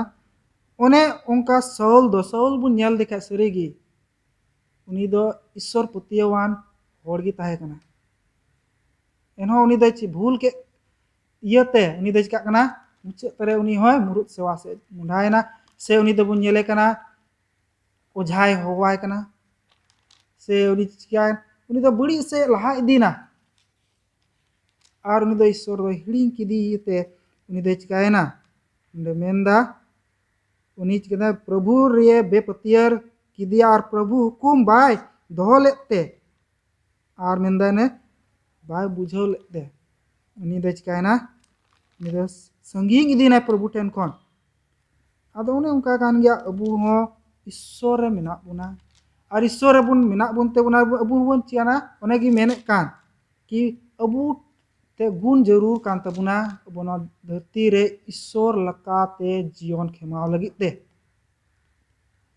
ᱚᱱᱮ ᱚᱱᱠᱟ ᱥᱟᱹᱣᱞ ᱫᱚ, ᱥᱟᱹᱣᱞ ᱵᱚᱱ ᱧᱮᱞ ᱞᱮᱠᱷᱟᱡ ᱥᱟᱹᱨᱤᱜᱮ ᱩᱱᱤ ᱫᱚ ᱤᱥᱥᱚᱨ ᱯᱟᱹᱛᱭᱟᱹᱣᱟᱱ ᱦᱚᱲ ᱜᱮ ᱛᱟᱦᱮᱸ ᱠᱟᱱᱟ᱾ ᱮᱱᱦᱚᱸ ᱩᱱᱤ ᱫᱚᱭ ᱪᱮᱫ ᱵᱷᱩᱞ ᱠᱮᱫ ᱤᱭᱟᱹᱛᱮ ᱩᱱᱤ ᱫᱚᱭ ᱪᱤᱠᱟᱜ ᱠᱟᱱᱟ, ᱢᱩᱪᱟᱹᱫ ᱛᱟᱨᱮ ᱩᱱᱤ ᱦᱚᱸᱭ ᱢᱩᱨᱩᱫ ᱥᱮᱣᱟ ᱥᱮᱫ ᱢᱚᱦᱰᱟᱭᱮᱱᱟ, ᱥᱮ ᱩᱱᱤ ᱫᱚᱵᱚᱱ ᱧᱮᱞᱮ ᱠᱟᱱᱟ ᱚᱡᱷᱟᱭ ᱦᱚᱦᱚᱣᱟᱭ ᱠᱟᱱᱟ, ᱥᱮ ᱩᱱᱤ ᱪᱤᱠᱟᱭ, ᱩᱱᱤ ᱫᱚ ᱵᱟᱹᱲᱤᱡ ᱥᱮᱫ ᱞᱟᱦᱟ ᱤᱫᱤᱭᱮᱱᱟ᱾ ᱟᱨ ᱩᱱᱤ ᱫᱚ ᱤᱥᱥᱚᱨ ᱫᱚᱭ ᱦᱤᱲᱤᱧ ᱠᱮᱫᱮ ᱤᱭᱟᱹᱛᱮ ᱩᱱᱤ ᱫᱚᱭ ᱪᱤᱠᱟᱭᱮᱱᱟ? ᱚᱸᱰᱮ ᱢᱮᱱᱫᱟ, ᱩᱱᱤ ᱪᱤᱠᱟᱹᱭᱮᱱᱟ? ᱯᱨᱚᱵᱷᱩ ᱨᱮ ᱵᱮᱯᱟᱹᱛᱭᱟᱹᱨ ᱠᱮᱫᱮᱭᱟ ᱟᱨ ᱯᱨᱚᱵᱷᱩ ᱦᱩᱠᱩᱢ ᱵᱟᱭ ᱫᱚᱦᱚ ᱞᱮᱫ ᱛᱮ᱾ ᱟᱨ ᱢᱮᱱᱫᱟᱭ ᱱᱮ, ᱵᱟᱭ ᱵᱩᱡᱷᱟᱹᱣ ᱞᱮᱫ ᱛᱮ ᱩᱱᱤ ᱫᱚᱭ ᱪᱤᱠᱟᱹᱭᱮᱱᱟ? ᱩᱱᱤ ᱫᱚ ᱥᱟᱺᱜᱤᱧ ᱤᱫᱤᱭᱮᱱᱟᱭ ᱯᱨᱚᱵᱷᱩ ᱴᱷᱮᱱ ᱠᱷᱚᱱ᱾ ᱟᱫᱚ ᱚᱱᱮ ᱚᱱᱠᱟ ᱠᱟᱱ ᱜᱮᱭᱟ, ᱟᱵᱚ ᱦᱚᱸ ᱤᱥᱥᱚᱨ ᱨᱮ ᱢᱮᱱᱟᱜ ᱵᱚᱱᱟ᱾ ᱟᱨ ᱤᱥᱥᱚᱨ ᱨᱮᱵᱚᱱ ᱢᱮᱱᱟᱜ ᱵᱚᱱ ᱛᱮ ᱚᱱᱟ ᱟᱵᱚ ᱦᱚᱸᱵᱚᱱ ᱪᱤᱠᱟᱹᱭᱮᱱᱟ? ᱚᱱᱮ ᱜᱮ ᱢᱮᱱᱮᱫ ᱠᱟᱱ ᱠᱤ ᱟᱵᱚ ᱛᱮ ᱜᱩᱱ ᱡᱟᱹᱨᱩᱲ ᱠᱟᱱ ᱛᱟᱵᱚᱱᱟ, ᱟᱵᱚ ᱱᱚᱣᱟ ᱫᱷᱟᱹᱨᱛᱤ ᱨᱮ ᱤᱥᱥᱚᱨ ᱞᱮᱠᱟᱛᱮ ᱡᱤᱭᱚᱱ ᱠᱷᱮᱢᱟᱣ ᱞᱟᱹᱜᱤᱫ ᱛᱮ᱾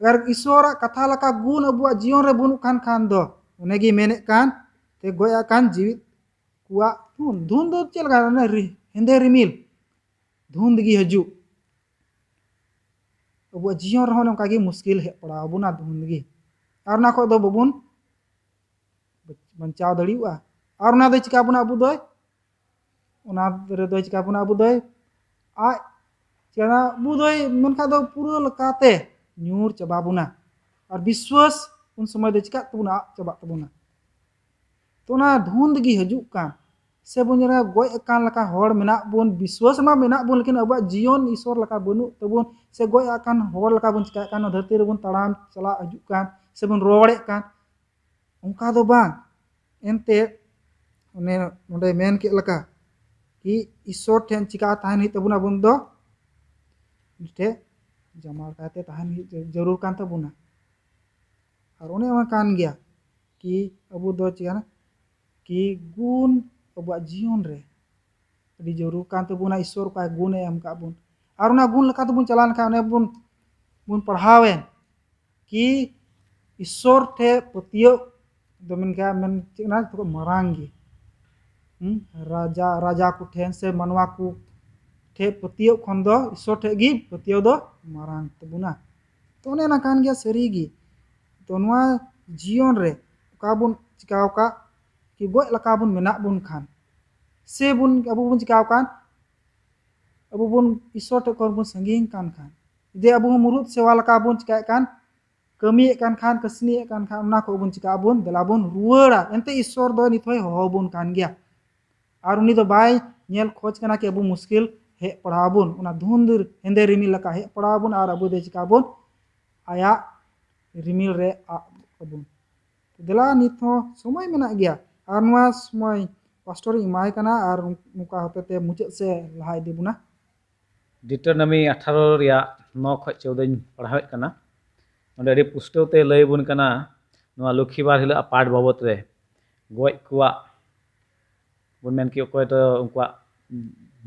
ᱟᱨ ᱤᱥᱥᱚᱨᱟᱜ ᱠᱟᱛᱷᱟ ᱞᱮᱠᱟ ᱜᱩᱱ ᱟᱵᱚᱣᱟᱜ ᱡᱤᱭᱚᱱ ᱨᱮ ᱵᱟᱹᱱᱩᱜ ᱠᱟᱱ ᱠᱷᱟᱱ ᱫᱚ, ᱚᱱᱮ ᱜᱮ ᱢᱮᱱᱮᱫ ᱠᱟᱱ, ᱛᱮ ᱜᱚᱡ ᱟᱠᱟᱱ ᱡᱤᱣᱤᱫ ᱠᱚᱣᱟᱜ ᱫᱷᱩᱱ᱾ ᱫᱷᱩᱱ ᱫᱚ ᱪᱮᱫ ᱞᱮᱠᱟ? ᱚᱱᱮ ᱨᱤ-, ᱦᱮᱸᱫᱮ ᱨᱤᱢᱤᱞ ᱫᱷᱩᱸᱫ ᱜᱮ ᱦᱤᱡᱩᱜ᱾ ᱟᱵᱚᱣᱟᱜ ᱡᱤᱭᱚᱱ ᱨᱮᱦᱚᱸ ᱚᱱᱮ ᱚᱱᱠᱟ ᱜᱮ ᱢᱩᱥᱠᱤᱞ ᱦᱮᱡ ᱯᱟᱲᱟᱣ ᱟᱵᱚᱱᱟ, ᱫᱷᱩᱸᱫ ᱜᱮ᱾ ᱟᱨ ᱚᱱᱟ ᱠᱷᱚᱡ ᱫᱚ ᱵᱟᱵᱚᱱ ᱵᱟᱧᱪᱟᱣ ᱫᱟᱲᱮᱭᱟᱜᱼᱟ᱾ ᱟᱨ ᱚᱱᱟ ᱫᱚᱭ ᱪᱤᱠᱟ ᱵᱚᱱᱟ ᱟᱵᱚ ᱫᱚᱭ? ᱚᱱᱟ ᱨᱮᱫᱚᱭ ᱪᱤᱠᱟ ᱵᱚᱱᱟ ᱟᱵᱚ ᱫᱚᱭ? ᱟᱡ ᱪᱤᱠᱟ ᱟᱵᱚ ᱫᱚᱭ ᱢᱮᱱᱠᱷᱟᱱ ᱫᱚ ᱯᱩᱨᱟᱹ ᱞᱮᱠᱟᱛᱮ ᱧᱩᱨ ᱪᱟᱵᱟ ᱵᱚᱱᱟ᱾ ᱟᱨ ᱵᱤᱥᱣᱟᱥ ᱩᱱ ᱥᱚᱢᱚᱭ ᱫᱚ ᱪᱤᱠᱟᱜ ᱛᱟᱵᱚᱱᱟ? ᱟᱫ ᱪᱟᱵᱟᱜ ᱛᱟᱵᱚᱱᱟ᱾ ᱛᱚ ᱚᱱᱟ ᱫᱷᱩᱸᱫ ᱜᱮ ᱦᱤᱡᱩᱜ ᱠᱟᱱ, ᱥᱮ ᱵᱚᱱ ᱧᱮᱞᱟ ᱜᱚᱡ ᱟᱠᱟᱱ ᱞᱮᱠᱟ ᱦᱚᱲ ᱢᱮᱱᱟᱜ ᱵᱚᱱ, ᱵᱤᱥᱣᱟᱥ ᱢᱟ ᱢᱮᱱᱟᱜ ᱵᱚᱱ, ᱞᱮᱠᱤᱱ ᱟᱵᱚᱣᱟᱜ ᱡᱤᱭᱚᱱ ᱤᱥᱚᱨ ᱞᱮᱠᱟ ᱵᱟᱹᱱᱩᱜ ᱛᱟᱵᱚᱱ, ᱥᱮ ᱜᱚᱡ ᱟᱠᱟᱱ ᱦᱚᱲ ᱞᱮᱠᱟ ᱵᱚᱱ ᱪᱤᱠᱟᱹᱜ ᱠᱟᱱ, ᱱᱚᱣᱟ ᱫᱷᱟᱹᱨᱛᱤ ᱨᱮᱵᱚᱱ ᱛᱟᱲᱟᱢ ᱪᱟᱞᱟᱜ ᱦᱤᱡᱩᱜ ᱠᱟᱱ, ᱥᱮᱵᱚᱱ ᱨᱚᱲᱮᱫ ᱠᱟᱱ, ᱚᱱᱠᱟ ᱫᱚ ᱵᱟᱝ᱾ ᱮᱱᱛᱮ ᱚᱱᱮ ᱱᱚᱰᱮ ᱢᱮᱱ ᱠᱮᱫ ᱞᱮᱠᱟ ᱠᱤ ᱤᱥᱚᱨ ᱴᱷᱮᱱ ᱪᱤᱠᱟ ᱛᱟᱦᱮᱱ ᱦᱩᱭᱩᱜ ᱛᱟᱵᱚᱱᱟ ᱟᱵᱚᱱ ᱫᱚ? ᱩᱱᱤ ᱴᱷᱮᱱ ᱡᱟᱢᱟᱞ ᱠᱟᱛᱮ ᱛᱟᱦᱮᱱ ᱦᱩᱭᱩᱜ ᱡᱟᱹᱨᱩᱲ ᱠᱟᱱ ᱛᱟᱵᱚᱱᱟ᱾ ᱟᱨ ᱚᱱᱮ ᱚᱱᱟ ᱠᱟᱱ ᱜᱮᱭᱟ ᱠᱤ ᱟᱵᱚ ᱫᱚ ᱪᱤᱠᱟᱹᱱᱟ ᱠᱤ ᱜᱩᱱ ᱟᱵᱚᱣᱟᱜ ᱡᱤᱭᱚᱱ ᱨᱮ ᱟᱹᱰᱤ ᱡᱟᱹᱨᱩᱲ ᱠᱟᱱ ᱛᱟᱵᱚᱱᱟ᱾ ᱤᱥᱚᱨ ᱚᱠᱟ ᱜᱩᱱᱮ ᱮᱢ ᱠᱟᱜ ᱵᱚᱱ, ᱟᱨ ᱚᱱᱟ ᱜᱩᱱ ᱞᱮᱠᱟ ᱛᱮᱵᱚᱱ ᱪᱟᱞᱟᱣ ᱞᱮᱱᱠᱷᱟᱱ, ᱚᱱᱮ ᱵᱚᱱ, ᱵᱚᱱ ᱯᱟᱲᱦᱟᱣᱮᱱ ᱠᱤ ᱤᱥᱚᱨ ᱴᱷᱮᱱ ᱯᱟᱹᱛᱭᱟᱹᱣ ᱫᱚ ᱢᱮᱱᱠᱷᱟᱱ ᱢᱮᱱ ᱪᱮᱫ ᱠᱟᱱᱟ, ᱡᱚᱛᱚ ᱠᱷᱚᱱ ᱢᱟᱨᱟᱝ ᱜᱮ᱾ ᱦᱩᱸ? ᱨᱟᱡᱟ, ᱨᱟᱡᱟ ᱠᱚ ᱴᱷᱮᱱ ᱥᱮ ᱢᱟᱱᱣᱟ ᱠᱚ ᱴᱷᱮᱱ ᱯᱟᱹᱛᱭᱟᱹᱣ ᱠᱷᱚᱱ ᱫᱚ ᱤᱥᱚᱨ ᱴᱷᱮᱱ ᱜᱮ ᱯᱟᱹᱛᱭᱟᱹᱣ ᱫᱚ ᱢᱟᱨᱟᱝ ᱛᱟᱵᱚᱱᱟ᱾ ᱛᱚ ᱚᱱᱮ ᱚᱱᱟ ᱠᱟᱱ ᱜᱮᱭᱟ ᱥᱟᱹᱨᱤ ᱜᱮ᱾ ᱛᱚ ᱱᱚᱣᱟ ᱡᱤᱭᱚᱱ ᱨᱮ ᱚᱠᱟ ᱵᱚᱱ ᱪᱤᱠᱟᱹᱣ ᱟᱠᱟᱫ ᱠᱤ ᱜᱚᱡ ᱞᱮᱠᱟ ᱵᱚᱱ ᱢᱮᱱᱟᱜ ᱵᱚᱱ ᱠᱷᱟᱱ, ᱥᱮ ᱵᱚᱱ, ᱟᱵᱚ ᱵᱚᱱ ᱪᱤᱠᱟᱹᱣ ᱠᱟᱱ, ᱟᱵᱚ ᱵᱚᱱ ᱤᱥᱚᱨ ᱴᱷᱮᱱ ᱠᱷᱚᱱ ᱵᱚᱱ ᱥᱟᱺᱜᱤᱧ ᱠᱟᱱ ᱠᱷᱟᱱ, ᱡᱮ ᱟᱵᱚ ᱦᱚᱸ ᱢᱩᱨᱩᱫ ᱥᱮᱣᱟ ᱞᱮᱠᱟ ᱵᱚᱱ ᱪᱤᱠᱟᱹᱭᱮᱫ ᱠᱟᱱ, ᱠᱟᱹᱢᱤᱭᱮᱫ ᱠᱟᱱ ᱠᱷᱟᱱ, ᱠᱟᱹᱥᱱᱤᱭᱮᱫ ᱠᱟᱱ ᱠᱷᱟᱱ, ᱚᱱᱟ ᱠᱚ ᱵᱚᱱ ᱪᱤᱠᱟᱹᱜ ᱟᱵᱚᱱ, ᱫᱮᱞᱟ ᱵᱚᱱ ᱨᱩᱣᱟᱹᱲᱟ᱾ ᱮᱱᱛᱮ ᱤᱥᱚᱨ ᱫᱚ ᱱᱤᱛ ᱦᱚᱸᱭ ᱦᱚᱦᱚ ᱵᱚᱱ ᱠᱟᱱ ᱜᱮᱭᱟ᱾ ᱟᱨ ᱩᱱᱤ ᱫᱚ ᱵᱟᱭ ᱧᱮᱞ ᱠᱷᱚᱡᱽ ᱠᱟᱱᱟ ᱠᱤ ᱟᱵᱚ ᱢᱩᱥᱠᱤᱞ ᱦᱮᱡ ᱯᱟᱲᱟᱣ ᱟᱵᱚᱱ᱾ ᱚᱱᱟ ᱫᱷᱩᱸᱫ ᱦᱮᱸᱫᱮ ᱨᱤᱢᱤᱞ ᱞᱮᱠᱟ ᱦᱮᱡ ᱯᱟᱲᱟᱣ ᱟᱵᱚᱱ ᱟᱨ ᱟᱵᱚ ᱫᱚ ᱪᱤᱠᱟ ᱟᱵᱚᱱ? ᱟᱭᱟᱜ ᱨᱤᱢᱤᱞ ᱨᱮ ᱟᱵ ᱟᱵᱚᱱ᱾ ᱫᱮᱞᱟ, ᱱᱤᱛ ᱦᱚᱸ ᱥᱚᱢᱚᱭ ᱢᱮᱱᱟᱜ ᱜᱮᱭᱟ᱾ ᱟᱨ ᱱᱚᱣᱟ ᱥᱚᱢᱚᱭ ᱯᱟᱥᱴᱚᱨ ᱤᱧ ᱮᱢᱟᱭ ᱠᱟᱱᱟ ᱟᱨ ᱱᱚᱝᱠᱟ ᱦᱚᱛᱮᱛᱮ ᱢᱩᱪᱟᱹᱫ ᱥᱮ ᱞᱟᱦᱟ ᱤᱫᱤ ᱵᱚᱱᱟ᱾ ᱰᱤᱴᱟᱨᱱᱚᱢᱤ ᱟᱴᱷᱟᱨᱚ ᱨᱮᱭᱟᱜ ᱱᱚ ᱠᱷᱚᱱ ᱪᱳᱫᱟᱧ ᱯᱟᱲᱦᱟᱣᱮᱫ ᱠᱟᱱᱟ᱾ ᱱᱚᱰᱮ ᱟᱹᱰᱤ ᱯᱩᱥᱴᱟᱹᱣ ᱛᱮ ᱞᱟᱹᱭ ᱟᱵᱚᱱ ᱠᱟᱱᱟ ᱱᱚᱣᱟ ᱞᱚᱠᱠᱷᱤᱵᱟᱨ ᱦᱤᱞᱳᱜ ᱯᱟᱴ ᱵᱟᱵᱚᱛ ᱨᱮ᱾ ᱜᱚᱡ ᱠᱚᱣᱟᱜ ᱵᱚᱱ ᱢᱮᱱ ᱠᱮ ᱚᱠᱚᱭ ᱫᱚ ᱩᱱᱠᱩᱣᱟᱜ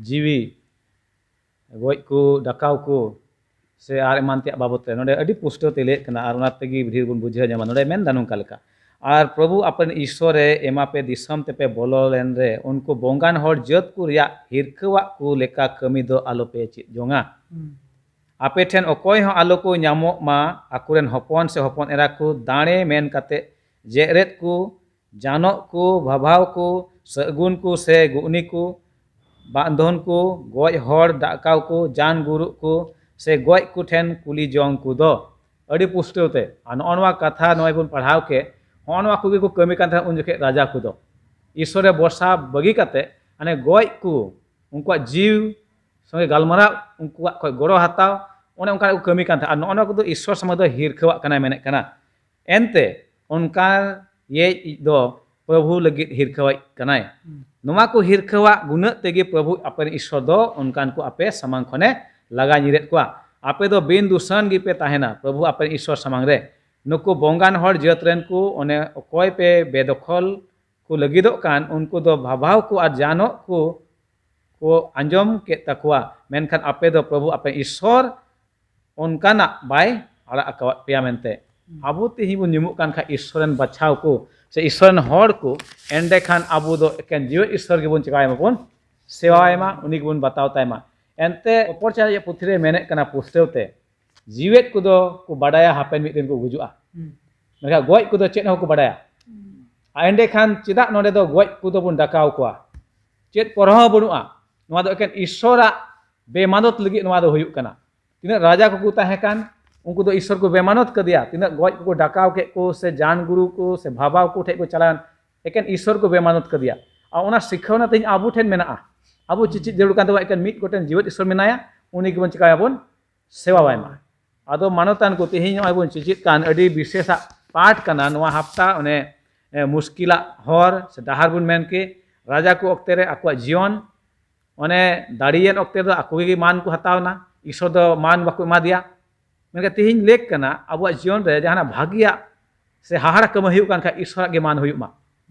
ᱡᱤᱣᱤ, ᱜᱚᱡ ᱠᱚ, ᱰᱟᱠᱟᱣ ᱠᱚ, ᱥᱮ ᱟᱨ ᱮᱢᱟᱱ ᱛᱮᱭᱟᱜ ᱵᱟᱵᱚᱛ ᱨᱮ ᱱᱚᱰᱮ ᱟᱹᱰᱤ ᱯᱩᱥᱴᱟᱹᱣ ᱛᱮ ᱞᱟᱹᱭᱮᱫ ᱠᱟᱱᱟ, ᱟᱨ ᱚᱱᱟ ᱛᱮᱜᱮ ᱰᱷᱮᱨ ᱵᱚᱱ ᱵᱩᱡᱷᱟᱹᱣ ᱧᱟᱢᱟ᱾ ᱱᱚᱰᱮ ᱢᱮᱱᱫᱟ ᱱᱚᱝᱠᱟ ᱞᱮᱠᱟ, "ᱟᱨ ᱯᱨᱚᱵᱷᱩ ᱟᱯᱮ ᱨᱮᱱ ᱤᱥᱥᱚᱨ ᱮ ᱮᱢᱟ ᱯᱮ ᱫᱤᱥᱚᱢ ᱛᱮᱯᱮ ᱵᱚᱞᱚ ᱞᱮᱱ ᱨᱮ, ᱩᱱᱠᱩ ᱵᱚᱸᱜᱟᱱ ᱦᱚᱲ ᱡᱟᱹᱛ ᱠᱚ ᱨᱮᱭᱟᱜ ᱦᱤᱨᱠᱷᱟᱹᱣᱟᱜ ᱠᱚ ᱞᱮᱠᱟ ᱠᱟᱹᱢᱤ ᱫᱚ ᱟᱞᱚᱯᱮ ᱪᱮᱫ ᱡᱚᱝᱟ᱾ ᱦᱩᱸ᱾ ᱟᱯᱮ ᱴᱷᱮᱱ ᱚᱠᱚᱭ ᱦᱚᱸ ᱟᱞᱚ ᱠᱚ ᱧᱟᱢᱚᱜ ᱢᱟ, ᱟᱠᱚᱨᱮᱱ ᱦᱚᱯᱚᱱ ᱥᱮ ᱦᱚᱯᱚᱱ ᱮᱨᱟ ᱠᱚ ᱫᱟᱲᱮ ᱢᱮᱱ ᱠᱟᱛᱮ ᱡᱮᱨᱮᱫ ᱠᱚ, ᱡᱟᱱᱚᱜ ᱠᱚ, ᱵᱷᱟᱵᱷᱟᱣ ᱠᱚ, ᱥᱟᱹᱜᱩᱱ ᱠᱚ ᱥᱮ ᱜᱩᱜᱱᱤ ᱠᱚ, ᱵᱟᱸᱫᱷᱚᱱ ᱠᱚ, ᱜᱚᱡ ᱦᱚᱲ ᱰᱟᱠᱟᱣ ᱠᱚ, ᱡᱟᱱ ᱜᱩᱨᱩᱜ ᱠᱚ ᱥᱮ ᱜᱚᱡ ᱠᱚ ᱴᱷᱮᱱ ᱠᱩᱞᱤ ᱡᱚᱝ ᱠᱚᱫᱚ ᱟᱹᱰᱤ ᱯᱩᱥᱴᱟᱹᱣ ᱛᱮ᱾ ᱟᱨ ᱱᱚᱜᱼᱚ ᱱᱚᱣᱟ ᱠᱟᱛᱷᱟ ᱱᱚᱜᱼᱚᱭ ᱵᱚᱱ ᱯᱟᱲᱦᱟᱣ ᱠᱮᱫ, ᱦᱚᱸᱜᱼᱚ ᱱᱚᱣᱟ ᱠᱚᱜᱮ ᱠᱚ ᱠᱟᱹᱢᱤ ᱠᱟᱱ ᱛᱟᱦᱮᱸᱫ ᱩᱱ ᱡᱚᱠᱷᱮᱡ ᱨᱟᱡᱟ ᱠᱚᱫᱚ᱾ ᱤᱥᱥᱚᱨ ᱨᱮ ᱵᱷᱚᱨᱥᱟ ᱵᱟᱹᱜᱤ ᱠᱟᱛᱮ ᱦᱟᱱᱮ ᱜᱚᱡ ᱠᱚ, ᱩᱱᱠᱩᱣᱟᱜ ᱡᱤᱣᱤ ᱥᱚᱸᱜᱮ ᱜᱟᱞᱢᱟᱨᱟᱣ, ᱩᱱᱠᱩᱣᱟᱜ ᱠᱷᱚᱡ ᱜᱚᱲᱚ ᱦᱟᱛᱟᱣ, ᱚᱱᱮ ᱚᱱᱠᱟᱱᱟᱜ ᱠᱚ ᱠᱟᱹᱢᱤ ᱠᱟᱱ ᱛᱟᱦᱮᱸᱫ᱾ ᱟᱨ ᱱᱚᱜᱼᱚ ᱱᱚᱣᱟ ᱠᱚᱫᱚ ᱤᱥᱥᱚᱨ ᱥᱟᱢᱟᱝ ᱫᱚ ᱦᱤᱨᱠᱷᱟᱹᱣᱟᱜ ᱠᱟᱱᱟᱭ ᱢᱮᱱᱮᱫ ᱠᱟᱱᱟ᱾ ᱮᱱᱛᱮ ᱚᱱᱠᱟ ᱤᱭᱟᱹᱭᱤᱡ ᱫᱚ ᱯᱨᱚᱵᱷᱩ ᱞᱟᱹᱜᱤᱫ ᱦᱤᱨᱠᱷᱟᱹᱣᱟᱭ ᱠᱟᱱᱟᱭ᱾ ᱦᱩᱸ᱾ ᱱᱚᱣᱟ ᱠᱚ ᱦᱤᱨᱠᱷᱟᱹᱣᱟᱜ ᱜᱩᱱᱟᱹᱜ ᱛᱮᱜᱮ ᱯᱨᱚᱵᱷᱩ ᱟᱯᱮ ᱨᱮᱱ ᱤᱥᱥᱚᱨ ᱫᱚ ᱚᱱᱠᱟᱱ ᱠᱚ ᱟᱯᱮ ᱥᱟᱢᱟᱝ ᱠᱷᱚᱱᱮ ᱞᱟᱜᱟ ᱧᱤᱨᱮᱫ ᱠᱚᱣᱟ᱾ ᱟᱯᱮ ᱫᱚ ᱵᱤᱱ ᱫᱩᱥᱟᱹᱱ ᱜᱮᱯᱮ ᱛᱟᱦᱮᱱᱟ ᱯᱨᱚᱵᱷᱩ ᱟᱯᱮ ᱨᱮᱱ ᱤᱥᱥᱚᱨ ᱥᱟᱢᱟᱝ ᱨᱮ᱾ ᱱᱩᱠᱩ ᱵᱚᱸᱜᱟᱱ ᱦᱚᱲ ᱡᱟᱹᱛ ᱨᱮᱱ ᱠᱚ ᱚᱱᱮ ᱚᱠᱚᱭ ᱯᱮ ᱵᱮᱫᱚᱠᱷᱚᱞ ᱠᱚ ᱞᱟᱹᱜᱤᱫᱚᱜ ᱠᱟᱱ, ᱩᱱᱠᱩ ᱫᱚ ᱵᱷᱟᱵᱟᱣ ᱠᱚ ᱟᱨ ᱡᱟᱱᱚᱜ ᱠᱚ ᱠᱚ ᱟᱸᱡᱚᱢ ᱠᱮᱫ ᱛᱟᱠᱚᱣᱟ, ᱢᱮᱱᱠᱷᱟᱱ ᱟᱯᱮ ᱫᱚ ᱯᱨᱚᱵᱷᱩ ᱟᱯᱮ ᱤᱥᱥᱚᱨ ᱚᱱᱠᱟᱱᱟᱜ ᱵᱟᱭ ᱟᱲᱟᱜ ᱟᱠᱟᱣᱟᱫ ᱯᱮᱭᱟ ᱢᱮᱱᱛᱮ᱾ ᱦᱩᱸ᱾ ᱟᱵᱚ ᱛᱮᱦᱤᱧ ᱵᱚᱱ ᱧᱩᱢᱩᱜ ᱠᱟᱱ ᱠᱷᱟᱱ ᱤᱥᱥᱚᱨ ᱨᱮᱱ ᱵᱟᱪᱷᱟᱣ ᱠᱚ ᱥᱮ ᱤᱥᱥᱚᱨ ᱨᱮᱱ ᱦᱚᱲ ᱠᱚ, ᱮᱸᱰᱮᱠᱷᱟᱱ ᱟᱵᱚ ᱫᱚ ᱮᱠᱮᱱ ᱡᱤᱣᱮᱫ ᱤᱥᱥᱚᱨ ᱜᱮᱵᱚᱱ ᱪᱮᱠᱟᱭ ᱢᱟᱵᱚᱱ, ᱥᱮᱵᱟᱭ ᱢᱟ, ᱩᱱᱤ ᱜᱮᱵᱚᱱ ᱵᱟᱛᱟᱣ ᱛᱟᱭ ᱢᱟ᱾ ᱮᱱᱛᱮ ᱚᱯᱚᱨ ᱪᱟᱨᱤᱭᱟᱜ ᱯᱩᱛᱷᱤ ᱨᱮ ᱢᱮᱱᱮᱫ ᱠᱟᱱᱟ ᱯᱩᱥᱴᱟᱹᱣ ᱛᱮ, ᱡᱤᱣᱮᱫ ᱠᱚᱫᱚ ᱠᱚ ᱵᱟᱰᱟᱭᱟ ᱦᱟᱯᱮᱱ ᱢᱤᱫ ᱫᱤᱱ ᱠᱚ ᱜᱩᱡᱩᱜᱼᱟ᱾ ᱦᱩᱸ᱾ ᱢᱮᱱᱠᱷᱟᱱ ᱜᱚᱡ ᱠᱚᱫᱚ ᱪᱮᱫ ᱦᱚᱸ ᱵᱟᱠᱚ ᱵᱟᱰᱟᱭᱟ᱾ ᱦᱩᱸ᱾ ᱟᱨ ᱮᱸᱰᱮᱠᱷᱟᱱ ᱪᱮᱫᱟᱜ ᱱᱚᱰᱮ ᱫᱚ ᱜᱚᱡ ᱠᱚᱫᱚ ᱵᱚᱱ ᱰᱟᱠᱟᱣ ᱠᱚᱣᱟ? ᱪᱮᱫ ᱯᱚᱨᱦᱚᱸ ᱵᱟᱹᱱᱩᱜᱼᱟ᱾ ᱱᱚᱣᱟ ᱫᱚ ᱮᱠᱮᱱ ᱤᱥᱥᱚᱨᱟᱜ ᱵᱮᱢᱟᱱᱚᱛ ᱞᱟᱹᱜᱤᱫ ᱱᱚᱣᱟ ᱫᱚ ᱦᱩᱭᱩᱜ ᱠᱟᱱᱟ᱾ ᱛᱤᱱᱟᱹᱜ ᱨᱟᱡᱟ ᱠᱚᱠᱚ ᱛᱟᱦᱮᱸ ᱠᱟᱱ, ᱩᱱᱠᱩ ᱫᱚ ᱤᱥᱥᱚᱨ ᱠᱚ ᱵᱮᱢᱟᱱᱚᱛ ᱠᱟᱫᱮᱭᱟ᱾ ᱛᱤᱱᱟᱹᱜ ᱜᱚᱡ ᱠᱚᱠᱚ ᱰᱟᱠᱟᱣ ᱠᱮᱫ ᱠᱚ ᱥᱮ ᱡᱟᱱ ᱜᱩᱨᱩ ᱠᱚ ᱥᱮ ᱵᱷᱟᱵᱟᱣ ᱠᱚ ᱴᱷᱮᱱ ᱠᱚ ᱪᱟᱞᱟᱣᱮᱱ, ᱮᱠᱮᱱ ᱤᱥᱥᱚᱨ ᱠᱚ ᱵᱮᱢᱟᱱᱚᱛ ᱠᱟᱫᱮᱭᱟ᱾ ᱟᱨ ᱚᱱᱟ ᱥᱤᱠᱷᱟᱹᱣᱱᱟ ᱛᱮᱦᱮᱧ ᱟᱵᱚ ᱴᱷᱮᱱ ᱢᱮᱱᱟᱜᱼᱟ᱾ ᱟᱵᱚ ᱪᱮᱫ ᱪᱮᱫ ᱡᱟᱹᱨᱩᱲ ᱠᱟᱱ ᱛᱟᱵᱚᱱᱟ? ᱮᱠᱮᱱ ᱢᱤᱫ ᱜᱚᱴᱮᱱ ᱡᱤᱣᱮᱫ ᱤᱥᱥᱚᱨ ᱢᱮᱱᱟᱭᱟ, ᱩᱱᱤ ᱜᱮᱵᱚᱱ ᱪᱤᱠᱟᱹᱭᱟᱵᱚᱱ? ᱥᱮᱵᱟᱣᱟᱭ ᱢᱟ᱾ ᱟᱫᱚ ᱢᱟᱱᱚᱛᱟᱱ ᱠᱚ, ᱛᱮᱦᱮᱧ ᱱᱚᱜᱼᱚᱭ ᱵᱚᱱ ᱪᱮᱪᱮᱫ ᱠᱟᱱ ᱟᱹᱰᱤ ᱵᱤᱥᱮᱥᱟᱜ ᱯᱟᱴ ᱠᱟᱱᱟ ᱱᱚᱣᱟ ᱦᱟᱯᱛᱟ, ᱚᱱᱮ, ᱮ, ᱢᱩᱥᱠᱤᱞᱟᱜ ᱦᱚᱨ ᱥᱮ ᱰᱟᱦᱟᱨ ᱵᱚᱱ ᱢᱮᱱ ᱠᱮ, ᱨᱟᱡᱟ ᱠᱚ ᱚᱠᱛᱮ ᱨᱮ ᱟᱠᱚᱣᱟᱜ ᱡᱤᱭᱚᱱ, ᱚᱱᱮ ᱫᱟᱲᱮᱭᱮᱱ ᱚᱠᱛᱮ ᱫᱚ ᱟᱠᱚ ᱜᱮ ᱢᱟᱱ ᱠᱚ ᱦᱟᱛᱟᱣ ᱮᱱᱟ, ᱤᱥᱥᱚᱨ ᱫᱚ ᱢᱟᱱ ᱵᱟᱠᱚ ᱮᱢᱟ ᱫᱮᱭᱟ᱾ ᱢᱮᱱᱠᱷᱟᱱ ᱛᱮᱦᱮᱧ ᱞᱮᱠ ᱠᱟᱱᱟ, ᱟᱵᱚᱣᱟᱜ ᱡᱤᱭᱚᱱ ᱨᱮ ᱡᱟᱦᱟᱱᱟᱜ ᱵᱷᱟᱹᱜᱤᱭᱟᱜ ᱥᱮ ᱦᱟᱦᱟᱲᱟ ᱠᱟᱹᱢᱤ ᱦᱩᱭᱩᱜ ᱠᱟᱱ ᱠᱷᱟᱱ, ᱤᱥᱥᱚᱨᱟᱜ ᱜᱮ ᱢᱟᱱ ᱦᱩᱭᱩᱜ ᱢᱟ᱾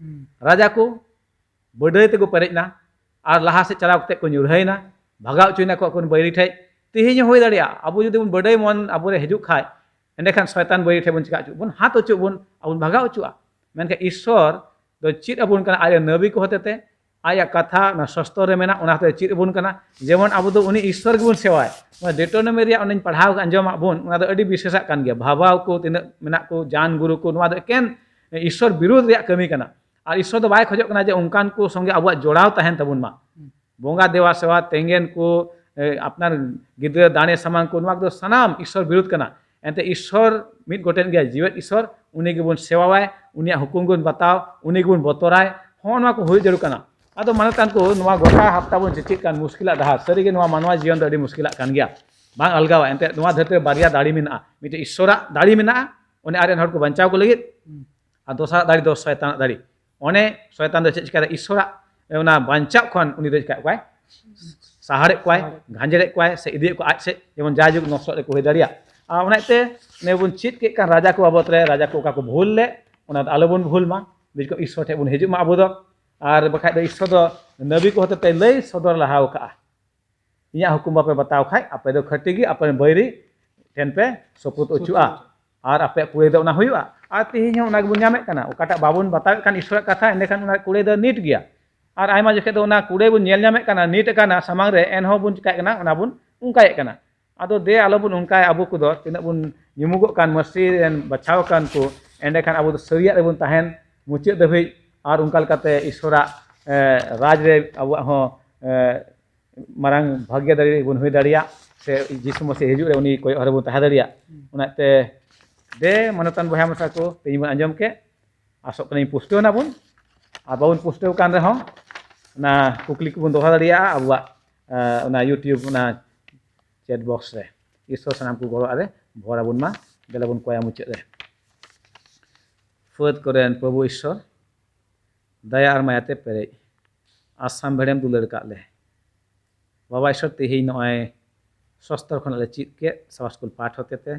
ᱨᱟᱡᱟ ᱠᱚ ᱵᱟᱹᱰᱟᱹᱭ ᱛᱮᱠᱚ ᱯᱮᱨᱮᱡ ᱮᱱᱟ ᱟᱨ ᱞᱟᱦᱟ ᱥᱮᱫ ᱪᱟᱞᱟᱣ ᱠᱟᱛᱮ ᱠᱚ ᱧᱩᱨᱦᱟᱹᱭᱮᱱᱟ, ᱵᱷᱟᱜᱟᱣ ᱦᱚᱪᱚᱭᱮᱱᱟ ᱠᱚ ᱟᱠᱚᱨᱮᱱ ᱵᱟᱹᱭᱨᱤ ᱴᱷᱮᱡ᱾ ᱛᱮᱦᱮᱧ ᱦᱚᱸ ᱦᱩᱭ ᱫᱟᱲᱮᱭᱟᱜᱼᱟ, ᱟᱵᱚ ᱡᱩᱫᱤ ᱵᱚᱱ ᱵᱟᱹᱰᱟᱹᱭ ᱢᱚᱱ ᱟᱵᱚᱨᱮ ᱦᱤᱡᱩᱜ ᱠᱷᱟᱡ, ᱮᱸᱰᱮᱠᱷᱟᱱ ᱥᱚᱭᱛᱟᱱ ᱵᱟᱹᱭᱨᱤ ᱴᱷᱮᱡ ᱵᱚᱱ ᱪᱤᱠᱟ ᱦᱚᱪᱚᱜ, ᱵᱚᱱ ᱦᱟᱛ ᱦᱚᱪᱚᱜ, ᱵᱚᱱ ᱟᱵᱚᱱ ᱵᱷᱟᱜᱟᱣ ᱦᱚᱪᱚᱜᱼᱟ᱾ ᱢᱮᱱᱠᱷᱟᱱ ᱤᱥᱥᱚᱨ ᱫᱚ ᱪᱮᱫ ᱟᱵᱚᱱ ᱠᱟᱱᱟ? ᱟᱡ ᱱᱟᱹᱵᱤ ᱠᱚ ᱦᱚᱛᱮᱛᱮ ᱟᱭᱟᱜ ᱠᱟᱛᱷᱟ ᱚᱱᱟ ᱥᱚᱥᱛᱚᱨ ᱨᱮ ᱢᱮᱱᱟᱜ, ᱚᱱᱟ ᱦᱚᱛᱮᱛᱮ ᱪᱮᱫ ᱟᱵᱚᱱ ᱠᱟᱱᱟ? ᱡᱮᱢᱚᱱ ᱟᱵᱚ ᱫᱚ ᱩᱱᱤ ᱤᱥᱥᱚᱨ ᱜᱮᱵᱚᱱ ᱥᱮᱣᱟᱭ᱾ ᱚᱱᱟ ᱰᱮᱴᱳᱱᱚᱢᱤ ᱨᱮᱭᱟᱜ ᱚᱱᱮᱧ ᱯᱟᱲᱦᱟᱣ ᱟᱸᱡᱚᱢᱟᱜ ᱵᱚᱱ, ᱚᱱᱟ ᱫᱚ ᱟᱹᱰᱤ ᱵᱤᱥᱮᱥᱟᱜ ᱠᱟᱱ ᱜᱮᱭᱟ᱾ ᱵᱷᱟᱵᱟᱣ ᱠᱚ ᱛᱤᱱᱟᱹᱜ ᱢᱮᱱᱟᱜ ᱠᱚ, ᱡᱟᱱ ᱜᱩᱨᱩ ᱠᱚ, ᱱᱚᱣᱟ ᱫᱚ ᱮᱠᱮᱱ ᱤᱥᱥᱚᱨ ᱵᱤᱨᱳᱫᱷ ᱨᱮᱭᱟᱜ ᱠᱟᱹᱢᱤ ᱠᱟᱱᱟ᱾ ᱟᱨ ᱤᱥᱥᱚᱨ ᱫᱚ ᱵᱟᱭ ᱠᱷᱚᱡᱚᱜ ᱠᱟᱱᱟ ᱡᱮ ᱚᱱᱠᱟᱱ ᱠᱚ ᱥᱚᱸᱜᱮ ᱟᱵᱚᱣᱟᱜ ᱡᱚᱲᱟᱣ ᱛᱟᱦᱮᱱ ᱛᱟᱵᱚᱱ ᱢᱟ᱾ ᱵᱚᱸᱜᱟ ᱫᱮᱵᱟ ᱥᱮᱵᱟ, ᱛᱮᱸᱜᱮᱱ ᱠᱚ, ᱮ, ᱟᱯᱱᱟᱨ ᱜᱤᱫᱽᱨᱟᱹ ᱫᱟᱲᱮ ᱥᱟᱢᱟᱱ ᱠᱚ, ᱱᱚᱣᱟ ᱠᱚᱫᱚ ᱥᱟᱱᱟᱢ ᱤᱥᱥᱚᱨ ᱵᱤᱨᱳᱫᱷ ᱠᱟᱱᱟ᱾ ᱮᱱᱛᱮ ᱤᱥᱥᱚᱨ ᱢᱤᱫ ᱜᱚᱴᱮᱱ ᱜᱮᱭᱟ, ᱡᱤᱣᱮᱫ ᱤᱥᱥᱚᱨ, ᱩᱱᱤ ᱜᱮᱵᱚᱱ ᱥᱮᱵᱟᱣᱟᱭ, ᱩᱱᱤᱭᱟᱜ ᱦᱩᱠᱩᱢ ᱜᱮᱵᱚᱱ ᱵᱟᱛᱟᱣ, ᱩᱱᱤ ᱜᱮᱵᱚᱱ ᱵᱚᱛᱚᱨᱟᱭ᱾ ᱦᱚᱸᱜᱼᱚ ᱱᱚᱣᱟ ᱠᱚ ᱦᱩᱭ ᱡᱟᱹᱨᱩᱲ ᱠᱟᱱᱟ᱾ ᱟᱫᱚ ᱢᱟᱱᱚᱛᱟᱱ ᱠᱚ, ᱱᱚᱣᱟ ᱜᱚᱴᱟ ᱦᱟᱯᱛᱟ ᱵᱚᱱ ᱪᱮᱪᱮᱫ ᱠᱟᱱ ᱢᱩᱥᱠᱤᱞᱟᱜ ᱰᱟᱦᱟᱨ, ᱥᱟᱹᱨᱤᱜᱮ ᱱᱚᱣᱟ ᱢᱟᱱᱣᱟ ᱡᱤᱭᱚᱱ ᱫᱚ ᱟᱹᱰᱤ ᱢᱩᱥᱠᱤᱞᱟᱜ ᱠᱟᱱ ᱜᱮᱭᱟ, ᱵᱟᱝ ᱟᱞᱜᱟᱣᱟ᱾ ᱮᱱᱛᱮ ᱱᱚᱣᱟ ᱫᱷᱟᱹᱨᱛᱤ ᱨᱮ ᱵᱟᱨᱭᱟ ᱫᱟᱲᱮ ᱢᱮᱱᱟᱜᱼᱟ, ᱢᱤᱫᱴᱮᱡ ᱤᱥᱥᱚᱨᱟᱜ ᱫᱟᱲᱮ ᱢᱮᱱᱟᱜᱼᱟ, ᱚᱱᱮ ᱟᱡ ᱨᱮᱱ ᱦᱚᱲ ᱠᱚ ᱵᱟᱧᱪᱟᱣ ᱠᱚ ᱞᱟᱹᱜᱤᱫ, ᱟᱨ ᱫᱚᱥᱟᱨᱟᱜ ᱫᱟᱲᱮ ᱫᱚ ᱥᱚᱭᱛᱟᱱᱟᱜ ᱫᱟᱲᱮ᱾ ᱚᱱᱮ ᱥᱚᱭᱛᱟᱱ ᱫᱚ ᱪᱮᱫ ᱪᱤᱠᱟᱹᱭᱟ? ᱤᱥᱥᱚᱨᱟᱜ ᱚᱱᱟ ᱵᱟᱧᱪᱟᱣ ᱠᱷᱚᱱ ᱩᱱᱤ ᱫᱚ ᱪᱤᱠᱟᱹᱭᱮᱫ ᱠᱚᱣᱟᱭ? ᱥᱟᱦᱟᱲᱮᱫ ᱠᱚᱣᱟᱭ, ᱜᱷᱟᱸᱡᱮᱲᱮᱫ ᱠᱚᱣᱟᱭ, ᱥᱮ ᱤᱫᱤᱭᱮᱫ ᱠᱚᱣᱟ ᱟᱡ ᱥᱮᱫ, ᱡᱮᱢᱚᱱ ᱡᱟᱭᱡᱩᱜᱽ ᱱᱚᱥᱚᱜ ᱨᱮᱠᱚ ᱦᱩᱭ ᱫᱟᱲᱮᱭᱟᱜ᱾ ᱟᱨ ᱚᱱᱟᱛᱮ ᱱᱤᱭᱟᱹ ᱵᱚᱱ ᱪᱮᱫ ᱠᱮᱫ ᱠᱟᱱ ᱨᱟᱡᱟ ᱠᱚ ᱵᱟᱵᱚᱫ ᱨᱮ, ᱨᱟᱡᱟ ᱠᱚ ᱚᱠᱟ ᱠᱚ ᱵᱷᱩᱞ ᱞᱮᱫ, ᱚᱱᱟ ᱫᱚ ᱟᱞᱚᱵᱚᱱ ᱵᱷᱩᱞ ᱢᱟ, ᱵᱤᱞᱠᱩᱞ ᱤᱥᱥᱚᱨ ᱴᱷᱮᱱ ᱵᱚᱱ ᱦᱤᱡᱩᱜ ᱢᱟ ᱟᱵᱚ ᱫᱚ᱾ ᱟᱨ ᱵᱟᱠᱷᱟᱡ ᱫᱚ ᱤᱥᱥᱚᱨ ᱫᱚ ᱱᱟᱹᱵᱤ ᱠᱚ ᱦᱚᱛᱮᱛᱮ ᱞᱟᱹᱭ ᱥᱚᱫᱚᱨ ᱞᱟᱦᱟᱣ ᱠᱟᱜᱼᱟ, ᱤᱧᱟᱹᱜ ᱦᱩᱠᱩᱢ ᱵᱟᱯᱮ ᱵᱟᱛᱟᱣ ᱠᱷᱟᱡ, ᱟᱯᱮ ᱫᱚ ᱠᱷᱟᱹᱴᱤ ᱜᱮ ᱟᱯᱮ ᱨᱮᱱ ᱵᱟᱹᱭᱨᱤ ᱴᱷᱮᱱ ᱯᱮ ᱥᱩᱯᱨᱩᱫ ᱚᱪᱚᱜᱼᱟ᱾ ᱟᱨ ᱟᱯᱮᱭᱟᱜ ᱠᱩᱲᱟᱹᱭ ᱫᱚ ᱚᱱᱟ ᱦᱩᱭᱩᱜᱼᱟ᱾ ᱟᱨ ᱛᱮᱦᱮᱧ ᱦᱚᱸ ᱚᱱᱟ ᱜᱮᱵᱚᱱ ᱧᱟᱢᱮᱫ ᱠᱟᱱᱟ, ᱚᱠᱟᱴᱟᱜ ᱵᱟᱵᱚᱱ ᱵᱟᱛᱟᱣᱮᱫ ᱠᱟᱱ ᱤᱥᱥᱚᱨᱟᱜ ᱠᱟᱛᱷᱟ, ᱮᱸᱰᱮᱠᱷᱟᱱ ᱚᱱᱟ ᱠᱩᱲᱟᱹᱭ ᱫᱚ ᱱᱤᱴ ᱜᱮᱭᱟ᱾ ᱟᱨ ᱟᱭᱢᱟ ᱡᱚᱠᱷᱮᱡ ᱫᱚ ᱚᱱᱟ ᱠᱩᱲᱟᱹᱭ ᱵᱚᱱ ᱧᱮᱞ ᱧᱟᱢᱮᱫ ᱠᱟᱱᱟ, ᱱᱤᱴ ᱟᱠᱟᱱᱟ ᱥᱟᱢᱟᱝ ᱨᱮ, ᱮᱱᱦᱚᱸ ᱵᱚᱱ ᱪᱤᱠᱟᱹᱭᱮᱫ ᱠᱟᱱᱟ, ᱚᱱᱟ ᱵᱚᱱ ᱚᱱᱠᱟᱭᱮᱫ ᱠᱟᱱᱟ᱾ ᱟᱫᱚ ᱫᱮ ᱟᱞᱚᱵᱚᱱ ᱚᱱᱠᱟᱭᱟ, ᱟᱵᱚ ᱠᱚᱫᱚ ᱛᱤᱱᱟᱹᱜ ᱵᱚᱱ ᱧᱩᱢᱩᱜᱚᱜ ᱠᱟᱱ, ᱢᱟᱹᱥᱤ ᱨᱮᱱ ᱵᱟᱪᱷᱟᱣ ᱟᱠᱟᱱ ᱠᱚ, ᱮᱸᱰᱮᱠᱷᱟᱱ ᱟᱵᱚ ᱫᱚ ᱥᱟᱹᱨᱤᱭᱟᱜ ᱨᱮᱵᱚᱱ ᱛᱟᱦᱮᱱ ᱢᱩᱪᱟᱹᱫ ᱫᱷᱟᱹᱵᱤᱡ᱾ ᱟᱨ ᱚᱱᱠᱟ ᱞᱮᱠᱟᱛᱮ ᱤᱥᱥᱚᱨᱟᱜ, ᱮ, ᱨᱟᱡᱽ ᱨᱮ ᱟᱵᱚᱣᱟᱜ ᱦᱚᱸ, ᱮ, ᱢᱟᱨᱟᱝ ᱵᱷᱟᱜᱽᱭᱟᱫᱟᱨᱤ ᱵᱚᱱ ᱦᱩᱭ ᱫᱟᱲᱮᱭᱟᱜ, ᱥᱮ ᱡᱤᱥᱩ ᱢᱟᱹᱥᱤ ᱦᱤᱡᱩᱜ ᱨᱮ ᱩᱱᱤ ᱠᱚᱭᱚᱜ ᱦᱚᱨ ᱨᱮᱵᱚᱱ ᱛᱟᱦᱮᱸ ᱫᱟᱲᱮᱭᱟᱜ᱾ ᱚᱱᱟᱛᱮ ᱫᱮ ᱢᱟᱱᱚᱛᱟᱱ ᱵᱚᱭᱦᱟ ᱢᱟᱥᱟ ᱠᱚ, ᱛᱮᱦᱮᱧ ᱵᱚᱱ ᱟᱸᱡᱚᱢ ᱠᱮᱫ, ᱟᱥᱚᱜ ᱠᱟᱹᱱᱟᱹᱧ ᱯᱩᱥᱴᱟᱹᱣ ᱱᱟᱵᱚᱱ᱾ ᱟᱨ ᱵᱟᱵᱚᱱ ᱯᱩᱥᱴᱟᱹᱣ ᱠᱟᱱ ᱨᱮᱦᱚᱸ, ᱚᱱᱟ ᱠᱩᱠᱞᱤ ᱠᱚᱵᱚᱱ ᱫᱚᱦᱚ ᱫᱟᱲᱮᱭᱟᱜᱼᱟ ᱟᱵᱚᱣᱟᱜ, ᱮ, ᱚᱱᱟ YouTube ᱚᱱᱟ chat box ᱨᱮ᱾ ᱤᱥᱥᱚᱨ ᱥᱟᱱᱟᱢ ᱠᱚ ᱜᱚᱲᱚ ᱟᱨᱮ ᱵᱷᱚᱨ ᱟᱵᱚᱱ ᱢᱟ᱾ ᱫᱮᱞᱟ ᱵᱚᱱ ᱠᱚᱭᱟ ᱢᱩᱪᱟᱹᱫ ᱨᱮ᱾ ᱯᱷᱟᱹᱫ ᱠᱚᱨᱮᱱ ᱯᱨᱚᱵᱷᱩ ᱤᱥᱥᱚᱨ, ᱫᱟᱭᱟ ᱟᱨ ᱢᱟᱭᱟᱛᱮ ᱯᱮᱨᱮᱡ, ᱟᱥᱟᱢ ᱵᱷᱮᱲᱮᱢ ᱫᱩᱞᱟᱹᱲ ᱠᱟᱜ ᱞᱮ᱾ ᱵᱟᱵᱟ ᱤᱥᱚᱨ, ᱛᱮᱦᱮᱧ ᱱᱚᱜᱼᱚᱭ ᱥᱚᱥᱛᱚᱨ ᱠᱷᱚᱱᱟᱜ ᱞᱮ ᱪᱮᱫ ᱠᱮᱫ ᱥᱟᱵᱟᱥᱠᱩᱞ ᱯᱟᱴᱷ ᱦᱚᱛᱮᱛᱮ᱾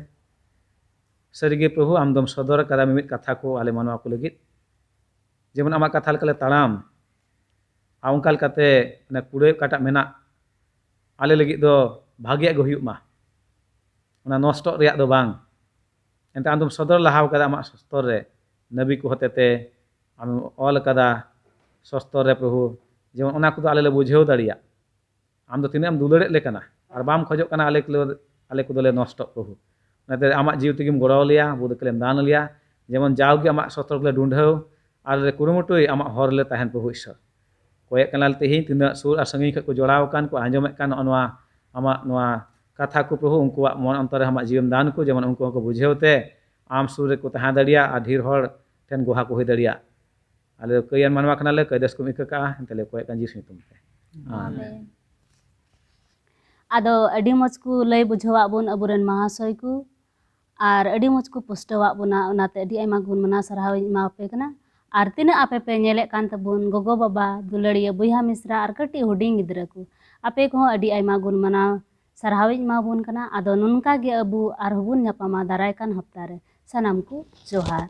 ᱥᱟᱹᱨᱤᱜᱮ ᱯᱨᱚᱵᱷᱩ, ᱟᱢ ᱫᱚᱢ ᱥᱚᱫᱚᱨ ᱟᱠᱟᱫᱟ ᱢᱤᱢᱤᱫ ᱠᱟᱛᱷᱟ ᱠᱚ ᱟᱞᱮ ᱢᱟᱱᱣᱟ ᱠᱚ ᱞᱟᱹᱜᱤᱫ᱾ ᱡᱮᱢᱚᱱ ᱟᱢᱟᱜ ᱠᱟᱛᱷᱟ ᱞᱮᱠᱟᱞᱮ ᱛᱟᱲᱟᱢ, ᱟᱨ ᱚᱱᱠᱟ ᱞᱮᱠᱟᱛᱮ ᱚᱱᱟ ᱠᱩᱲᱟᱹᱭ ᱚᱠᱟᱴᱟᱜ ᱢᱮᱱᱟᱜ, ᱟᱞᱮ ᱞᱟᱹᱜᱤᱫ ᱫᱚ ᱵᱷᱟᱜᱮᱭᱟᱜ ᱜᱮ ᱦᱩᱭᱩᱜ ᱢᱟ, ᱚᱱᱟ ᱱᱚᱥᱴᱚᱜ ᱨᱮᱭᱟᱜ ᱫᱚ ᱵᱟᱝ᱾ ᱮᱱᱛᱮ ᱟᱢ ᱫᱚᱢ ᱥᱚᱫᱚᱨ ᱞᱟᱦᱟ ᱟᱠᱟᱫᱟ ᱟᱢᱟᱜ ᱥᱚᱥᱛᱚᱨ ᱨᱮ, ᱱᱟᱵᱤ ᱠᱚ ᱦᱚᱛᱮᱛᱮ ᱟᱢᱮᱢ ᱚᱞ ᱟᱠᱟᱫᱟ ᱥᱚᱥᱛᱚᱨ ᱨᱮ ᱯᱨᱚᱵᱷᱩ, ᱡᱮᱢᱚᱱ ᱚᱱᱟ ᱠᱚᱫᱚ ᱟᱞᱮ ᱞᱮ ᱵᱩᱡᱷᱟᱹᱣ ᱫᱟᱲᱮᱭᱟᱜ᱾ ᱟᱢ ᱫᱚ ᱛᱤᱱᱟᱹᱜ ᱮᱢ ᱫᱩᱞᱟᱹᱲᱮᱫ ᱞᱮ ᱠᱟᱱᱟ ᱟᱨ ᱵᱟᱢ ᱠᱷᱚᱡᱚᱜ ᱠᱟᱱᱟ ᱟᱞᱮ ᱠᱚᱞᱮ, ᱟᱞᱮ ᱠᱚᱫᱚᱞᱮ ᱱᱚᱥᱴᱚᱜ ᱯᱨᱚᱵᱷᱩ᱾ ᱚᱱᱟᱛᱮ ᱟᱢᱟᱜ ᱡᱤᱣᱤ ᱛᱮᱜᱮᱢ ᱜᱚᱲᱚ ᱞᱮᱭᱟ, ᱟᱵᱚ ᱫᱚ ᱠᱷᱟᱹᱞᱤᱢ ᱫᱟᱱ ᱞᱮᱭᱟ, ᱡᱮᱢᱚᱱ ᱡᱟᱣᱜᱮ ᱟᱢᱟᱜ ᱥᱚᱥᱛᱚᱨ ᱠᱚᱞᱮ ᱰᱩᱸᱰᱷᱟᱹᱣ ᱟᱨ ᱞᱮ ᱠᱩᱨᱩᱢᱩᱴᱩᱭ ᱟᱢᱟᱜ ᱦᱚᱨ ᱨᱮᱞᱮ ᱛᱟᱦᱮᱱ ᱯᱨᱚᱵᱷᱩ ᱤᱥᱚᱨ᱾ ᱠᱚᱭᱮᱜ ᱠᱟᱱᱟᱞᱮ ᱛᱮᱦᱮᱧ ᱛᱤᱱᱟᱹᱜ ᱥᱩᱨ ᱟᱨ ᱥᱟᱺᱜᱤᱧ ᱠᱷᱚᱱ ᱠᱚ ᱡᱚᱲᱟᱣ ᱟᱠᱟᱱ ᱠᱚ ᱟᱸᱡᱚᱢᱮᱫ ᱠᱟᱱ ᱱᱚᱜᱼᱚ ᱱᱚᱣᱟ ᱟᱢᱟᱜ ᱱᱚᱣᱟ ᱠᱟᱛᱷᱟ ᱠᱚ ᱯᱨᱚᱵᱷᱩ, ᱩᱱᱠᱩᱣᱟᱜ ᱢᱚᱱ ᱚᱱᱛᱚᱨ ᱨᱮ ᱟᱢᱟᱜ ᱡᱤᱣᱤᱢ ᱫᱟᱱ ᱠᱚ, ᱡᱮᱢᱚᱱ ᱩᱱᱠᱩ ᱦᱚᱸᱠᱚ ᱵᱩᱡᱷᱟᱹᱣ ᱛᱮ ᱟᱢ ᱥᱩᱨ ᱨᱮᱠᱚ ᱛᱟᱦᱮᱸ ᱫᱟᱲᱮᱭᱟᱜ ᱟᱨ ᱰᱷᱮᱨ ᱦᱚᱲ ᱴᱷᱮᱱ ᱜᱚᱦᱟ ᱠᱚ ᱦᱩᱭ ᱫᱟᱲᱮᱭᱟᱜ᱾ ᱟᱞᱮ ᱫᱚ ᱠᱟᱹᱭᱟᱱ ᱢᱟᱱᱣᱟ ᱠᱟᱱᱟᱞᱮ, ᱠᱟᱹᱭᱫᱟᱹᱥ ᱠᱚᱢ ᱤᱠᱟᱹ ᱠᱟᱜᱼᱟ, ᱮᱱᱛᱮ ᱞᱮ ᱠᱚᱭᱮᱜ ᱠᱟᱱ ᱡᱤᱥᱩ ᱧᱩᱛᱩᱢ ᱛᱮ᱾ ᱟᱢᱮᱱ᱾ ᱟᱫᱚ ᱟᱹᱰᱤ ᱢᱚᱡᱽ ᱠᱚ ᱞᱟᱹᱭ ᱵᱩᱡᱷᱟᱹᱣᱟᱫ ᱵᱚᱱ ᱟᱵᱚᱨᱮᱱ ᱢᱟᱦᱟᱥᱚᱭ ᱠᱚ, ᱟᱨ ᱟᱹᱰᱤ ᱢᱚᱡᱽ ᱠᱚ ᱯᱩᱥᱴᱟᱹᱣᱟᱫ ᱵᱚᱱᱟ, ᱚᱱᱟᱛᱮ ᱟᱹᱰᱤ ᱟᱭᱢᱟ ᱜᱩᱱ ᱢᱟᱱᱟᱣ ᱥᱟᱨᱦᱟᱣ ᱤᱧ ᱮᱢᱟ ᱯᱮ ᱠᱟᱱᱟ᱾ ᱟᱨ ᱛᱤᱱᱟᱹᱜ ᱟᱯᱮ ᱯᱮ ᱧᱮᱞᱮᱫ ᱠᱟᱱ ᱛᱟᱵᱚᱱ ᱜᱚᱜᱚ ᱵᱟᱵᱟ, ᱫᱩᱞᱟᱹᱲᱤᱭᱟᱹ ᱵᱚᱭᱦᱟ ᱢᱤᱥᱨᱟ ᱟᱨ ᱠᱟᱹᱴᱤᱡ ᱦᱩᱰᱤᱧ ᱜᱤᱫᱽᱨᱟᱹ ᱠᱚ, ᱟᱯᱮ ᱠᱚᱦᱚᱸ ᱟᱹᱰᱤ ᱟᱭᱢᱟ ᱜᱩᱱ ᱢᱟᱱᱟᱣ ᱥᱟᱨᱦᱟᱣ ᱤᱧ ᱮᱢᱟ ᱵᱚᱱ ᱠᱟᱱᱟ᱾ ᱟᱫᱚ ᱱᱚᱝᱠᱟ ᱜᱮ ᱟᱵᱚ ᱟᱨᱦᱚᱸ ᱵᱚᱱ ᱧᱟᱯᱟᱢᱟ ᱫᱟᱨᱟᱭ ᱠᱟᱱ ᱦᱟᱯᱛᱟ ᱨᱮ᱾ ᱥᱟᱱᱟᱢ ᱠᱚ ᱡᱚᱦᱟᱨ᱾